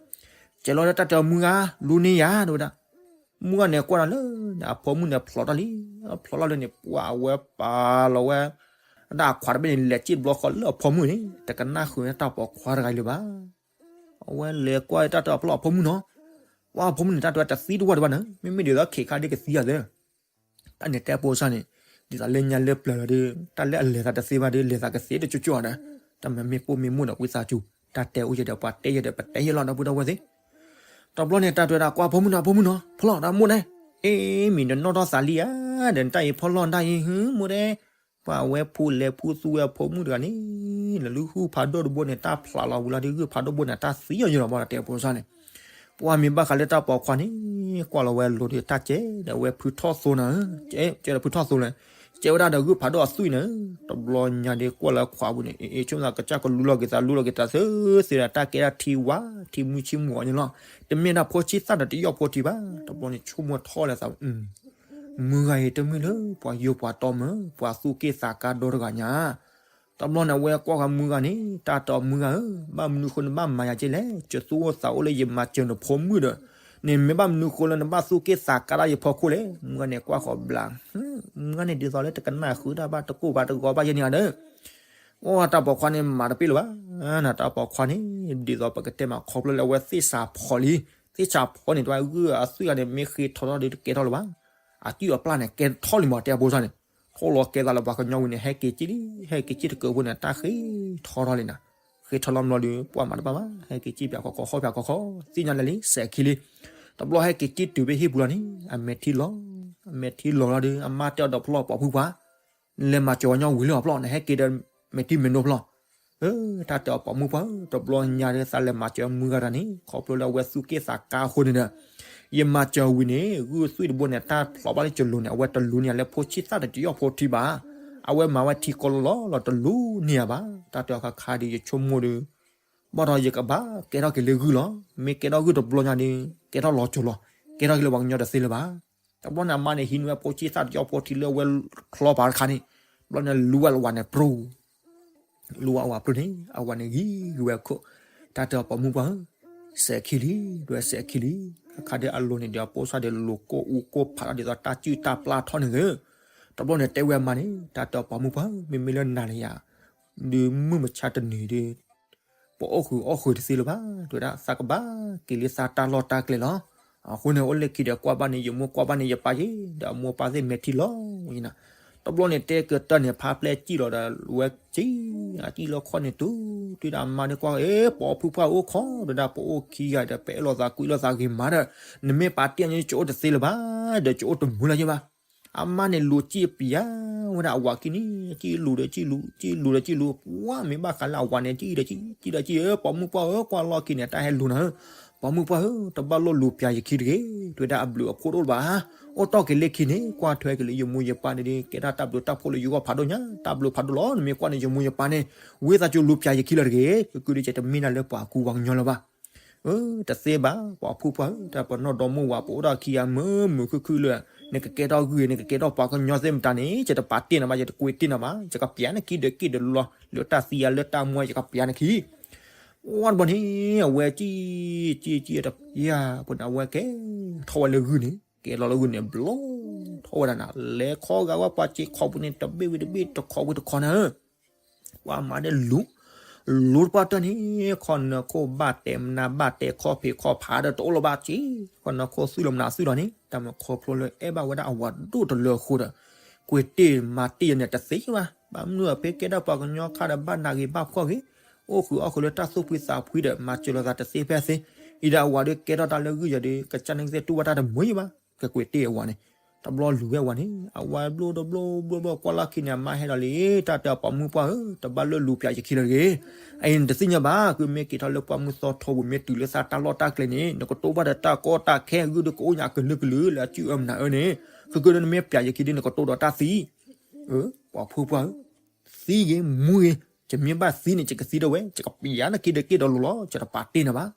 ကဲလီၤလၢတၢ်ထွဲမုၢ်ဂၤ လူန့ၢ်ယၤ တဲဝဲဒၣ်. မုၢ်ဂၤန့ၣ်ကွၢ်ဒီးလၢ အဖိမုၣ်န့ၣ်ဖျိးထီၣ်လံ, ဖျိးထီၣ်လံန့ၣ် ပှၢ်အဝဲပာ်လီၤဝဲ ဒၣ်အခွးတဘ့ၣ်န့ၣ် လဲၤစံၣ်တဘျီဃီလၢအဖိမုၣ်န့ၣ် တကနၣ်ဃုာ်တၢ်ပိာ်ခွါတဂၤလၢၤဘၣ်. အဝဲလဲၤကွၢ်တၢ်ထွဲအဖျီၣ်အဖိမုၣ်နီၤ, ပှၢ်အဖိမုၣ်န့ၣ် တၢ်ထွဲတသံတဝၢ်ဒံးဘၣ်န့ၣ် မ့မ့ၢ်ဒ်သိးခဲခါဒ်ကသံအသး တၢ်န့ၣ်တဲဖိစၢ်န့ၣ်, ဒ်သိးလၢညါလၢပျၢၤလီၤဒီး တၢ်လၢအလဲၤသးတသ့ဘၣ်ဒီး လဲၤသးကသ့တကၠိကၠိဒီး, တၢ်မ့ၢ်မ့ၢ်ပိၢ်မ့ၢ်မိၢ်ဒီးဝံသးစူၤ တၢ်တဲအိၣ်ယဲဒီး ပှၤတဲယဲဒီး ပတဲယဲလီၤ ဒီပုၢ်ဒီဝဲၢ်သ့ၣ်. တဘျီန့ၣ် တၢ်ထွဲဒၣ်ကွၢ်ဖိမုၣ်နီၤ ဖိလီၤ တၢ်မိၢ်ဒဲး, အ့ မံၤနနီၣ်ထီၣ်သးလံဧါ, ဒီးနတၢ်အံၤဖိလီၤနတၢ်အံၤ ဟ့မိၢ်ဒဲး, ပှၢ်ဝဲဖူလဲၤဖူသူဝဲအဖိမုၣ်တဂၤန့ၣ် လၢဂုၢ်ဖးဒိၣ်တဘိန့ၣ် တၢ်ဖျးလီၤဝံၤလီၤဒီး ဂုၢ်ဖးဒိၣ်ဘိန့ၣ် တၢ်သံအီၤယဲလီၤဘၣ်ဒီး တဲဖိစၢ်န့ၣ် ပှၢ်မ့ၢ်ဘၣ်ဃးလၢတၢ်ပိာ်ခွါန့ၣ် ကွၢ်လီၤဝဲလိၤဒီး တၢ်ကဲဒီးဝဲဖုထီၣ်သိနၤ, ကဲဒီးဖုထီၣ်သိလၢ ကဲဝဲဒၣ်ဒီးဂုၢ်ဖးဒိၣ်အသွံၣ်န့ၣ်, တဘျီညါဒီးကွၢ်လၢခွးပူၤန့ၣ် အ့ ဆိကမိၣ်သးကစၢ်ကလူလီၤက့ၤသး လူလီၤက့ၤသးသ့သ့ဒီး တၢ်ကဲဒၣ်ထံဝါ ထံမုၢ်ဆ့ၣ်မုၢ်အီၤန့ၣ်လီၤ. တမ့ၢ်ဒၣ်ဖိဆံးသၣ်ဒီးတယီၣ်ဖိထံဘၣ်. တဘျီန့ၣ် ဆိကမိၣ်ထီၣ်လၢသး မုၢ်ဂၤအံၤတမ့ၢ်လၢပှၤယိၤပှၤတီမၢ် ပှၤသူၣ်က့ၣ်သးကါဒီတဂၤညါ တဘျီန့ၣ် အဝဲကွၢ်ဃီမုၢ်ဂၤန့ၣ် တၢ်တဲအီၤ မုၢ်ဂၤဧၢ, ဘၣ်မနုၤဃိနဘၣ်မၤယၤက့လဲၣ်, ယသူၣ်အိၣ်သးအိၣ်လၢယမၤစၢၤနဖိမုၣ်ဒီး, နမ့ၢ်ဘၣ်မနုၤဃိလၢနဘၣ်သူၣ်က့ၣ်သးကါဒၣ်ယဖီခိၣ်လဲၣ်. မုၢ်ဂၤန့ၣ်ကွၢ်ဃီဘျး, မုၢ်ဂၤန့ၣ်ဒ်သိးလၢတကနၣ်ဃုာ်တၢ်ဘၣ် တကိၢ်ဘၣ်တဂီၤဘၣ်ယဲန့ၣ်ဂၤဒီး အိၣ်တၢ်ပိာ်ခွါန့ၣ်မၤတပ့ၢ်လၢၤဘၣ်. နတၢ်ပိာ်ခွါန့ၣ် ဒ်သိးပကတဲမးခီဖျိလၢအဝဲသ့ၣ်စးဖီလံ, သ့ၣ်စးဖီန့ၣ် တဝဲဂုၢ်အသွံၣ်ဂၤန့ၣ် မ့ၢ်ဃ့ထီထီၣ်ဒီးတကဲထီၣ်လၢၤဘၣ်. အသွံၣ်အပျၢ်န့ၣ် ကဲထီၣ်လံမး တဲအဖိစၢ်န့ၣ်, ထီၣ်လီၤကဲသးလၢပှၤကညီဝံၤန့ၣ် ဟဲက့ၤစံၣ်လံ, ဟဲက့ၤစံၣ်တကၢးဖိန့ၣ် တၢ်ဃ့ထီထီၣ်လံနၤ, ဃ့ထီထီၣ်လီၤမးဒီး ပှၢ်မၤတဘၣ်ဘၣ် ဟဲက့ၤစံၣ်ပၠးခီခီ ဟီၣ်ပၠးခီခီ, သ့ၣ်ညါလၢလံ စဲးခံလံ. တဘျီဟဲက့ၤစံၣ်တုၤဖဲဟံၣ်ပူၤလီၤန့ၣ် အမဲာ်ထံလီၤ, အမဲာ်ထံလီၤလီၤဒီး အမါတဲအီၤဒီးဖျီၣ်ပိာ်ဖုပှၢ် လဲၤမၤစၢၤဝဲညီဝံၤလၢအဖျီၣ် နဟဲက့ၤဒီးမဲာ်ထံမဲာ်နိဖျီၣ်. တၢ်တဲအီၤပိာ်မုၣ်ပှၢ်ဧၢ, တဘျီညါဒီး သးလဲၤမၤစၢၤမုၢ်ဂၤတဂၤန့ၣ် ခီဖျိလၢအဝဲသူၣ်က့ၣ်သးကါအဃိန့ၣ်ဒီး, ယမၤစၢၤဝံၤန့ၣ် ဂုၢ်သွံၣ်တဘိန့ၣ် တၢ်ဖျိးဘၣ်လၢကလူၤန့ၣ် အဝဲတလူၤန့ၢ်ယၤလၢဖိဆံးသၣ်ဒီးတယီၣ်ဖိထံဘၣ်. အဝဲမၤဝဲထံကီလီလီလီၤ တလူၤန့ၢ်ယၤဘၣ်. တၢ်တဲအီၤခါခါဒီး ယဆိကမိၣ်ဒီး ဘၣ်ဒီးယကဘၣ်ကဲထီၣ်က့ၤလၢဂုၢ်လီၤ. မ့ၢ်ကဲထီၣ်ဂုၢ်တဘျီညါဒီး ကဲထီၣ်လီၤစိၤလီၤ, ကဲထီၣ်က့ၤလၢပှၤကညီတသ့လၢၤဘၣ်. တဘျီန့ၣ် အမါန့ၣ်ဟံးန့ၢ်ဝဲဖိဆံးသၣ်တယီၣ်ဖိထံလၢအဝဲချီပာ်တခါန့ၣ်, တဘျီန့ၣ်လူဝဲလၢဝၤန့ၣ်ပြူၤ လူဝဲအဝၤပြူၤန့ၣ် အဝၤန့ၣ်ဂံၤဝဲခိၣ်, တၢ်တဲအီၤပိာ်မုၣ်ပှၢ်ဧၢ, စဲးခံလံ, ဒွဲစဲးခံလံ. ခါခါဒီးအလိၤန့ၣ်ဒီး အဖိစၢ်ဒီးလိၤကိၢ်အူကိၢ်ဖးထီၣ်ဒ်သိးတၢ်စုၣ်တၢ်ပျၢ်ထီၣ်န့ၣ်သ့. တဘျီန့ၣ်တဲဝဲအမါန့ၣ် တၢ်တဲအီၤပိာ်မုၣ်ပှၢ်ဧၢ, မ့မ့ၢ်လၢနၤန့ၣ်ယၤ ဒုးမုၢ်မဆါတနံၤဒီး ပအိၣ်ဃုာ်အီၣ်ဃုာ်တသ့လၢၤဘၣ်, တဲဝဲဒၣ် သးကဘၣ်က့ၤလၢသးတၢ်လီၢ်တၢ်ကျဲလီၤ. အဃိန့ၣ် အိၣ်လၢခံဒီးကွၢ်ဘၣ်န့ၣ် ယမိၢ်ကွၢ်ဘၣ်န့ၣ် ယပၢ်ယ့ၣ် ဒီးအမိၢ်ပၢ်သ့ၣ်မဲာ်ထံလီၤဝဲနၤ. တဘျီန့ၣ်တဲကတၢၢ်န့ၣ် ဖါပျဲစံၣ်လီၤဒီးဝဲစံၣ် အစံၣ်လၢခီၣ်န့ၣ်တုၤ တုၤဒၣ်အမါန့ၣ်ကွၢ် အ့ ပိာ်ဖုပှၢ်အိၣ်ခီ တဲဝဲဒၣ် ပအိၣ်ခံဂၤဒီး ပအဲၣ်လိာ်သးကွံလိာ်သးဂ့ၤမးဒီး နမ့ၢ်ပာ်တ့ၢ်န့ၣ် ကအိၣ်တသ့လၢၤဘၣ် ဒီးကအိၣ်တမုာ်လၢၤယဲဘၣ်. အမါန့ၣ်လူၤစံၣ်ပျးဝဲဒၣ်အဝၤခံန့ၣ် စံၣ်လူၤဒီးစံၣ်လူၤ စံၣ်လူၤဒီးစံၣ်လူၤ ပှၢ်မ့ၢ်ဘၣ်ဃးလၢအဝၤန့ၣ် စံၣ်ဒီးစံၣ် စံၣ်ဒီးစံၣ်ဧၢ ပိာ်မုၣ်ပှၢ်ဧၢ ကွၢ်လီၢ်ခံန့ၣ် တၢ်ဟဲလူၤနၤဧၢ, ပိာ်မုၣ်ပှၢ်ဧၢ တဘၣ်လိၣ်လူၤပျးယခံတဂ့ၤ တဲဝဲဒၣ် အဘျုးအဖှိၣ်တအိၣ်လၢၤဘၣ်. အိၣ်တီၢ်က့ၤလၢခံန့ၣ် ကွၢ်ထွဲက့ၤလၢယမိၢ်ယပၢ်န့ၣ်ဒီး ကဲထီၣ်တၢ်ဘျုးတၢ်ဖှိၣ်လၢယဂီၢ်ဖးဒိၣ်ညါ တၢ်ဘျုးဖးဒိၣ်လီၤ နမ့ၢ်ကွၢ်န့ၣ် ယမိၢ်ယပၢ်န့ၣ် ဝံသးစူၤလူၤပျးယခံလၢၤတဂ့ၤ ကကုဒ်ကဲတမ့ၢ်ဒၣ်လၢပှၤကူ ပှၤကညီလၢၤဘၣ်. တသ့ဘၣ် ပိာ်ဖုပှၢ်ဧၢ တၢ်ပနီၣ်ဒီမါဝၤ ပအိၣ်ဒီးခံဂၤမုာ်မုာ်ခုၣ်ခုၣ်လၢ နကကဲထီၣ်ဂုၢ် နကကဲထီၣ်ပှၤကညီသ့ၣ်မတၤန့ၣ် ယတပာ်တ့ၢ်နၤဘၣ် ယတကွံာ်တ့ၢ်နၤဘၣ် ယကပျးနခံဒီးက့ၣ်ဒီးလီၤ လၢတၢ်သံယၤလၢတၢ်မူ ယကပျးနခံ. ဝံၤတဘျီန့ၣ် အဝဲစံၣ် စံၣ် စံၣ်တပျၢ်ဖိန့ၣ် အဝဲကဲထီၣ်ဝဲလၢဂုၢ်န့ၣ် ကဲလီၤလၢဂုၢ်န့ၣ် ဘျီထီၣ်ဝဲဒၣ်နၤ လဲၤခီဂာ်ဝဲပှၤစ့ၢ်ခီပူၤန့ၣ် တဘ့ၣ်ဝံၤတဘ့ၣ် တခီဝံၤတခီနၤဧၢ ပှၤမၤဒီးလူၤ လူၤတပှၢ်တၢၢ်န့ၣ် ခီၣ်နၢခိၣ်ဘၣ်တဲာ်မနုၤဘၣ်တဲာ် ခီၣ်ဖံးခီၣ်ဖးဒီးတအိၣ်လၢၤဘၣ်က့ ခီၣ်နၢခိၣ်သွံၣ်လီၤမနုၤသွံၣ်လီၤန့ၣ် တၢ်မ့ၢ်ခီဖျိလၢအဲၣ်ဘၣ်ဝဲဒၣ်အဝၤဒိၣ်တလၢအဃိဒီး ကွံာ်တ့ၢ်မၤတ့ၢ်ယၤန့ၣ်တသ့ဘၣ် ဘၣ်မနုၤအဖဲကဲထီၣ်ပှၤကညီခါဒီးဘၣ်နးဂ့ၤဘၣ်ဖှီၣ်ဂ့ၤ အိၣ်ဃုာ်အီၣ်ဃုာ်လၢတၢ်သူၣ်ဖှံသးဖှံဒီး မၤစၢၤလိာ်သးတသ့ဖဲသ့ အံၤဒီးအဝၤဒီးကဲထီၣ်တၢ်လၢဂုၢ်ယၤဒီး ကစၢ်န့ၣ်ကသ့ၣ်တူၢ်ဘၣ်တၢ်တမုာ်ယၤဘၣ် ကကွံာ်တ့ၢ်အဝၤန့ၣ် တဘျီလူၤဝဲအဝၤန့ၣ် အဝၤဘျိတဘျီဘျီဘျီကွၢ်လီၢ်ခံန့ၣ် အမါဟဲဒီးလံ တၢ်တဲအီၤပိာ်မုၣ်ပှၢ်ဧၢ တဘၣ်လၢလူၤပျးယခံလၢၤတဂ့ၤ အအံၤနတသ့ၣ်ညါဘၣ် ကမ့ၢ်က့ၤထီၣ်လၢပှၢ်မုၢ်သီထိပူၤ မ့ၢ်တုၤလၢသးတၢ်လီၢ်တၢ်ကျဲန့ၣ် နကတိၢ်ဘၣ်ဒီးတၢ်ကီတၢ်ခဲ ဂုၢ်ဒီးကအိၣ်ညါအကလုာ်ကလုာ်လၢအစုၣ်အၢမနုၤအၢန့ၣ် ဃုကဒီးနမ့ၢ်ပျးယခံဒီးနကတိၢ်ဒီးတၢ်သံ ပိာ်ဖုပှၢ်ဧၢ သံဂ့ၤမူဂ့ၤ ယမ့ၢ်ဘၣ်သံန့ၣ် ယကသံဒၣ်ဝဲ ယကပျးနခံဒီးက့ၣ်ဒီးလီၤလီၤ ယတပာ်တ့ၢ်နၤဘၣ်.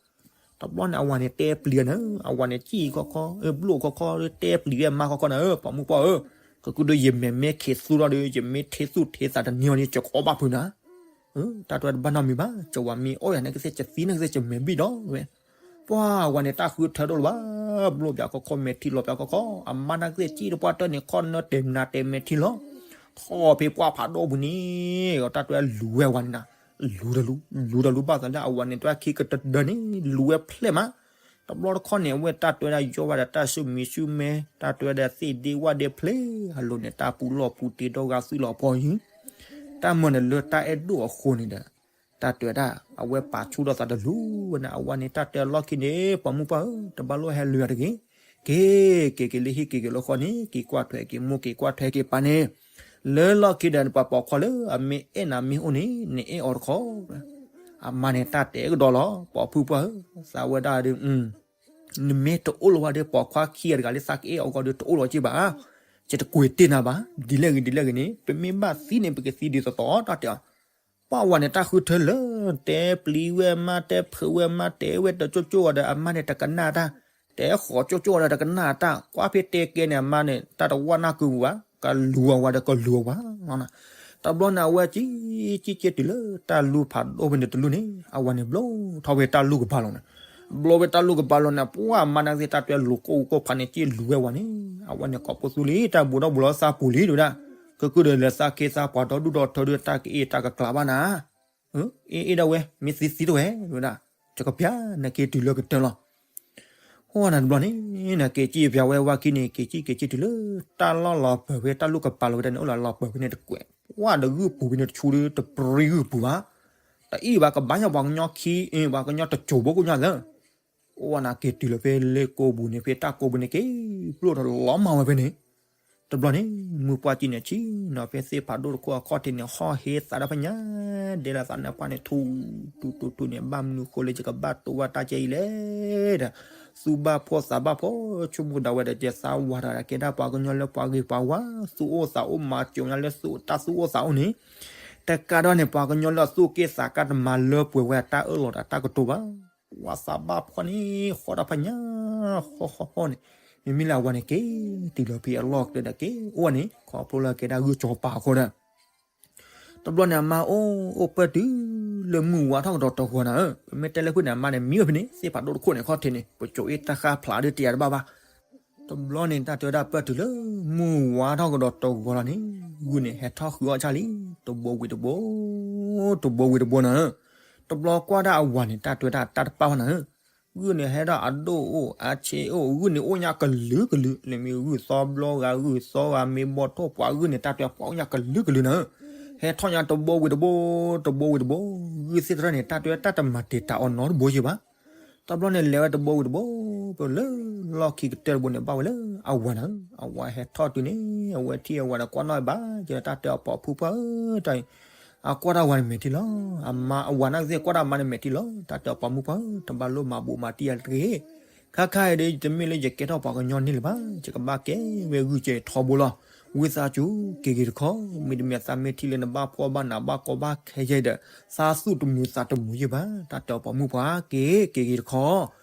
တဘျီန့ၣ် အဝၤန့ၣ်တဲပျံၤန့ၣ်, အဝၤန့ၣ်စံၣ်ခီခီ, ဘျိၣ်ခီခီ, တဲပျံၤဝဲအမါခီခီန့ၣ်, ပိာ်မုၣ်ပှၢ်ဧၢ, ကကုဒိယမဲာ်မ့ၢ်ခ့သူၣ်ထီၣ်ဒီး ယမ့ၢ်ထ့သူၣ်ထ့သးတနံၤအီၤန့ၣ် ယကအီၣ်ဘၣ်ဖုးနၤ. တၢ်တဲဝဲတဘၣ်နီတမံၤဘၣ်, ကဝၤမ့ၢ်အီၣ်ယၤန့ၣ်ကသ့ၣ် ကသံန့ၣ်ကသ့ၣ် ကမဲာ်ဘံၣ်ဒီးဝဲ. ပှၢ်ဝၤန့ၣ် တၢ်ဃုထၢတအိၣ်လၢၤဘၣ်, ဘျိၣ်ပၠးခီခီ မဲာ်ထံလီၤပၠးခီခီ, အမါန့ၣ်ကသ့ၣ်စံၣ်တပှၢ်တၢၢ်န့ၣ် ခီနၢတဲာ်နးတဲာ်မဲာ်ထံလီၤ. ထီၣ်ဖဲပှၢ်ဖးဒိၣ်ပူၤန့ၣ် တၢ်တဲဝဲလူၤဝဲဝၤန့ၣ်နၤ, လူၤတလူၤ, လူၤတလူၤဘၣ်သးလၢအဝၤန့ၣ် တၢ်ခံကတၢၢ်န့ၣ် လူၤဝဲဖျဲၣ်မး. တဘျီတခီၣ်န့ၣ် အဝဲတၢ်တဲဝဲဒၣ်ယီၢ်ဘၣ်ဒီးတၢ်ဆူၣ်မံၤဆူၣ်မဲ, တၢ်တဲဝဲဒၣ်သ့ၣ်ဒ့ဝၣ်ဒ့ဖျဲၣ်, အလိၤန့ၣ် တၢ်ပူၤလီၢ်ပူၤတ့ဒီဂၤသွံၣ်လီၤဖီယံၤ, တၢ်မၤန့ၣ်လၢတၢ်အဲၣ်ဒိၣ်အဃိန့ၣ်ဒီး တၢ်တဲဝဲဒၣ် အဝဲပာ်ဆူၣ်ထီၣ်သးတလူၤဝဲန့ၣ်, အဝၤန့ၣ် တၢ်တဲအလီၢ်ခံန့ၣ် ပိာ်မုၣ်ပှၢ်ဧၢ, တဘၣ်လိၣ်ဟဲလူၤယၤတဂ့ၤ, က့ၤ, က့ၤက့ၤလၢဟံၣ်က့ၤက့ၤလၢဃီန့ၣ် က့ၤကွၢ်ထွဲက့ၤမိၢ်က့ၤကွၢ်ထွဲက့ၤပၢ်န့ၣ်, လၢလီၢ်ခံဒီး ပှၤပိာ်ခွါလၢအမ့ၢ်အဲၣ်နၤမ့ၢ်အိၣ်န့ၣ် နအဲၣ်အီၤတခီ. အမါန့ၣ် တၢ်တဲကဒီးလီၤ, ပိာ်ဖုပှၢ်ဧၢ, သးဝဲဒၣ်ဒီး နမ့ၢ်တအိၣ်လီၤဝဲဒီး ပိာ်ခွါခံဂၤတဂၤလၢသးကအဲၣ်အီၤဂီၢ်ဒီး တအိၣ်လီၤက့ဘၣ်, ယတကွံာ်တ့ၢ်နၤဘၣ်, ဒ်လဲၣ်ဂ့ၤဒ်လဲၣ်ဂ့ၤန့ၣ် ပမ့ၢ်ဘၣ်သံန့ၣ် ပကသံဒ်သိးသိး တၢ်တဲအီၤ. ပှၢ်ဝၤန့ၣ် တၢ်ဃုထၢလၢ တဲပျံၤဝဲမါ တဲဖုးဝဲမါ တဲဝဲတကၠိၣ်ကၠိၣ်အီၤဒီး အမါန့ၣ် တကနၣ်တၢ်, တဲဃီၤကၠိၣ်ကၠိၣ်အီၤဒီး တကနၣ်တၢ်, ကွၢ်ဖဲတဲကဲန့ၣ် အမါန့ၣ် တၢ်တဝၢနၢ်ကုပူၤဘၣ်, ကလူၤအဝၤဒီးကလူၤအဝၤ တဘျီန့ၣ် အဝဲစံၣ်စံၣ်က့ၤတုၤလၢတၢ်လူၤဖးဒိၣ်ဖဲန့ၣ်တလူၤန့ၣ် အဝၤန့ၣ် ဘျီထီၣ်ဝဲတၢ်လူၤကပၤလီၤန့ၣ်, ဘျီဝဲတၢ်လူၤကပၤလီၤန့ၣ် ပှၢ်မါန့ၣ်သ့ၣ် တၢ်တဲလူၤကိၢ်အူကိၢ်ဖးန့ၣ် စံၣ်လူၤဝဲဝၤန့ၣ်, အဝဲန့ၣ် ကိးပသူလံ တၢ်ဘူးဒီးဘူးလီၤသးပူၤလံ တဲဝဲဒၣ်, ကကုၢ်ဒီးလဲၤသးခ့သးပှၤဒီဒူၣ်ဒီထၢဒီး တၢ်ကအ့ၣ်တၢ်ကကျးဘၣ်နၤ, အ့ၣ်အ့ၣ်ဒၣ်ဝဲ မ့ၢ်သံသံတဝဲ တဲဝဲဒၣ်, ယကပျၢ်နၤက့ၤတုၤလၢကတၢၢ်လီၤ. ဟိနၤတဘျီန့ၣ် နက့ၤစံၣ်ပျၢ်ဝဲဝၤခံန့ၣ် က့ၤစံၣ်က့ၤစံၣ်တုၤလၢ တၢ်လီၢ်လီၤပၢၤဖဲ တၢ်လူၤကပၤလီၤဝဲဒၣ်န့ၣ် အိၣ်လၢလီၤပၢၤဖဲန့ၣ်တကွဲး, ပှၢ်ဒီးဂုၢ်ပူၤဖဲန့ၣ်တဆူဒီး တပြံဂုၢ်ပူၤဘၣ်, တအံၣ်ဘၣ်ကဘၣ်ညီ ပှၤကညီခံ ပှၤကညီတစိၤဖိကညီသၢ အိၣ်ဝဲနၤက့ၤတုၤလီၤဖဲလ့ကိပူၤန့ၣ် ဖဲတၢ်ကိပူၤန့ၣ် က့ၤပျိၢ်တလီၤမၢ်ဝဲဖဲန့ၣ်, တဘျီန့ၣ် မုၢ်ပှၢ်ကံန့ၣ် ဆံနီၤဖဲသ့ၣ်ဖးဒိၣ်တခိၣ်အခီၣ်ထံးန့ၣ် ဟီၣ်ဟ့သးဒီးဖဲညါ, ဒဲလီၤသးန့ၣ်ပှၢ်န့ၣ် ထူးထူးထူးန့ၣ် ဘၣ်မနုၤဃိလၢယကဘၣ်တိၢ်ဘၣ်တၢ်ကဲအံၤလဲၣ်ဒီး, သူၣ်ဘၣ်ဖှီၣ်သးဘၣ်ဖှီၣ် ဆိကမိၣ်ဒၣ်ဝဲဒီး ယသးဝါထီၣ်ဒီးကဲဒၣ်ပှၤကညီလၢပှၤဂ့ၤပှၤဝါ သူၣ်အိၣ်သးအိၣ်မၤစၢၤညါလၢသူၣ်တၢ်သူၣ်အိၣ်သးအိၣ်န့ၣ်, တကးဒီးန့ၣ် ပှၤကညီလၢအသူၣ်က့ၣ်သးကါတမၤလၢပှဲၤဝဲအတၢ်အၢၣ်လီၤဒီးတၢ်ကတိၤဘၣ် ဝၤသးဘၣ်ဖှီၣ်န့ၣ် ဃီဒီးဖးညါ ဃီဃီဃီန့ၣ်, မ့မ့ၢ်လၢအဝၤန့ၣ်က့ၤတုၤလီၤဖဲအလီၢ်ကျဲဒီးက့ၤအိၣ်ဝဲန့ၣ် ခီဖျိလၢကဲဒၣ်ဂုၢ်စီၤပၤအဃိဒီး, တဘျီန့ၣ် အမါအိၣ်အိၣ်ပၢၢ်တုၤလၢမုၢ်ဝါထီၣ်ကဒီးတဂီၤနၤဧၢ, ပမ့ၢ်တဲလၢဖုၣ်န့ၣ် အမါန့ၣ်မံဝဲဖဲန့ၣ် သ့ၣ်ဖးဒိၣ်တခိၣ်န့ၣ်ခီၣ်ထံးန့ၣ် ပစိၤအ့ၣ်တၢ်ဃၢ်ဖျးဒုးတယၤတဘၣ်ဘၣ် တဘျီန့ၣ် တၢ်တဲဝဲဒၣ်ပၢၢ်တုၤလၢ မုၢ်ဝါထီၣ်ကဒီးတဂီၤလီၤန့ၣ်, ဂုၢ်န့ၣ်ဟဲထီၣ်ဃုအီၣ်ဆၣ်လံ, တဘိဝံၤတဘိ, တဘိဝံၤတဘိနၤဧၢ, တဘျီကွၢ်ဒၣ်အဝၤန့ၣ် တၢ်တဲဝဲဒၣ်တၢ်တပာ်ဝဲနၤဧၢ, ဂုၢ်န့ၣ်ဟဲဒၣ်အဒိၣ်အိၣ်အဆံးအိၣ်, ဂုၢ်န့ၣ်အိၣ်ညါကလုာ်ကလုာ်, လၢမ့ၢ်ဂုၢ်သီဘျီဂၤ ဂုၢ်သီဂၤ မ့ၢ်ဘီထိၣ်ပှၤဂုၢ်န့ၣ် တၢ်တဲပှၤအိၣ်ညါကလုာ်ကလုာ်နၤဧၢ, ဟဲထီၣ်ညါတဘိဝံၤတဘိ, တဘိဝံၤတဘိ, ဂုၢ်သ့ၣ်တဖၣ်န့ၣ် တၢ်တဲဝဲတၢ်တမၤတံာ်တာ်အီၤနီတဘိယံၤဘၣ် တဘျီန့ၣ် လဲၤဝဲတဘိဝံၤတဘိ, ပလၢလီၢ်ခံကတၢၢ်တဘိန့ၣ် ဘၣ်ဝဲလၢအဝၤနၤဧၢ, အဝၤဟဲထီၣ်တုၤန့ၣ် အဝဲထံၣ်အဝၤဒီးကွၢ်နီၣ်ဘၣ်, ယတၢ်တဲအီၤပိာ်ဖုပှၢ်ဧၢ, တၢ်အံၤ အကွၢ်တၢ်ဝၤန့ၣ်မဲာ်ထံလီၤ, အမါအဝၤန့ၣ်ကသ့ၣ်ကွၢ်တၢ်မါန့ၣ်မဲာ်ထံလီၤ, တၢ်တဲအီၤပိာ်မုၣ်ပှၢ်ဧၢ, တဘၣ်လိၣ်မၤဘူးမၤတံၢ်ယၤတဂ့ၤ, ခါခါအံၤဒီး တမ့ၢ်လၢယကဲထီၣ်ပှၤကညီန့ၣ်လၢၤဘၣ်, ယကဘၣ်ကဲဝဲဂုၢ်ကဲထီဘိလီၤ, ဝံသးစူၤက့ၤက့ၤတခီ, မ့တမ့ၢ်သးမ့ၢ်ထံၣ်လၢနဘၣ်ဖှီၣ်ဘၣ်နးဘၣ်ကီဘၣ်ခဲယဲအံၤဒီး သးသူၣ်တမုာ်သးတမုာ်ယံၤဘၣ်, တၢ်တဲအီၤပိာ်မုၣ်ပှၢ်ဧၢ, က့ၤက့ၤက့ၤတခီ,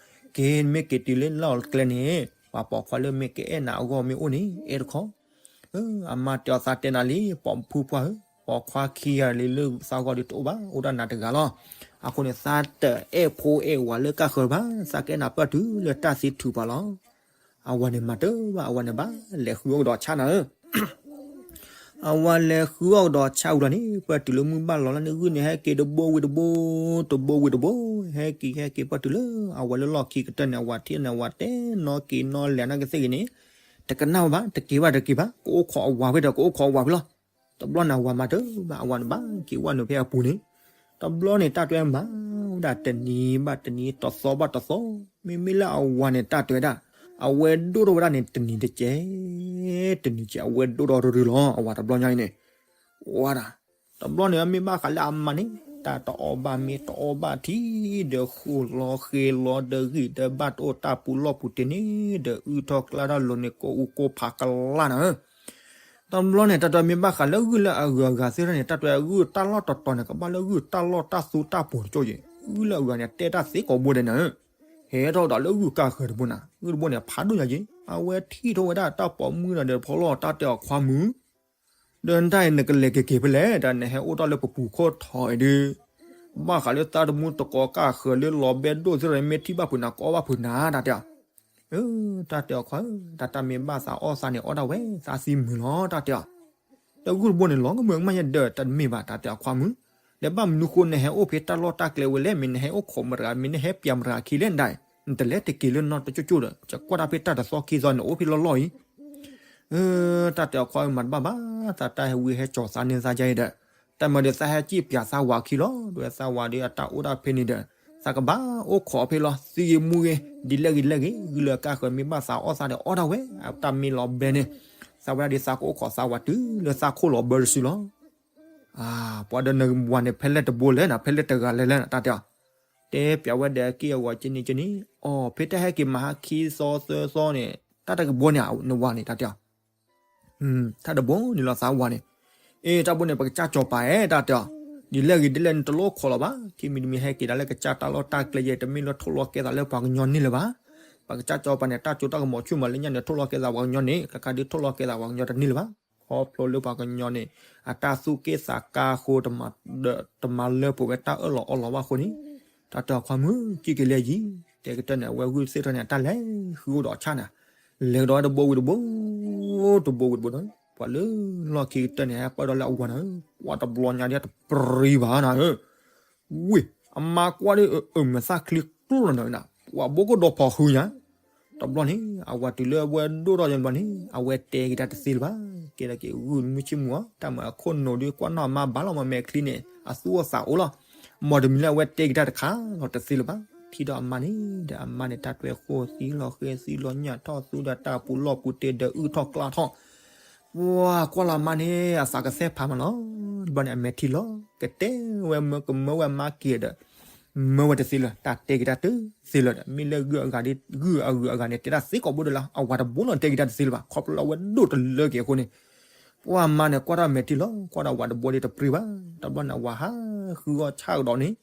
က့ၤမ့ၢ်က့ၤတုၤလၢလီၢ်ကျဲန့ၣ် ပှၤပိာ်ခွါလၢမ့ၢ်ကအဲၣ်နၤအဂီၢ်မ့ၢ်အိၣ်န့ၣ် အဲၣ်တခီ အမါတဲအီၤသးတဲနၤလံ ပိာ်ဖုပှၢ်ဧၢ, ပိာ်ခွါခံဂၤလံလၢသးဂီၢ်ဒီးတအိၣ်ဘၣ်, အိၣ်ဒၣ်နၤတဂၤလီၤ, အဃိန့ၣ် သးတအဲၣ်ဖိအဲၣ်ဝၤလၢကၢ်ဃၢၤဘၣ်, သးကအဲၣ်နၤပၢၢ်တုၤလၢတၢ်သံထုးပှၤလီၤ, အဝၤန့ၣ်မၤတဘၣ်, အဝၤန့ၣ်ဘၣ်လဲၤဃုအီၣ်ကဒီးဆၣ်နၤဧၢ အဝၤလဲၤဃုအီၣ်ကဒီးဆၣ်ဝံၤလီၤန့ၣ် ပၢၢ်တုၤလၢမုၢ်ဘၣ်လီၤလီၤန့ၣ် ဂုၢ်န့ၣ်ဟဲက့ၤတဘိဝံၤတဘိ, တဘိဝံၤတဘိ, ဟဲက့ၤဟဲက့ၤပၢၢ်တုၤလၢ အဝၤလၢလီၢ်ခံကတၢၢ်န့ၣ် အဝၤထံၣ်န့ၣ် အဝၤတဲနီၢ်က့ၤနီၢ်လဲၤနာ်က့ၤသ့ၣ်ဂ့ၤန့ၣ်, တကနၣ်ဝဲဘၣ်, တက့ၤဘၣ်တက့ၤဘၣ်, ကအိၣ်ခိးအဝၤဖဲဒီး ကအိၣ်ခိးအဝၤဖဲလီၤ. တဘျီန့ၣ် အဝၤမၤတဘၣ်, အဝၤန့ၣ်ဘၣ်က့ၤဝဲနုာ်ဖဲအပူၤန့ၣ်, တဘျီန့ၣ် တၢ်တဲမၤဝဲဒၣ်တနံၤဘၣ်တနံၤ တသီဘၣ်တသီ, မ့မ့ၢ်လၢအဝၤန့ၣ် တၢ်တဲဝဲဒၣ် အဝဲဒိၣ်ထီၣ်ဝဲဒၣ်န့ၣ် တနံၤတကဲး တနံၤကဲး အဝဲဒိၣ်ထီၣ်ရုရုလီၤ အဝၤတဘျီညါအံၤန့ၣ်, ဝါဒၣ်, တဘျီန့ၣ် မ့ၢ်ဘၣ်ဃးလၢအမါန့ၣ် တၢ်တအီၣ်ဘၣ်မ့ၤတအီဘၣ်ထံဒီး ဃိၣ်လီၤဃ့လီၤဒီးဂံၢ်ဒီးဘၣ်တအိၣ် တၢ်ပူၤလီၢ်ပူၤတ့ၢ်န့ၣ်ဒီး အုၣ်ထီၣ်ကျါထီၣ်လိၤန့ၣ် ကိးအူကိးဖးကလၢ်နၤဧၢ တဘျီန့ၣ် တၢ်တဲမ့ၢ်ဘၣ်ဃးလၢဂုၢ်လၢအဂုၤအဂၤသ့ၣ်တဖၣ်န့ၣ် တၢ်တဲဂုၢ်တၢ်လီၢ်တတီၤန့ၣ် ကဘၣ်လၢဂုၢ်တၢ်လီၢ်တၢ်သူတၢ်ပှီၤတကၠိယဲၢ်, ဂုၢ်လၢအဂၤန့ၣ် တဲတၢ်သ့ကိးဘိဒဲးနၤဧၢ, ဟဲထီၣ်ဒီးလၢဂုၢ်ကၢ်ဃၢၤတဘိနၤ, ဂုၢ်တဘိန့ၣ် ဖးဒိၣ်ညါက့ၤ, အဝဲထံၣ်ထီၣ်ဝဲဒၣ်တၢ်ပိာ်မုၣ်ဒီးတဖီလီၢ် တၢ်တဲအီၤခွါမုၣ်, ဒီးနတၢ်အံၤနကလဲၤက့ၤက့ၤဖဲလဲၣ်, တၢ်နဟဲအိၣ်တ့ၢ်လၢပပူၤခိၣ်ထီအံၤဒုး, ဘၣ်ဃးလၢသးတမူတကိးကၢ်ဃၢၤလၢလီၤဘဲဒိၣ်သ့ၣ်တဖၣ်န့ၣ် မ့ၢ်ထံၣ်ဘၣ်ဖုးနၤ ကအီၣ်ဘၣ်ဖုးနၤ တၢ်တဲအီၤ တၢ်တဲအီၤခွါဧၢ, တၢ်တၢ်မ့ၢ်ဘၣ်သးအီၣ်သးန့ၣ် အီၣ်ဒၣ်ဝဲ, သးသံမုာ်လီၤ တၢ်တဲအီၤ, ဒီးဂုၢ်တဘိန့ၣ် လီၤကမၢကမၣ်ယဲဒီး တမ့ၢ်ဘၣ် တၢ်တဲအီၤခွါမုၣ်, ဒီးဘၣ်မနုၤဃိနဟဲအိၣ်ဖဲတၢ်လီၢ်တၢ်ကျဲဝဲလဲၣ်, မ့ၢ်နဟဲအိၣ်ခိးမတၤဂၤ မ့ၢ်နဟဲပျးမတၤဂၤခံလဲၣ်ဒၣ်, နတလဲၤတက့ၤလၢနီတကၠိၢ်ကၠိၢ်ဒီး ယကွၢ်တၢ်ဖဲတၢ်တသီခံသီန့ၣ် အိၣ်ဖဲလီၢ်လီၢ်အံၤ တၢ်တဲအီၤခွါဧၢ မၤတဘၣ်ဘၣ်, သးတၢ်ဟဲဝံဟဲကၠီၤသးန့ၢ်သးယါအံၤဒီး, တၢ်မၤဒီးသးဟဲစံၣ်ပျးသးဝၤခံလီၤ, ဒီးသးဝၤဒီးအတၢ်အိၣ်ဒၣ်ဖဲန့ၣ်ဒီး, သးကဘၣ်အိၣ်ခိးဖဲလီၤ သံဂ့ၤမူဂ့ၤ, ဒ်လဲၣ်ဂ့ၤလဲၣ်ဂ့ၤ, ဂုၢ်လၢကၢ်ဃၢၤမ့ၢ်ဘၣ်သးအီၣ်သးဒီးအီၣ်ဒၣ်ဝဲ, အတၢ်မ့ၢ်လီၤဘဲန့ၣ်, သးဝဲဒၣ်ဒ်သးကအိၣ်ခိးသးဝၤတုၤလၢသးခိၣ်လီၤဘၢတစုလီၤ ပှၤဒီးနဝၤန့ၣ် ဖဲလဲၣ်တဘိလဲၣ်နၤ, ဖဲလဲၣ်တဂၤလဲၣ်လဲၣ်နၤ တၢ်တဲအီၤ, တဲပျးဝဲဒီးက့ၢ်အဂီၤက့န့ၣ်ကန့ၣ်, အိ ဖဲတၢ်ဟဲက့ၤမၤဟါခံသီသၢသီန့ၣ် တၢ်တကဘိန့ၣ် နဝၤန့ၣ် တၢ်တဲအီၤ, တၢ်တဘိန့ၣ်လီၤသးဝၤန့ၣ်, အ့ တၢ်ဘိန့ၣ် ပကစၢ်ကၠီၤပၤအဲ တၢ်တဲအီၤ, ဒ်လဲၣ်ဂ့ၤဒ်လဲၣ်နတလိၣ်ခိးလီၤဘၣ်, ခံမံၤတမံၤဟဲက့ၤဒၣ်လၢကစၢ်တၢ်လီၢ်တၢ်ကျဲယဲ တမ့ၢ်လၢထိၣ်လီၤကဲသးလၢပှၤကညီန့ၣ်လၢၤဘၣ်, ပကစၢ်ကၠီၤပၤန့ၣ် တၢ်စိတၢ်ကမီၤဆူၣ်မးလၢညါန့ၣ် ထိၣ်လီၤကဲသးပှၤကညီန့ၣ် ခဲခါဒုးထိၣ်လီၤကဲသးပှၤကညီတန့ၢ်လၢၤဘၣ်, ခီဖျိလၢပှၤကညီန့ၣ် အတၢ်သူၣ်က့ၣ်သးကါအဃိ တမၤလၢပှဲၤဝဲတၢ်အၢၣ်လီၤအီလီၤဘၣ်အဃိန့ၣ်, တၢ်တဲအီၤခွါမုၣ် ကံၣ်က့ၤလၢယံၤ, တဲကတၢၢ်န့ၣ် အဝဲဂုၢ်သ့ၣ်ထီၣ်န့ၣ် အတၢ်လဲၤဃုအိၣ်ဒီးဆၣ်န့ၣ်, လဲၤကဒီးဝဲတဘိဝံၤတဘိ, တဘိဝံၤတဘိဒီး ပှၤလၢလီၢ်ခံကတၢၢ်န့ၣ် ဟဲပၢၢ်ဒီးလၢအဝၤန့ၣ်, ကွၢ်တဘျီညါဒ်တပြံဘၣ်နၤဧၢ ဝ့ၢ် အမါကွၢ်ဒီး အမဲာ်သၣ်ချံကျိလီၤနၤ, ပှၤဘိကဒီးဖီၣ်ဃုညါ, တဘျီန့ၣ် အဝၤတုၤလၢအဝဲဒိၣ်ထီၣ်ယဲၢ်ဘျီန့ၣ် အဝဲတဲက့ၤတၢ်တသ့လၢၤဘၣ်, ကဲဒၣ်က့ၤဂုၢ်မုၢ်ဆ့ၣ်မုၢ်အီၤ တၢ်မၤအခိၣ်နူာ်ဒုးကွၢ်နီၣ်အမါဘၣ်လီၤမး မဲာ်ချံန့ၣ် အသူၣ်အိၣ်သးအိၣ်လီၤ, မ်တမံၤလၢအဝဲတဲက့ၤတၢ်တခါလီၤတသ့လၢၤဘၣ်, ထံၣ်ဒီးအမါန့ၣ်ဒီး အမါန့ၣ် တၢ်တွဲဃိသံလီၤဃဲသံလီၤညၣ်ထီၣ်သူဒီးတၢ်ပူၤလီၢ်ပူၤတ့ၢ်ဒီးအုၣ်ထီၣ်ကျါထီၣ် ပှၤကွၢ်လီၤမါန့ၣ် အသးကသဲၣ်ဖးမးလီၤ, တဘျီန့ၣ် အမဲာ်ထံလီၤ ကတဲဝဲမၢကမၢဝဲမါက့ၤဒီး မၢဝဲတသ့လၢၤ တၢ်တဲက့ၤတၢ်တသ့လၢၤဒီး မ့ၢ်လၢဂုၢ်အဂၤဒ် ဂုၢ်အဂုၤအဂၤန့ၣ် တဲတၢ်သ့ကိးဘိဒၣ်လၢ အဝၤတဘိလီၤ တဲက့ၤတၢ်တသ့လၢၤဘၣ် ခီဖျိလၢအဝဲဒိၣ်တလၢက့ၤအဃိန့ၣ် ပှၤမါန့ၣ် ကွၢ်တၢ်မဲာ်ထံလီၤ ကွၢ်ဒီးဝၤတဘိဒ်တပြံဘၣ်, တဘျီန့ၣ် အဝၤဟးဃုအီၣ်ဆၣ်ကဒီးန့ၣ်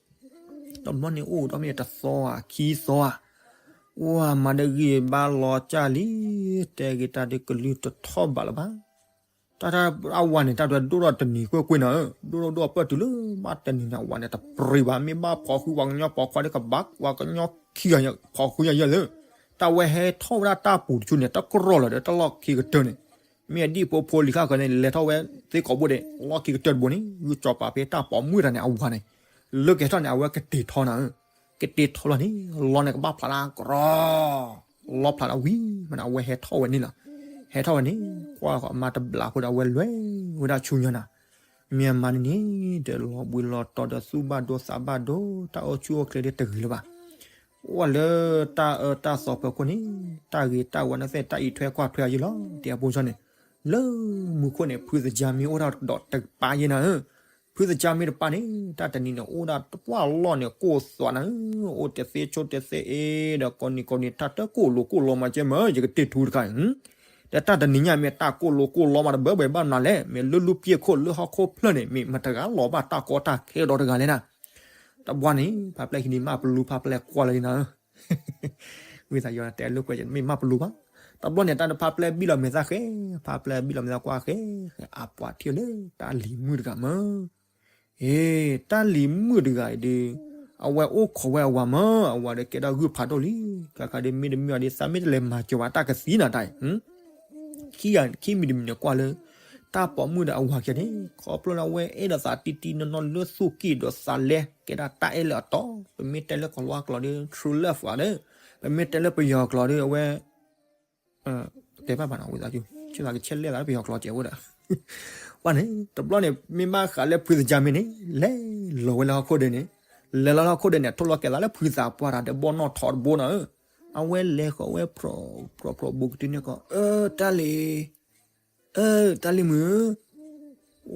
တဘျီန့ၣ်အိၣ်ဒီးမ့ၢ်တသီဧါ ခံသီဧါ, ဝၤမါဒီးဂံၢ်ဘါလီၤကၢ်လံ, တဲက့ၤတၢ်ဒ်ကလုၢ်တထီၣ်ဘးလၢၤဘၣ်, တၢ်တၢ်အဝၤန့ၣ် တၢ်ဒွဲဒိၣ်ထီၣ်တနံၤကွ့ၢ်ကွ့ၢ်နၤဧၢ, ဒိၣ်ဒိၣ်ဒိၣ်ပၢၢ်တုၤလၢဘၣ်တနံၤန့ၣ် အဝၤန့ၣ်တပြံဘၣ်, မ့ၢ်ဘၣ်ဖီၣ်ဃုပှၤကညီဖီၣ်ခွါဒ်ကဘၣ် ပှၤကညီခံဂၤဖီၣ်ဃုယၤယဲၢ်လၢ, တၢ်ဝဲဟဲထီၣ်ဝဲဒၣ်တၢ်ပူၤတဆူန့ၣ် တကြၢးလၢာ်ဒီးတၢ်လီၢ်ခံကတၢၢ်န့ၣ် မ့ၢ်အဒံၣ်ဖိဖိလံၤခါဃၢၤန့ၣ် လဲၤထီၣ်ဝဲသ့ကိးဘိဒဲး လီၢ်ခံကတၢၢ်တဘိန့ၣ် ဂုၢ်ကၠီၤပၤဖဲတၢ်ပိာ်မုၣ်တၢ်န့ၣ် အဝၤန့ၣ် လၢကဟဲထီၣ်န့ၣ် အဝဲကတ့ၤထီနၤဧၢ, ကတ့ၤထီလီၤန့ၣ် လီၤန့ၣ်ကဘၣ်ဖျါလၢကရီ လီၤဖျါလီၤဝံၤမးန့ၣ် အဝဲဟဲထီၣ်ဝဲန့ၣ်လီၤ, ဟဲထီၣ်ဝဲန့ၣ် ကွၢ်ဃီအမါတဘျးဖိဒီး အဝဲလဲၤဝဲဒၣ်ဆူညါနၤ, မ့ၢ်အမါန့ၣ်န့ၣ် ဒီးလီၤဘှံးလီၤတီၤဒီးသူၣ်ဘၣ်ဒိသးဘၣ်ဒိ တၢ်အိၣ်ဆူၣ်အိၣ်ချ့ဒ်တဂ့ၤလၢၤဘၣ် အိၣ်လၢတၢ်အၢတၢ်သီဖီခိၣ်န့ၣ် တၢ်ဂ့ၤတၢ်ဝါန့ၣ်သ့ၣ် တၢ်အံးထွဲကွၢ်ထွဲအယုၢ်လီၤ တဲအဖိဆီန့ၣ်, လၢမူခိၣ်န့ၣ် ဖုသကၢ်မ့ၢ်အိၣ်ဒၣ်ဒီးတကပၤယဲနၤဧၢ, ဖုသကၢ်မ့ၢ်တပၤန့ၣ် တၢ်တနံၤန့ၣ် အိၣ်ဒၣ်တပှၢ်လီၢ်န့ၣ် ကိၢ်သွးနၤဧၢ, အိၣ်တသ့ဆိတသ့အ့ၣ်ဒီး ကိးနံၤကိးနံၤ တၢ်တကိၢ်လိာ်ကိၢ်လီမးကဲမၢ ယကတ့ၢ်ထူတခါအံၤ ဒီးတၢ်တနံၤညါမ့ၢ်တၢ်ကိၢ်လိာ်ကိၢ်လီမးတဘၢဘၢဘၣ်မနုၤလဲၣ်, မ့ၢ်လၢလူၤပျဲၢ်ခိၣ်လၢဟီၣ်ခိၣ်ဖျၢၣ်န့ၣ် မ့ၢ်မတဂၤလီၤဘၣ်တၢ်ကီတၢ်ခဲဒီးတဂၤလဲၣ်နၤ, တဘျီန့ၣ် ဖါပျဲၢ်ဟံးန့ၢ်မးပလူ ဖါပျဲၢ်ကွၢ်လၢနၤဧၢ, ဝံသးယီၤတဲလိာ်ကွဲးမ့ၢ်မးပလူဘၣ်, တဘျီန့ၣ် တၢ်တဖါပျဲၢ်ဘံၣ်လီၤမဲာ်သၣ်ဃဲ, ဖါပျဲၢ်ဘံၣ်လီၤမဲာ်သၣ်ကွၢ်ဃဲ, ဃဲအပှၤထံၣ်လၢတၢ်လံၤမုၣ်တဂၤမၢ အ့ တၢ်လံၤမုၣ်တဂၤအံၤဒီး အဝဲအိၣ်ခိးဝဲအဝၤမၢ အဝၤဒီးကဲဒၣ်ဂုၢ်ဖးဒိၣ်လံ, ကခါဒီးမ့တမ့ၢ်အီၤဒီး သးမ့ၢ်တလဲၤမၤစၢၤဝဲတၢ်ကသံနၤတၢ်အံၤ, ခံဂၤခံမံၤတမံၤန့ၣ်ကွၢ်လၢ တၢ်ပိာ်မုၣ်ဒီးအဝၤခံဂၤန့ၣ် ခီဖျိလၢအဝဲအဲၣ်ဒိးသးတံၢ်တံၢ်နီၢ်နီၢ်လၢသူၣ်ကံၢ်ဒီးသးလဲ ကဲဒၣ်တၢ်အဲၣ်လၢအတီ, ပမ့ၢ်တဲလၢကီၤလီၤကျိာ်ဒီး true love ဧါဒီး ပမ့ၢ်တဲလၢပယီၤကျိာ်ဒီး အဝဲ တဲဘၣ်ဘၣ်နီၤ ဝံသးစူၤ ဆ့သးကဆဲးလဲၣ်သးလၢပယီၤကျိာ်စဲးဝဲဒီး ပှၤန့ၣ် တဘျီန့ၣ် မ့ၢ်ဘၣ်ဃးလၢဖုသကၢ်မ့ၢ်န့ၣ် လဲၤလီၤဝဲလၢဟီၣ်ခိၣ်ဒဲးန့ၣ်, လဲၤလီၤလၢဟီၣ်ခိၣ်ဒဲးန့ၣ် ထိၣ်လီၤကဲသးလၢဖုသးပှၢ်တၢ်ဒီးဘီၣ်နီၣ်ထိးတဘိနီၤဧၢ, အဝဲလဲၤဃီၤဝဲ ဖြိးဖြိးဘူးကတုၤန့ၢ်ကီး အၢ တၢ်လံၤ အၢ တၢ်လံၤမုၣ်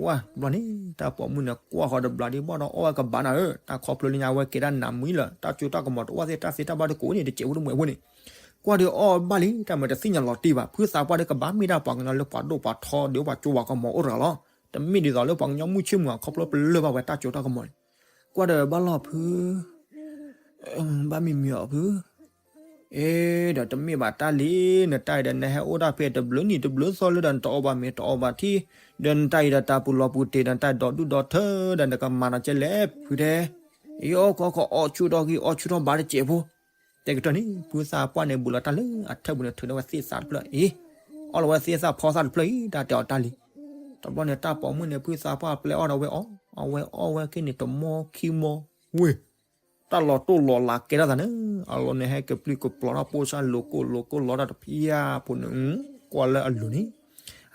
ဝါ တဘျီန့ၣ် တၢ်ပိာ်မုၣ်န့ၣ် ကွၢ်ဃီၤတဘျီဒီး ဘၣ်ဒီးအီၣ်ဝဲကဘၣ်နၤဧၢ, တၢ်ခီဖျိလၢညါဝဲကဲဒၣ်နးမံလၢ တၢ်စိတၢ်ကမီၤတအိၣ်သ့ၣ် တၢ်သ့တၢ်ဘၣ်တကိးန့ၣ် တစဲးဖိတမှဲးဖိန့ၣ်, ကွၢ်ဒီးအီၣ်ဘၣ်လံ တၢ်မၤတသ့ၣ်ညါလီၤတံၢ်ဘၣ်, ဖုသးပှၢ်ဒီးကဘၣ်မ့ၢ်ဒၣ်ပှၤကညီလၢပှၤဒိၣ်ပှၤထီဒီးပှၤကၠိပှၤကမီၤအိၣ်တဂၤလီၤ, တမ့ၢ်ဒ်သိးလၢပှၤကညီမုၢ်ဆ့ၣ်မုၢ်အခီဖျိပလၢၢ်ဘၣ်ဝဲတၢ်စိတၢ်ကမီၤန့ၣ်, ကွၢ်ဒီးဘၣ်လီၤဖု ဘၣ်မံမံအီၤဖု အ့ ဒီးတမ့ၢ်ဘၣ်တၢ်လံ, နတၢ်အံၤဒီးနဟဲအိၣ်တၢ်ဖဲတဘျုးနံၣ်တဘျုးသီလၢဒီး နတအီၣ်ဘၣ်မ့ၤတအီဘၣ်ထံ, ဒီးနတၢ်အံၤဒီးတၢ်ပူၤလီၤပူၤတ့ၢ်ဒီး နတၢ်ဒီးဒူၣ်ဒီးထၢဒီး နကမၤနီၤကဲလဲၣ်ဖုတဲ. အ့ အီၣ်ခီခီအီၣ်ဆူၣ်ထီၣ်ဂံၢ်အီၣ်ဆူၣ်ထီၣ်ဘါတစဲးဖိ. တဲကတၢၢ်န့ၣ် ဖုသးပှၢ်န့ၣ် ဘူးလီၤတၢ်လၢအထၢၣ်ပူၤန့ၣ် ထုးန့ၢ်ဝဲသ့ၣ်သးတဖျၢၣ်အံၤ, အီၣ်လီၤဝဲသ့ၣ်သးဖီသၣ်တဖျၢၣ်အံၤ တၢ်တဲအီၤတၢ်လံ. တဘျီန့ၣ် တၢ်ပိာ်မုၣ်န့ၣ် ဖုသးပှၢ်ပျဲအီၣ်ဒီးဝဲအီၣ်, အဝဲအီၣ်ဝဲက့ၤန့ၣ် တမီခံမီဝ့ၢ် တၢ်လီၤတိၢ်လီၤလးကဲထီၣ်သးန့ၣ်, အလီၢ်န့ၣ်ဟဲက့ၤပျုၢ်ကပျီထီၣ်ပိၢ်စၢ်လိၤကိၢ်လိၤကိၢ်လီၤတၢ်တဖျၢၣ်ဖိန့ၣ်, ကွၢ်လၢအလိၤန့ၣ်,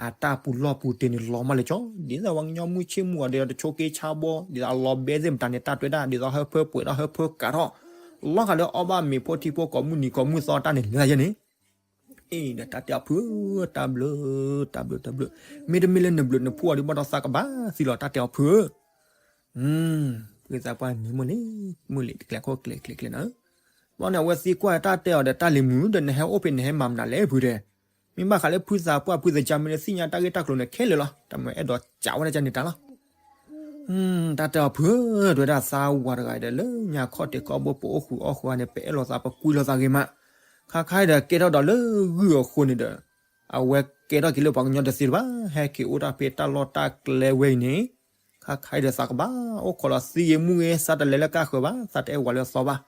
အတၢ်ပူၤလီၢ်ပူၤတ့ၢ်န့ၣ်လီၤမၢ်လၢကၠီ, ဒ်သိးပှၤကညီမုၢ်ဆ့ၣ်မုၢ်ဂီၤဒီးတဆိးက့ဆါဘီ, ဒ်သိးအလီၤဘဲသ့ၣ်မတၤန့ၣ် တၢ်တွဲတၢ် ဒ်သိးဟၢဖၢပှဲၤထီၣ်ဟၢဖၢကးထီၣ်, လီၤဂာ်လၢအီၣ်ဘၣ်မ့ၤဖိထံဖိကီၢ်မုၢ်နံၤကီၢ်မုၢ်သီတၢ်န့ၣ်လဲၤယဲန့ၣ် အ့ ဒီးတၢ်တဲအီၤဖုဧၢ, တၢ်ဘျုး, တၢ်ဘျုး တၢ်ဘျုး, မ့တမ့ၢ်လၢနဘျုးနဖှိၣ်အီၤဒ်ဘၣ်ဒီးသးကဘၣ်သံလီၤ တၢ်တဲအီၤဖုဧၢ. ဖုသးပှၢ်န့ၣ်မုၢ်လံ, မုၢ်လံတကျဲၤခိၣ်ကျဲၤကျဲၤကျဲၤနၤ, ဘျီန့ၣ် အဝဲသံကွၢ်တၢ်တဲအီၤဒီး တၢ်လံၤမုၣ်ဒီး နဟဲအိၣ်ဖဲနဟဲမၤမနုၤလဲၣ်ဖုတဲ, မ့ၢ်ဘၣ်ဃးလၢဖုသးပှၢ်ဖုသကါမ့ၢ်လၢသ့ၣ်ညါတၢ်ဂ့ၢ်တၢ်ကျိၤန့ၣ်ခဲလၢာ်လီၤ, တၢ်မ့ၢ်အဲၣ်ဒိးကးဝဲဒၣ်ကန့ၣ်တၢ်လီၤ တၢ်တဲအီၤဖုဧၢ, တဲဝဲဒၣ်သးဝၤတဂၤအံၤဒီး လၢညါခီၣ်ထံးခီၣ်ဘိပအိၣ်ဃုာ်အီၣ်ဃုာ်ဧါန့ၣ် ပအဲၣ်လိာ်သးပကွံလိာ်သးဂ့ၤမး, ခါခါအံၤဒီးကဲထီၣ်ဒီးလၢဂုၢ်အဃိန့ၣ်ဒီး အဝဲကဲထီၣ်က့ၤလၢပှၤကညီတသ့တဘၣ်, ဟဲက့ၤအိၣ်တၢ်ဖဲတၢ်လီၢ်တၢ်ကျဲဝဲအံၤန့ၣ်, ခါခါအံၤဒီးသးကဘၣ်အိၣ်ခိးလီၤသံဂ့ၤမူဂ့ၤ သးတလဲၤလၢကါဃၢၤဘၣ်, သးတအဲၣ်ဝၤလၢအသီဘၣ်,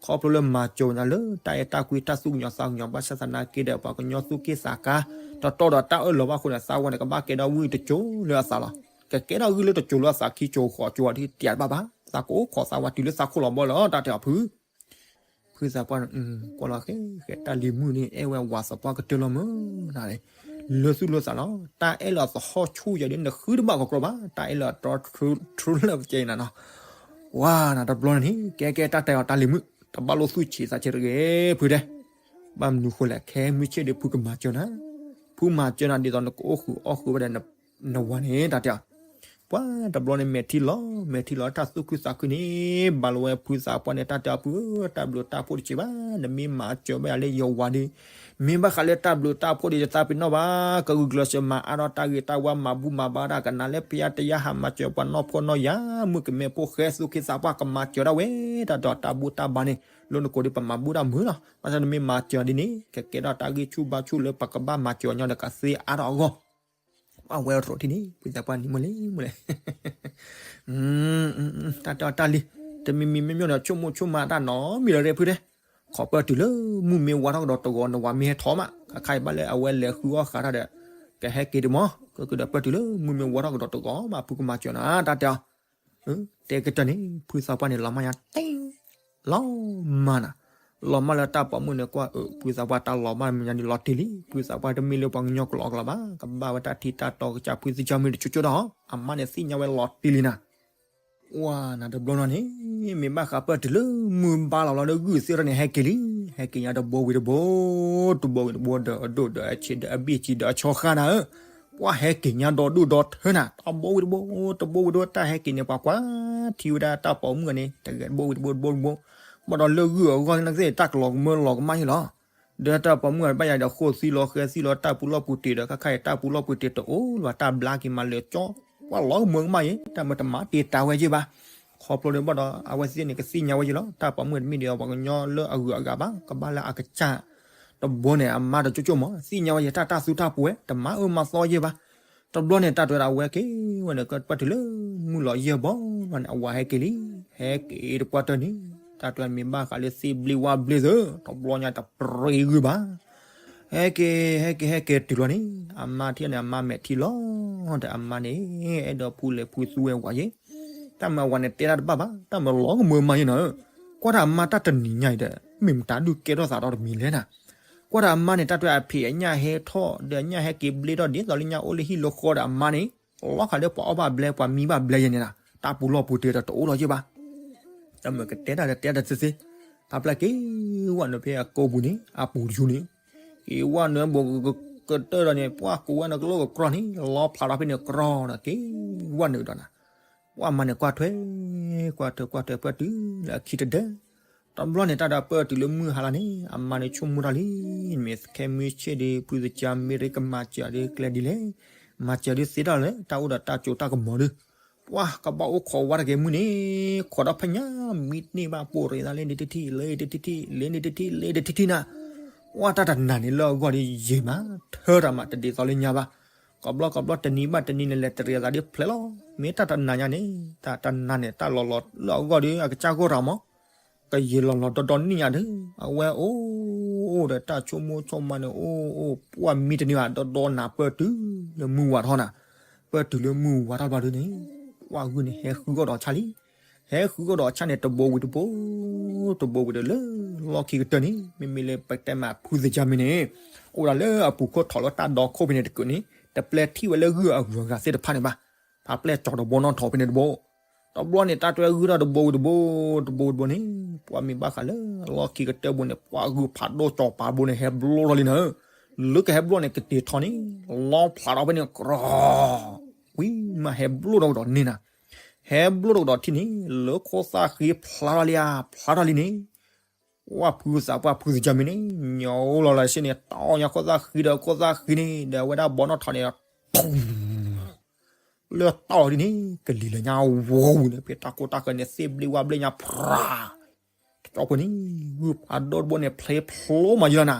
ခီဖျိလၢမၤစၢၤညါလၢတၢ်အဲၣ်တၢ်ကွံတၢ်သူၣ်ကညီၤသးကညီၤ ဘၣ်ဆၣ်သနာ်က့ဒီး ပှၤကညီသူၣ်က့သးကါ တတီဒီးတၢ်အၢၣ်လီၤဘၣ်အဃိန့ၣ် သးဝဲန့ၣ် ကဘၣ်ကဲထီၣ်ဂုၢ်တစိၤလၢအသးလီၤ, ကကဲထီၣ်ဂုၢ်လၢတစိၤလၢအသးခံစိၤဃိးစိၤအီၤဒ်တယးတဘၣ်ဘၣ်, သးကအိၣ်ခိးသးဝၤတုၤလၢသးခိၣ်လီၤဘီလီၤ တၢ်တဲအီၤဖု ဖုသးပှၢ်န့ၣ် ကွၢ်လီၤဃဲဃဲ တၢ်လံၤမုၣ်န့ၣ် အဲၣ်ဝဲဝၤသပှၢ်ကတၢၢ်လီၤမၢ်နၤ, လၢသူၣ်လၢသးလီၤ, တၢ်အဲၣ်လၢအသဟီၣ်ဆူၣ်ယၤဒ်နဃုတဘၣ်ကီးကြီဘၣ်, တၢ်အဲၣ်လၢအတြီထူလၢပကဲနၤနီၤ, ကွၢ်နၤတဘျီန့ၣ်န့ၣ် ကဲကဲတၢ်တဲအီၤတၢ်လံၤမုၣ် တဘၣ်လိၣ်သူၣ်ဆံးသးဆံးတဂ့ၤ ဖုတဲ, ဘၣ်မနုၤဃိလဲၣ် ခဲမုၢ်ဆ့ၣ်ဒီးဖုကမၤစၢၤနၤ, ဖုမၤစၢၤနၤဒ်သိးနကအိၣ်ဃုာ်အီၣ်ဃုာ်ဝဲဒီး နဝၤန့ၣ် တၢ်တဲအီၤ ပှၤတဘျီန့ၣ် မဲာ်ထံလီၤ မဲာ်ထံလီၤ တၢ်သူၣ်ခုသးခုန့ၣ် ဘၣ်လီၤဝဲဖုသးပှၢ်န့ၣ် တၢ်တဲအီၤဖုဧၢ, တၢ်ဘျုးတၢ်ဖှိၣ်တစံးဘၣ်, နမ့ၢ်မၤစၢၤဘၣ်ယၤလၢယဝၤဒီး, မ့ၢ်ဘၣ်ဃးလၢတၢ်ဘျုးတၢ်ဖှိၣ်ဒီး ယသးပ့ၤနီၣ်ဘၣ်, ကဂုာ်ကျဲးစၢးမၤအါထီၣ်တၢ်ဂ့ၤတၢ်ဝါ မၤဘူၣ်မၤဘါတၢ်ကနၤလၢဖဲယါတယါ ဟးမၤစၢၤပှၤနီၢ်ဖှီၣ်နီၢ်ယာ် မုၣ်ကမဲဖိဃဲ သူၣ်က့သးပှၢ် ကမၤစၢၤဒၣ်ဝဲ, တၢ်ဒီးတၢ်ဘူၣ်တၢ်ဘါန့ၣ် လၢနကိးဒီးပမၤဘူၣ်တၢ်မုာ်လီၤ, ဘၣ်ဆၣ်နမ့ၢ်မၤစၢၤဒ်န့ၣ် ကကဲထီၣ်တၢ်ဂံၢ်ဆူၣ်ဘါဆူၣ်လၢပကဘၣ်မၤစၢၤအီၤညီဒီးကသ့အါထီၣ်အဂီၢ် အဝဲရိးထံန့ၣ် ဖုသးပှၢ်န့ၣ်မုၢ်လဲၣ်မုၢ်လဲၣ်, တၢ်တဲအီၤတၢ်လံၤ, တမံၤမံၤမ့ၢ်မ့ၢ်ဒီး ဆိကမိၣ်ဆိကမးတၢ်နီတမံၤဒီး ရဲၣ်ဖုတဲ, ခီပၢၢ်တုၤလၢမုၢ်မ့ၢ်ဝါထီၣ်ကဒီးတဂီၤ နဝၤမ့ၢ်ဟဲထီၣ်မး ခါခါအံၤဘၣ်လၢအဝဲလဲၤဃုအီၣ်ဃာ်တၢ်ဒီး ကဟဲက့ၤတမီၤ ကကဒီးပၢၢ်တုၤလၢမုၢ်မ့ၢ်ဝါထီၣ်ကဒီးတဂီၤမး ဖုကမၤစၢၤနၤ တၢ်တဲအီၤ တဲကတၢၢ်န့ၣ် ဖုသးပှၢ်န့ၣ် လီၤမၢ်ညါတ့ၢ် လီၤမၢ်နၤ, လီၤမၢ်လၢတၢ်ပိာ်မုၣ်န့ၣ်ကွၢ်အၢ ဖုသးပှၢ်တၢ်လီၤမၢ်မ့ၢ်ညါန့ၣ်လီၤတံၢ်လံ, ဖုသးပှၢ်တမ့ၢ်လၢပှၤကညီကျိာ်အကျါဘၣ်, ကဘၣ်ဝဲတၢ်ထံတၢ်တီကစၢ်ဖုသကၢ်မ့ၢ်တဆိဆိဒီး အမါန့ၣ်သ့ၣ်ညါဝဲလီၤတံၢ်လံနၤ, ကွၢ်နၤတဘျီနီၤန့ၣ် မ့ၢ်ဘၣ်ဃးပၢၢ်တုၤလၢမုၢ်ဘါလီၤလီၤလၢဂုၢ်သ့ၣ်ထီၣ်န့ၣ် ဟဲက့ၤလံ, ဟဲက့ၤညါတဘိဝံၤတဘိ, တဘိဝံၤတဘိဒီးအဒိၣ်ဒီးအဆံးဒီးအဘ့ၣ်ကံဒီးအဆီဃါနၤဧၢ ပှၤဟဲက့ၤညါဒီဒူၣ်ဒီထၢနၤ တဘိဝံၤတဘိ, တဘိဝံၤတဘိ တၢ်ဟဲက့ၤန့ၣ် ပှၤကွၢ်ထံဝဲဒၣ်တၢ်ပိာ်မုၣ်န့ၣ် တဂၤတဘိဝံၤတဘိတဘိတဘိ, ဘၣ်ဒီးလၢဂုၢ်အဂီၢ်န့ၣ်သ့ၣ် တၢ်ကလီၤကမၢလီၤကမၣ်ယ့လီၤ, ဒီးတၢ်ပိာ်မုၣ်ဘၣ်ယၤဒီးဃိသံလီၤဃဲသံလီၤ တၢ်ပူၤလီၢ်ပူၤတ့ၢ်ဒီး ခါခါအံၤတၢ်ပူၤလီၢ်ပူၤတ့ၢ်တအိၣ်လၢၤဘၣ် တၢ်ဘျါက့ၤမးလၢာ်ကၠီ, ပှၤလီၤကမၢကမၣ်ယ့ တၢ်မ့ၢ်တမၤတ့ၢ်တၢ်ဝဲယ့ဘၣ်, ခီဖျိလၢဘၣ်ဒီး အဝဲသ့ၣ်န့ၣ် ကသ့ၣ်ညါဝဲယ့လီၤ တၢ်ပိာ်မုၣ်တမ့ၢ်ဒံးပှၤကညီလၢအဂုၤအဂၤဘၣ် ကဘၣ်လၢအကစၢ် တဘိန့ၣ် အမါဒီးကၠိကၠိမး သ့ၣ်ညါဝဲယ့ တၢ်တၢ်သူတၢ်ပှဲၤ တမၤအၢမၤသီယ့ဘၣ်, တဘျီန့ၣ် တၢ်တဲဝဲဒၣ်အဝဲက့ၤဝဲန့ၣ် ကပၢၢ်တုၤလၢမုၢ်လီၤယဲၢ်ဘီန့ၣ် အဝၤဟဲက့ၤလံ, ဟဲက့ၤတပှၢ်တၢၢ်န့ၣ် တၢ်တဲမ့ၢ်ဘၣ်ဃးလၢသ့ၣ်ဘျ့ဝါဘျ့သၢ တဘျီညါတပြ့ဂုၢ်ဘၣ် ဟဲက့ၤ ဟဲက့ၤ ဟဲက့ၤတုၤလီၤန့ၣ် အမါထံၣ်န့ၣ် အမါမဲာ်ထံလီၤ ဒီးအမါန့ၣ် အဲၣ်ဒိးဖူလဲၤဖူသူဝဲဝၤယ့, တၢ်မ့ၢ်အဝၤန့ၣ် တဲတၢ်တဘၣ်ဘၣ် တၢ်မ့ၢ်လီၤကမၢမးယ့နီၤ, ကွၢ်တၢ်အမါတၢ်တနံၤညါအံၤဒီး မ့ၢ်မတၤဒုးကဲထီၣ်သးဒီးတမံၤလဲၣ်နၤ, ကွၢ်တၢ်အမါန့ၣ် တၢ်တဲအဖံးအညၣ်ဟဲထီၣ် ဒီးအညၣ်ဟဲက့ၤဘျ့ထီၣ်ဒ်သိးလၢညၣ်အိၣ်လၢဟံၣ်လၢဃီဒီးအမါန့ၣ် လီၤဃာ်လၢပှၤအီၣ်ဘၣ်ဘျဲ ပှၤမံဘၣ်ဘျဲယဲန့ၣ်နၤ, တၢ်ပူၤလီၢ်ပူၤတ့ၢ်ဒီးတအိၣ်လီၤယ့ဘၣ် တၢ်မ့ၢ်ကတဲတၢ်ဒီးတဲတၢ်သ့သ့, တၢ်ဖျၢၣ်က့ၤဝဲနုာ်ဖဲအကိပူၤန့ၣ် အပူၤတဆူန့ၣ်, က့ၤဝဲနုာ်ဘိးကတၢၢ်ဒီးန့ၣ် ပှၤကိးဝဲနုာ်ကလိၣ်ကကြီန့ၣ် လီဖျးထီၣ်ဖဲန့ၣ်ကြီဒီးက့ၤဝဲနုာ်ဒီးနၤ, ပှၤမါန့ၣ်ကွၢ်ထွဲ ကွၢ်ထွဲ ကွၢ်ထွဲ ပၢၢ်တုၤလၢအခံတဒၢ တဘျီန့ၣ် တၢ်ဒီးပၢၢ်တုၤလၢမုၢ်ဟါလီၤန့ၣ် အမါန့ၣ်ဆိကမိၣ်တၢ်လံ, မ့ၢ်ခဲမုၢ်ဆ့ၣ်ဒီး ဖုသကၢ်မ့ၢ်ရ့ကမၤစၢၤဒီးကျဲဒ်လဲၣ်, မၤစၢၤဒုးသ့တၢ်လၢ တၢ်အိၣ်ဒီးတၢ်စိတၢ်ကမီၤဒုး, ပှၢ်ကဘၣ်အိၣ်ခိးဝါတဂ့ၤမုၢ်န့ၣ်, ခိးဒီးဖဲညါ မံတန့ၢ်ဘၣ် ပိာ်ရ့သးလၢန့ၣ်တထံၣ် လၢန့ၣ်တထံၣ် လၢန့ၣ်တထံၣ် လၢန့ၣ်တထံၣ်နၤ, ပှၢ်တၢ်တနၤန့ၣ်လၢအဂီၢ်ဒီးယံာ်မး ထၢတၢ်မးတဒ်သိးလၢညါဘၣ်. ကဘျီကဘျီတနံၤဘၣ်တနံၤန့ၣ် လဲၤတရံးအသးဒ်ဖျဲးလီၤ. မ့ၢ်တၢ်တနၤညါန့ၣ် တၢ်တနၤန့ၣ် တၢ်လီၤလီၤလၢအဂီၢ်ဒီး အကစၢ်ဂီၢ်တၢ်မး ကယံာ်လီၤလီၤဒီဒီနံၣ်ညါဒီး အဝဲအိၣ်အိၣ်ဒီးတၢ်ဆိကမိၣ်ဆိကမးန့ၣ် အိၣ်အိၣ် ပှၢ်မံတန့ၢ်ဘၣ် ဒီဒီနၤ ပၢၢ်တုၤလၢမုၢ်ဝါထီၣ်နၤ, ပၢၢ်တုၤလၢမုၢ်ဝါထီၣ်ဘျီဒုန့ၣ် ပှၢ်ဂုၢ်န့ၣ် ဟဲဃုအီၣ်ဒီးဆၣ်လံ. ဟဲဃုအီၣ်ဒီးဆၣ်န့ၣ် တဘိဝံၤတဘိ တဘိဝံၤဒီးလၢလီၢ်ခံကတၢၢ်န့ၣ် မ့မ့ၢ်လၢပတဲမးဖုသကၢ်မံၤန့ၣ် အိၣ်ဒၣ်လၢအပူၤခိၣ်ထီၣ်လၢတၢ်ဒီခိၣ်ဖဲန့ၣ်တကုာ်န့ၣ် တပျဲထံၣ်ဝဲလၢဂုၢ်အဂုၤအဂၤသ့ၣ်တဖၣ်န့ၣ်ဘၣ်. ဖးပျဲၢ်ကၠီၤတဘိနီၣ်ထီၣ်ဖဲန့ၣ်တဘိ တဘျီန့ၣ် တၢ်တွဲဂုၢ်ထီၣ်တဘိဝံၤတဘိ တဘိဝံၤတဘိန့ၣ် ပှၢ်မ့ၢ်ဘၣ်ဃးလၢလီၢ်ခံကတၢၢ်ဘိန့ၣ် ပှၢ်ဂုၢ်ဖးဒိၣ်ကၠီၤပၤဘိန့ၣ် ဟဲဘျိထီၣ်လံနၤဧၢ. လၢကဟဲဘျိန့ၣ် ကတ့ၤထီၣ်န့ၣ် လီဖျးထီၣ်ဖဲန့ၣ် ကြီ ဝံၤမးဟဲဘျိထီၣ်ကဒီးန့ၢ်နၤ, ဟဲဘျိထီၣ်ကဒီးထံၣ်န့ၣ် လၢခိၣ်သၣ်ဃံဖျါထီၣ်လံဧါ ဖျါထီၣ်လံန့ၣ် ပှၢ်ဖုသးပှၢ်ဖုသကၢ်မံၤန့ၣ် ညီအိၣ်လီၤလၢစ့ၢ်န့ၣ် တီၢ်ညါခိၣ်သၣ်ဃံဒီးခိၣ်သၣ်ဃံန့ၣ် ဒီးအဝဲဒၣ်ဘိနီၣ်ထီၣ်န့ၣ် လၢတီၢ်ဒ်န့ၣ် ကလံၤလၢညါဝီဝံၤန့ၣ် ဖဲတၢ်ကိၢ်တၢ်ဃၢၤန့ၣ် သ့ၣ်ဘျ့ဝၣ်ဘျ့ညါဖြါ တကၠီဖိန့ၣ် ဂုၢ်ဖးဒိၣ်တဘိန့ၣ် ဖျ့ဖျိမးယလီၤနၤ,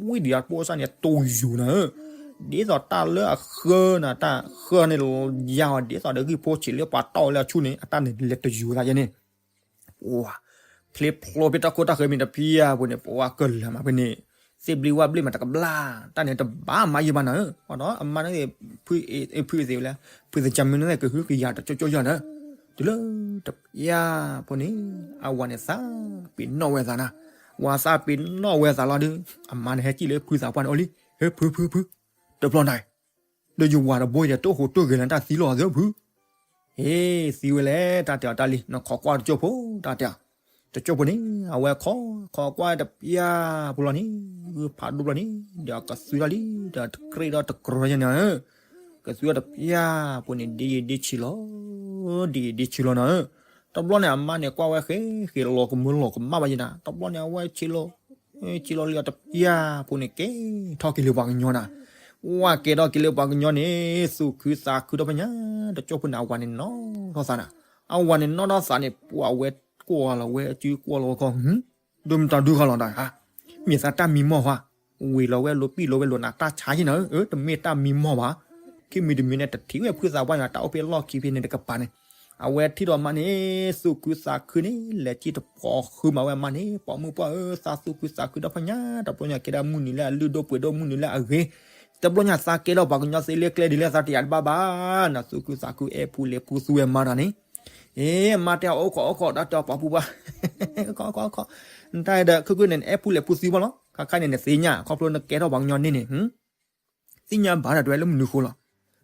ဝံဒံးအပိၢ်စၢ်န့ၣ် တိၢ်ယိာ်နၤဧၢ, ဒ်သိးတၢ်လၢအဃၢနၤ တၢ်ဃၢန့ၣ် ယါအီၤ ဒ်သိးဒီးဂံၢ်ဖိဆံးလၢပှၤတီၢ်ဝဲလၢအဆူၣ်န့ၣ် အတၢ်န့ၣ်လဲၤတယိာ်သးယဲန့ၣ် ပှၤ ဖျ့ဖျိဖဲတၢ်ခိၣ်တၢ်ဃၢၤမ့ၢ်တဖျါအပူၤန့ၣ် ပှၤကလၢၤမးဖဲန့ၣ် သ့ၣ်ဘျ့ဝၣ်ဘျ့မးတကဘျၣ် တၢ်န့ၣ်တဘၣ်မၤယံၤဘၣ်နၤဧၢ, အမါန့ၣ် ဖုသ့ၣ်ဝဲလၢ ဖုသကၢ်မံၤန့ၣ် ကဟုကယာ်တကၠိကၠိယၤနၤ, တုၤလၢတဖျါဖိန့ၣ် အဝၤန့ၣ်သး ပ့ၤနီၣ်ဝဲသးနၤ, ဝၤသးပ့ၤနီၣ်ဝဲသးလီၤဒီး အမါန့ၣ်ဟဲစံၣ်လၢဖုသးပှၢ်န့ၣ်အအိၣ်လံ, ဟဲဖုဖုဖု, တဘျီနၤ ဒီးယဝၤတဘိယတဲတအိၣ်ဃိးတိၢ်ဂဲၤလၢတၢ်သံလီၤသၢဖု, ဟ့ၣ်သံဝဲလဲၣ် တၢ်တဲအီၤတၢ်လံ နခိးကွၢ်တကၠိဖိ တၢ်တဲအီၤ, တကၠိဖိန့ၣ် အဝဲခိး ခိးကွၢ်တဖျါဖိလီၤန့ၣ် ဂုၢ်ဖးဒိၣ်ဘျီန့ၣ် ဒီးကသူတၢ်လံ ဒီးတကြ့ဒီးတကြၢယဲန့ၣ် ကသူတၢ်တဖျါဖိန့ၣ် ဒ့ယံၤဒ့ဆံးလီၤ ဒ့ယံၤဒ့ဆံးလီၤနၤဧၢ, တဘျီန့ၣ် အမါန့ၣ်ကွၢ်ဝဲဃဲ ဃဲလီၤကမၢလီၤကမၣ်ဘၣ်ယဲနၤ, တဘျီန့ၣ် အဝဲဆံးလီၤ ဆံးလီၤလံအီၤတဖျါဖိန့ၣ် ကဲထီၣ်က့ၤလၢပှၤကညီနၤ, ဝဲကဲထီၣ်က့ၤလၢပှၤကညီန့ၣ် သူၣ်ခုသးခုဒီးဖဲညါ တကၠိဖိန့ၣ် အဝၤန့ၣ်နီၣ်ထီၣ်သးနၤ, အဝၤန့ၣ်နီၣ်ထီၣ်သးန့ၣ် ပှၤဝဲကွၢ်လီၤဝဲအစုကွၢ်လီၤဝဲခီ ဒိမတၤဒုခီလီၤတၢ်ဧါ, မ့ၢ်သးတၢ်မံမီၢ်ဧါ, ဝ့ၤလီၤဝဲလိာ်ပံာ်လိာ်ဝဲလိာ်နၤ တၢ်ဆါယဲနၤဧၢ, တမ့ၢ်တၢ်မံမီၢ်ဘၣ်, ခံမံၤတမံၤန့ၣ် တထံၣ်ဝဲဖုသးပှၢ်န့ၣ် တၢ်အိၣ်ဖဲလီၢ်ခံဖဲန့ၣ်တကပၤန့ၣ်, အဝဲထံၣ်ဒီးမါန့ၣ် သူၣ်ခုသးခုန့ၣ် လဲၤစံၣ်တဖိးဃုမၤဝဲမါန့ၣ် ပိာ်မုၣ်ပှၢ်ဧၢ သးသူၣ်ခုသးခုဒီးဖဲညါ တဘျီညါကဲဒၣ်မုၢ်နံၤလၢအလုၢ်ဒိၣ်ပှ့ၤဒိၣ်မုၢ်နံၤလၢအဂ့ၤ, တဘျီညါသးကဲထီၣ်ပှၤကညီသ့လၢကျဲဒ်လဲၣ်သးတယာ်တဘၣ်ဘၣ်, နသူၣ်ခုသးခုအဲၣ်ပူၤလဲၤပူၤသူဝဲမါတၢ်န့ၣ် အ့ မါတဲအီၤအိၣ်ခိးအိၣ်ခိး တၢ်တဲအီၤပှၤပူၤပှၢ်, ခိးခိးခိး, နတၢ်ဒီး ခုၣ်ခုၣ်န့ၣ် နအဲၣ်ပူၤလဲၤပူၤသံဘၣ်လီၤ, ခါခါန့ၣ် နသ့ၣ်ညါ ခီဖျိနကဲထီၣ်ပှၤကညီန့ၣ်န့ၣ်, သ့ၣ်ညါဘၣ်ဒီးတဝဲလၢမနုၤဃိလီၤ,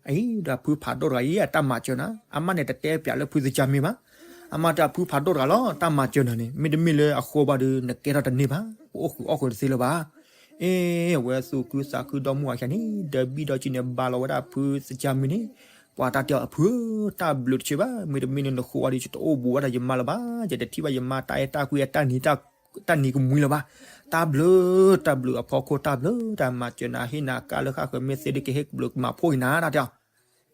အံၤဒီးဖုဖးဒိၣ်တဂၤအံၤ အတၢ်မၤစၢၤနၤ, အမါန့ၣ်တတဲပၠးလၢဖုသကၢ်မံၤဘၣ်, အမါတဲဖုဖးဒိၣ်တဂၤလီၤ တၢ်မၤစၢၤနၤန့ၣ် မ့တမ့ၢ်လၢအဃိဘၣ်ဒီး နကဲထီၣ်တန့ၢ်ဘၣ်, ပအိၣ်ဃုာ်အီၣ်ဃုာ်တသ့လၢၤဘၣ် အ့ အဝဲသူၣ်ခုသးခုဒီမါဝၤခံန့ၣ် ဒီဘံၣ်ဒီကၠံန့ၣ် ဘါလီၤဝဲဒၣ်ဖုသကၢ်မံၤန့ၣ်, ပှၤတၢ်တဲအီၤ အဖုဧၢ, တၢ်ဘျုးတဆၢဘၣ်, မ့တမ့ၢ်လၢနဃိဝဲဒီး ယတအိၣ်ဘူးဝဲဒၣ်ယမါလၢၤဘၣ်, ယတထံၣ်ဘၣ်ယမါတၢ်အဲၣ်တၢ်ကွံအတၢ်နံၤ တၢ်နံၤကမှံလၢၤဘၣ်, တၢ်ဘျုး တၢ်ဘျုးအဖီခိၣ် တၢ်ဘျုး တၢ်မၤစၢၤနၤဟ့ၣ်နၤကါလၢဃၣ်ဃၢၤမ့ၢ်သ့ဒီး ကဟ့ၣ်ဘျုးကမၤဖှိၣ်က့ၤနၤ တၢ်တ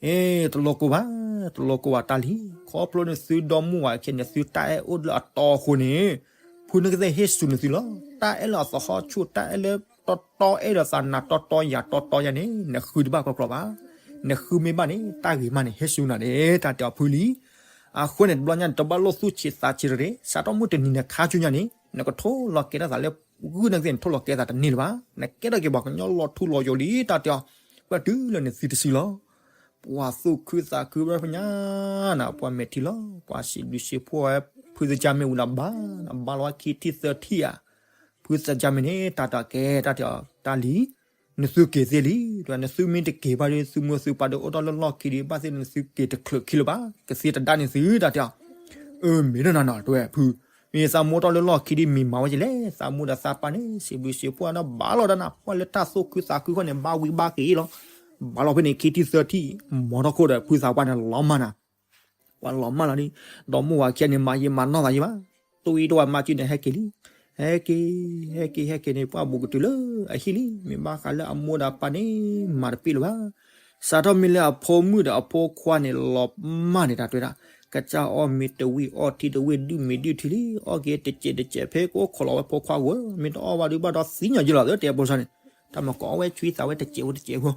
ဲအီၤ အ့ တလိၣ်ကိၢ်ဘၣ်, တလိၣ်ကိၢ်ဘၣ်တၢ်လံ, ခီဖျိနသုဒီမါဝၤခံန့ၣ် သုတၢ်အဲၣ်အိၣ်လၢအတီအဃိန့ၣ်, ဖုနကသ့ၣ်ဟ့ၣ်ဆူၣ်နသုလီၤ, တၢ်အဲၣ်လၢအသဟီၣ်ဆူၣ် တၢ်အဲၣ်လၢတီတီအဲၣ်ဒီးသးနၤတီတီယၤတီတီယၤန့ၣ် နဃုတဘၣ်ကြီကြီဘၣ်, နဃုမ့ၢ်ဘၣ်န့ၣ် တၢ်ဂ့ၤမးန့ၣ် ဟ့ၣ်ဆူၣ်နၤန့ၣ် တၢ်တဲအီၤဖုလံ အဃိန့ၣ် တဘျီညါန့ၣ် တဘၣ်လိၣ်သူၣ်ဆံးသးဆံးတရ့, စးထီၣ်မုၢ်တနံၤန့ၣ်ခါဆူညါန့ၣ် နကထိၣ်လီၤကဲထီၣ်သးလၢ ဂုၢ်နကသ့ၣ်န့ၣ် ထိၣ်လီၤကဲသးတန့ၢ်လၢၤဘၣ်, နကဲထီၣ်က့ၤပှၤကညီလီၤထူလီၤယိာ်လံ တၢ်တဲအီၤ, ပှၤတုၤလၢနသံတစုလီၤ, ပှၤသူၣ်ခုသးခုဘၣ်ဖဲညါနၤ ပှၤမဲာ်ထံလီၤ, ပှၤစံးဘျုးစံးဖှိၣ်ဝဲ ဖုသကၢ်မ့ၢ်ဝံၤဒီးဘါ, ဘါလီၤဝဲခံထံၣ်သၢထံၣ်ဧါ, ဖုသကၢ်မ့ၢ်န့ၣ် တၢ်တဲအီၤကဲ တၢ်တဲအီၤတၢ်လံ နသုက့ၤသ့လံ, ဒီးနသုမ့ၢ်တက့ၤဘၣ်ဒီး သုမိၢ်သုပၢ်ဒီးအိၣ်ထီၣ်လၢလီၢ်ခံဒီး ဘၣ်သ့ၣ်နသုက့ၤတချုးခံလၢၤဘၣ်, ကသ့တဒါန့ၣ်သု တၢ်တဲအီၤ, အၢ မ့ၢ်ဒီးနၤနီၤ တဝဲဖု, မ့ၢ်သးမိၢ်ထီၣ်လၢလီၢ်ခံဒီးမံၤမၤဝဲကလဲၣ်, သးမိၢ်ဒီးသးပၢ်န့ၣ် စံးဘျုးစံးဖှိၣ်ဒီးဘါလီၤဒီးနၤ ပှၤလၢတၢ်သူၣ်ခုသးခုဃီန့ၣ် ဘါဝံၤဘါက့ၤလီၤ, ဘါလီၤဖဲန့ၣ်ခံထံၣ်သၢထံၣ်, မ်ထီၣ်ခိၣ်ဒီးဖုသးပှၢ်န့ၣ်လီၤမၢ်နၤ ပှၤလီၤမၢ်လီၤန့ၣ်, ဒီမါဝၤခံဂၤန့ၣ် မၤယံာ်မၤနီၢ်သးယံာ်ဘၣ်, တူၢ်အံၤတဝဲမၤကၠံန့ၣ် ဟဲက့ၤလံ, ဟဲက့ၤ ဟဲက့ၤ ဟဲက့ၤန့ၣ် ပှၢ်ဘူးကတုၤလၢအဟံၣ်လံ, မ့ၢ်ဘၣ်ဃးလၢအမိၢ်ဒီးအပၢ်န့ၣ် မၤတပ့ၢ်လၢၤဘၣ်, စးထီၣ်မ့ၢ်လၢအဖိမုၣ်ဒီးအဖိခွါန့ၣ်လီၤမၢ်န့ၣ် တၢ်တွဲဒၣ်, ကစၢ်အီၣ်မ့ၤတဝံၣ်အီၣ်ထံတဝံၣ်ဒုၣ်မ့ၤဒုၣ်ထံလံ, အီၣ်က့ၤတစဲးတစဲးဖဲကအိၣ်ခိးလီၤဝဲဖိခွါဧၢ, မ့ၢ်တအီၣ်ဘၣ်ဒုးဘၣ်ဒီးသံညီၤယလီၤသ့တဲဖိဆါန့ၣ်, တၢ်မၤကိးဝဲဆွံသးဝဲတစဲးဖိတစဲးဖိ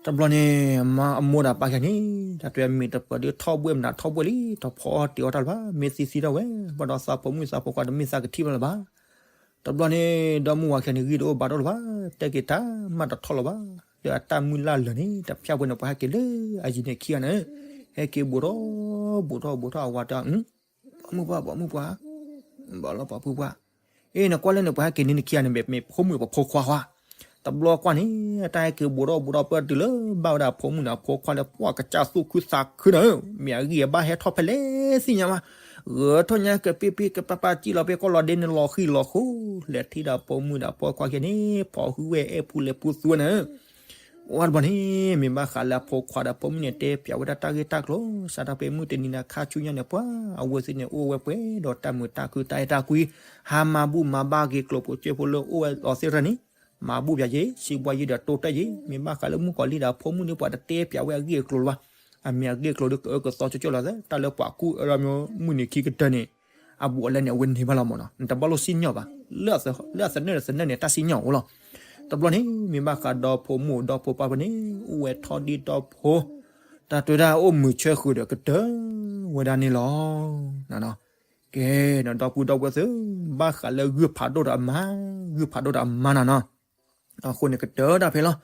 တဘျီန့ၣ် မါအမိၢ်ဒီးပၢ်ခံဂၤန့ၣ် တၢ်တွဲမ့ၤတပၢၤဒုးထီၣ်ဘှဲၣ်မနုၤထီၣ်ဘှဲၣ်လံ, ထီၣ်ဖီအီၣ်တ့ၤအီၣ်တၢ်လၢၤဘၣ်, မ့ၢ်သံသံထီၣ်ဝဲ, ဘၣ်ဒီးသးဖိမုၣ်သးဖိခွါတမ့ၢ်သးကထံၣ်ဘၣ်လၢၤဘၣ်. တဘျီန့ၣ် ဒီမုၢ်ဝၤခံဂၤန့ၣ် ဂံၢ်တအိၣ်ဘါတအိၣ်လၢၤဘၣ်, တဲက့ၤတၢ်မၤတထီၣ်လၢၤဘၣ်, လၢအတၢ်မုၢ်လၢ်လၢာ်န့ၣ် တဖၠၣ်ဝဲန့ၣ် ပှၤဟဲက့ၤလၢအယံၤန့ၣ်ခံဂၤန့ၣ်, ဟဲက့ၤဘူးထီၣ်ဘူးထီၣ်ဘူးထီၣ်အဝၤတၢ် ပိာ်မုၣ်ပှၢ် ပိာ်မုၣ်ပှၢ်, ဘၣ်လီၤပိာ်မုၣ်ပှၢ်, အ့ နကွၢ်လၢန့ၣ် ပှၤဟဲက့ၤန့ၣ်နခံဂၤန့ၣ် မ့ၢ်ဖိမုၣ်ပှၢ်ဖိခွါဧါ. တဘျီကွၢ်န့ၣ် တၢ်ဟဲက့ၤဘူးထီၣ်ဘူးထီၣ်ပၢၢ်တုၤလၢဘၣ်ဝဲဒၣ်ဖိမုၣ်န့ၣ် အဖိခွါလၢပှၢ်ကစၢ်သူၣ်ခုသးခုန့ၣ်, မ့ၢ်အဂံၢ်အဘါဟဲထီၣ်ဖဲလဲၣ်သ့ၣ်ညါမး, ဂဲၤထီၣ်ညါကပ့ၢ်ပ့ၢ်ကပၢ်ပၢ်စံၣ်လီၤဖဲကီၢ်လီၤဒ့န့ၣ်လီၤဃံၤလီၤဃိ, လဲၤထံၣ်ဒီးဖိမုၣ်ဒီးဖိခွါခံဂၤန့ၣ် ဖီၣ်ဟုၣ်ဝဲအဲၣ်ပူၤလဲၤပူၤသူဝဲန့ၣ် ဝဲတဘျီန့ၣ် မ့ၢ်ဘၣ်ဃးလၢအဖိခွါဒီးဖိမုၣ်န့ၣ် တဲပၠးဝဲဒၣ်တၢ်ဂ့ၢ်တၢ်ကျိၤ, စးထီၣ်ဖဲမုၢ်တနံၤန့ၣ်ခါဆူညါန့ၣ် ပှၤအဝဲသ့ၣ်န့ၣ် အိၣ်ဝဲပှဲၤဒီးတၢ်မုာ်တၢ်ခုတၢ်အဲၣ်တၢ်ကွံ, ဟးမၤဘူၣ်မၤဘါက့ၤကျိၤပိာ်ကၠိဖိလၢအိၣ်ဝဲလီၤသ့ၣ်တဖၣ်န့ၣ်, မၤဘူၣ်ပၠးယ့ၤ စံးဘှါယ့ၤဒီးတိၢ်တၢ်ယ့ၤ, မ့ၢ်ဘၣ်ဃးလၢမုၣ်ကီၤလံၢ်ဒီးဖိမုၣ်န့ၣ် ပှၤတတဲပၠးဝဲအဂ့ၢ်အကျိၤလၢၤဘၣ်, အမ့ၢ်အဂ့ၢ်အကျိၤဒီးကအၢကသီကၠိကၠိလီၤသ့, တၢ်လၢပှၤကူၣ်အၢဒီးမုၢ်နံၤခံကတၢၢ်န့ၣ် အဘူးအလဲန့ၣ် အဝဲန့ၢ်ဘၣ်လီၤမးနီၤ, နတဘၣ်လိၣ်စံၣ်ညီၣ်ဘၣ်, လၢအသနၢၣ်ဒီးသနၢၣ်န့ၣ် တၢ်စံၣ်ညီၣ်အိၣ်လီၤ. တဘျီန့ၣ် မ့ၢ်ဘၣ်ဃးဒီဖိမုၣ်ဒီဖိပၢ်ဖိန့ၣ် အိၣ်ဝဲထီၣ်ဒံးဒီဖိ, တၢ်တွဲဒၣ်အိၣ်မုာ်ဆၢဃုာ်ဒီးကတၢၢ်ဝဲဒၣ်န့ၣ်လီၤ. ကဲ ဒီပုၢ်ဒီဝဲၢ်သ့ၣ်, ဘၣ်ဃးလၢဂုၢ်ဖးဒိၣ်ဒီးအမါ, ဂုၢ်ဖးဒိၣ်ဒီးအမါနီၤနီၤ, အဃိန့ၣ်ကတၢၢ်တၢ်ဖဲလီၤ.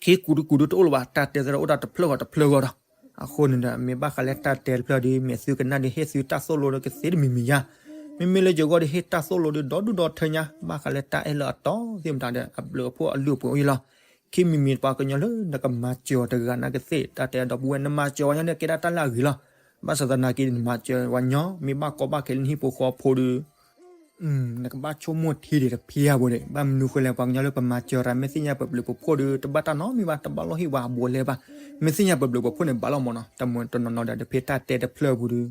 ခံကူဒုကူဒုတအိၣ်လၢၤဘၣ်, တၢ်တဲသရၣ်အိၣ်တၢ်တဖျၢၣ်ဂီၤတဖျၢၣ်ဂီၤဒီး, အဃိန့ၣ်ဒီး မ့ၢ်ဘၣ်ဃးလၢတၢ်တဲတဖျၢၣ်ဒီး မ့ၢ်သုကနၣ်ဒီးဟ့ၣ်သုတၢ်သိၣ်လိဒီးကသ့တမံၤမံၤယါ, မ့မ့ၢ်လၢယဂီၢ်ဒီးဟ့ၣ်တၢ်သိၣ်လိဒီးဒီဒူၣ်ဒီထၢညါ, ဘၣ်ဃးလၢတၢ်အဲၣ်လၢအတီသ့ၣ်မတၤဒီး အဘျုးအဖှိၣ်အလုၢ်အပှ့ၤအိၣ်အံၤလီၤ. ခံမံၤမံၤပှၤကညီလၢနကမၤစၢၤအီၤတဂၤနာ်ကသ့ၣ်, တၢ်တဲဒီပုၢ်ဝဲၢ် နမၤစၢၤဝဲညီန့ၣ် ကဲဒၣ်တၢ်လၢအဂ့ၤလီၤ. ဘၣ်ဆၣ်သနာ်က့ နမၤစၢၤဝဲညီ မ့ၢ်ဘၣ်ကီဘၣ်ခဲလၢနဟံၣ်ဖိဃီဖိဒီး နကဘၣ်ဆိကမိၣ်ထံဒံးတဖဲဧါဘိန့ၣ်, ဘၣ်မနုၤဃိလဲၣ် ပှၤကညီလၢပမၤစၢၤတၢ် မ့ၢ်သ့ၣ်ညါပဘျုးပဖှိၣ်ဒီး တဘၣ်တၢ်နီတမံၤဘၣ်, တဘၣ်လိၣ်ဟ့ၣ်ဝဲအဘူးအလဲဘၣ်. မ့ၢ်သ့ၣ်ညါပဘျုးပဖှိၣ်န့ၣ် ဘၣ်လီၤမးနီၤ, တမ့ၢ်တနီၤနီၤဒီး တဖဲတၢ်တဲတဖျၢၣ်ပူၤဒီး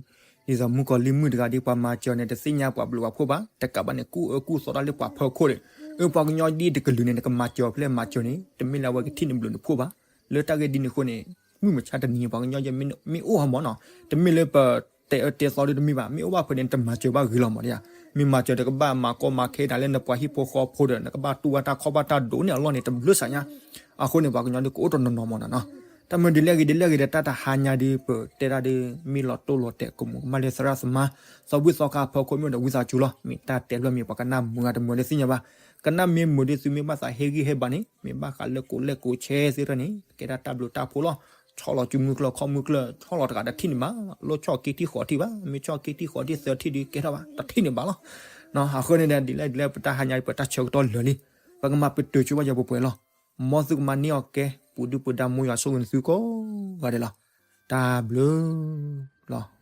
ဒ်သိးမုၣ်ကီၤလံၢ်မုၣ်တဂၤဒီး ပှၤမၤစၢၤန့ၣ် တသ့ၣ်ညါပှၤဘျုးပှၤဖှိၣ်ဘၣ်, တကးဘၣ်န့ၣ် ကူၣ်အၢကူၣ်သီတၢ်လၢပှၤဖီခိၣ်န့ၣ်, အၢ ပှၤကညီဒ်တကလုာ်န့ၣ် နကမၤစၢၤဖဲလဲၣ်မၤစၢၤန့ၣ် တမ့ၢ်လၢအဝဲကထံၣ်နဘျုးနဖှိၣ်ဘၣ်. လၢတၢ်ဂ့ၢ်ဒ်န့ၣ်အဃိန့ၣ် မုၢ်မဆါတနံၤ ပှၤကညီယဲမ့ၢ်အိၣ်ဟီမးနီၤ, တမ့ၢ်လၢပတဲအၢတဲသီဒ်တမ့ၢ်ဘၣ်, မ့ၢ်အိၣ်ဘၣ်ဖဲန့ၣ် တမၤစၢၤဘၣ်ဂ့ၤလီၤမးဒ်ဧါ. မ့ၢ်မၤစၢၤတကဘၣ်မၤကီမၤခဲဒၣ်လၢနပှၤဟံၣ်ဖိဃီဖိဒီး နကဘၣ်တူၢ်ဘၣ်တၢ်ခီၣ်ဘၣ်တၢ်ဒိၣ်န့ၢ်အလီၢ်န့ၣ် တဘျုးစးညါ. အဃိန့ၣ် ပှၤကညီဒ်ကအိၣ်တနီၤနီၤမးနီၤနီၤ. တၢ်မ့ၢ်ဒ်လဲၣ်ဂ့ၤဒ်လဲၣ်ဂ့ၤဒီး တၢ်တဟါညါဒ်ပတဲဒၣ်ဒီး မ့ၢ်လီၤတိၢ်လီၤတဲာ်ကမူးကမၣ်လၢသရၣ်သမါ သီဘူၣ်သီခါအဖီခိၣ်မ့ၢ်ဒီးဝံသးစူၤလီၤ. မ့ၢ်တၢ်တဲဖျၢၣ်မ့ၢ်ပှၤကနၣ်မုာ်ဂ့ၤတမုာ်လၢသ့ၣ်ညါဘၣ်. ကနၣ်မ့ၢ်မုာ်ဒီး သုမ့ၢ်ဘၣ်သးဟ့ၣ်ဂံၢ်ဟ့ၣ်ဘါန့ၣ် မ့ၢ်ဘၣ်ဃးလၢကိးလဲၣ်ကိးဆဲသ့ၣ်တဖၣ်န့ၣ် ကဲဒၣ်တၢ်ဘျုးတၢ်ဖှိၣ်လီၤ. ဆီၣ်လီၤစုမုၢ်ကျၢၢ်ခီၣ်မုၢ်ကျၢၢ် ဆီၣ်လီၤတဂၤတထံၣ်န့ၣ်ဘၣ်, လိၣ်ဆီၣ်က့ထံၣ်ဃီထံၣ်ဘၣ်, မ့ၢ်ဆီၣ်က့ထံၣ်ဃီထံၣ်သၢထံၣ်ဒီးကဲထီၣ်ဘၣ် တထံၣ်န့ၣ်ဘၣ်လီၤ. အဃိန့ၣ်ဒီး ဒ်လဲၣ်ဒ်လဲၣ် ပတၢ်ဟါညါပတၢ်ဆၢကတီၢ်လၢာ်လံ, ပကမၤပတုာ်ဆိဘၣ်ယွၤပှဲၤပှဲၤလီၤ. မ်သုကမၤန့ၢ်အီၣ်ကဲ ပူၤဒုၣ်ပူၤဒါ မိၢ်ယွၤဆိၣ်ဂ့ၤနသုကိးဂၤဒဲးလီၤ. တၢ်ဘျုးလီၤ.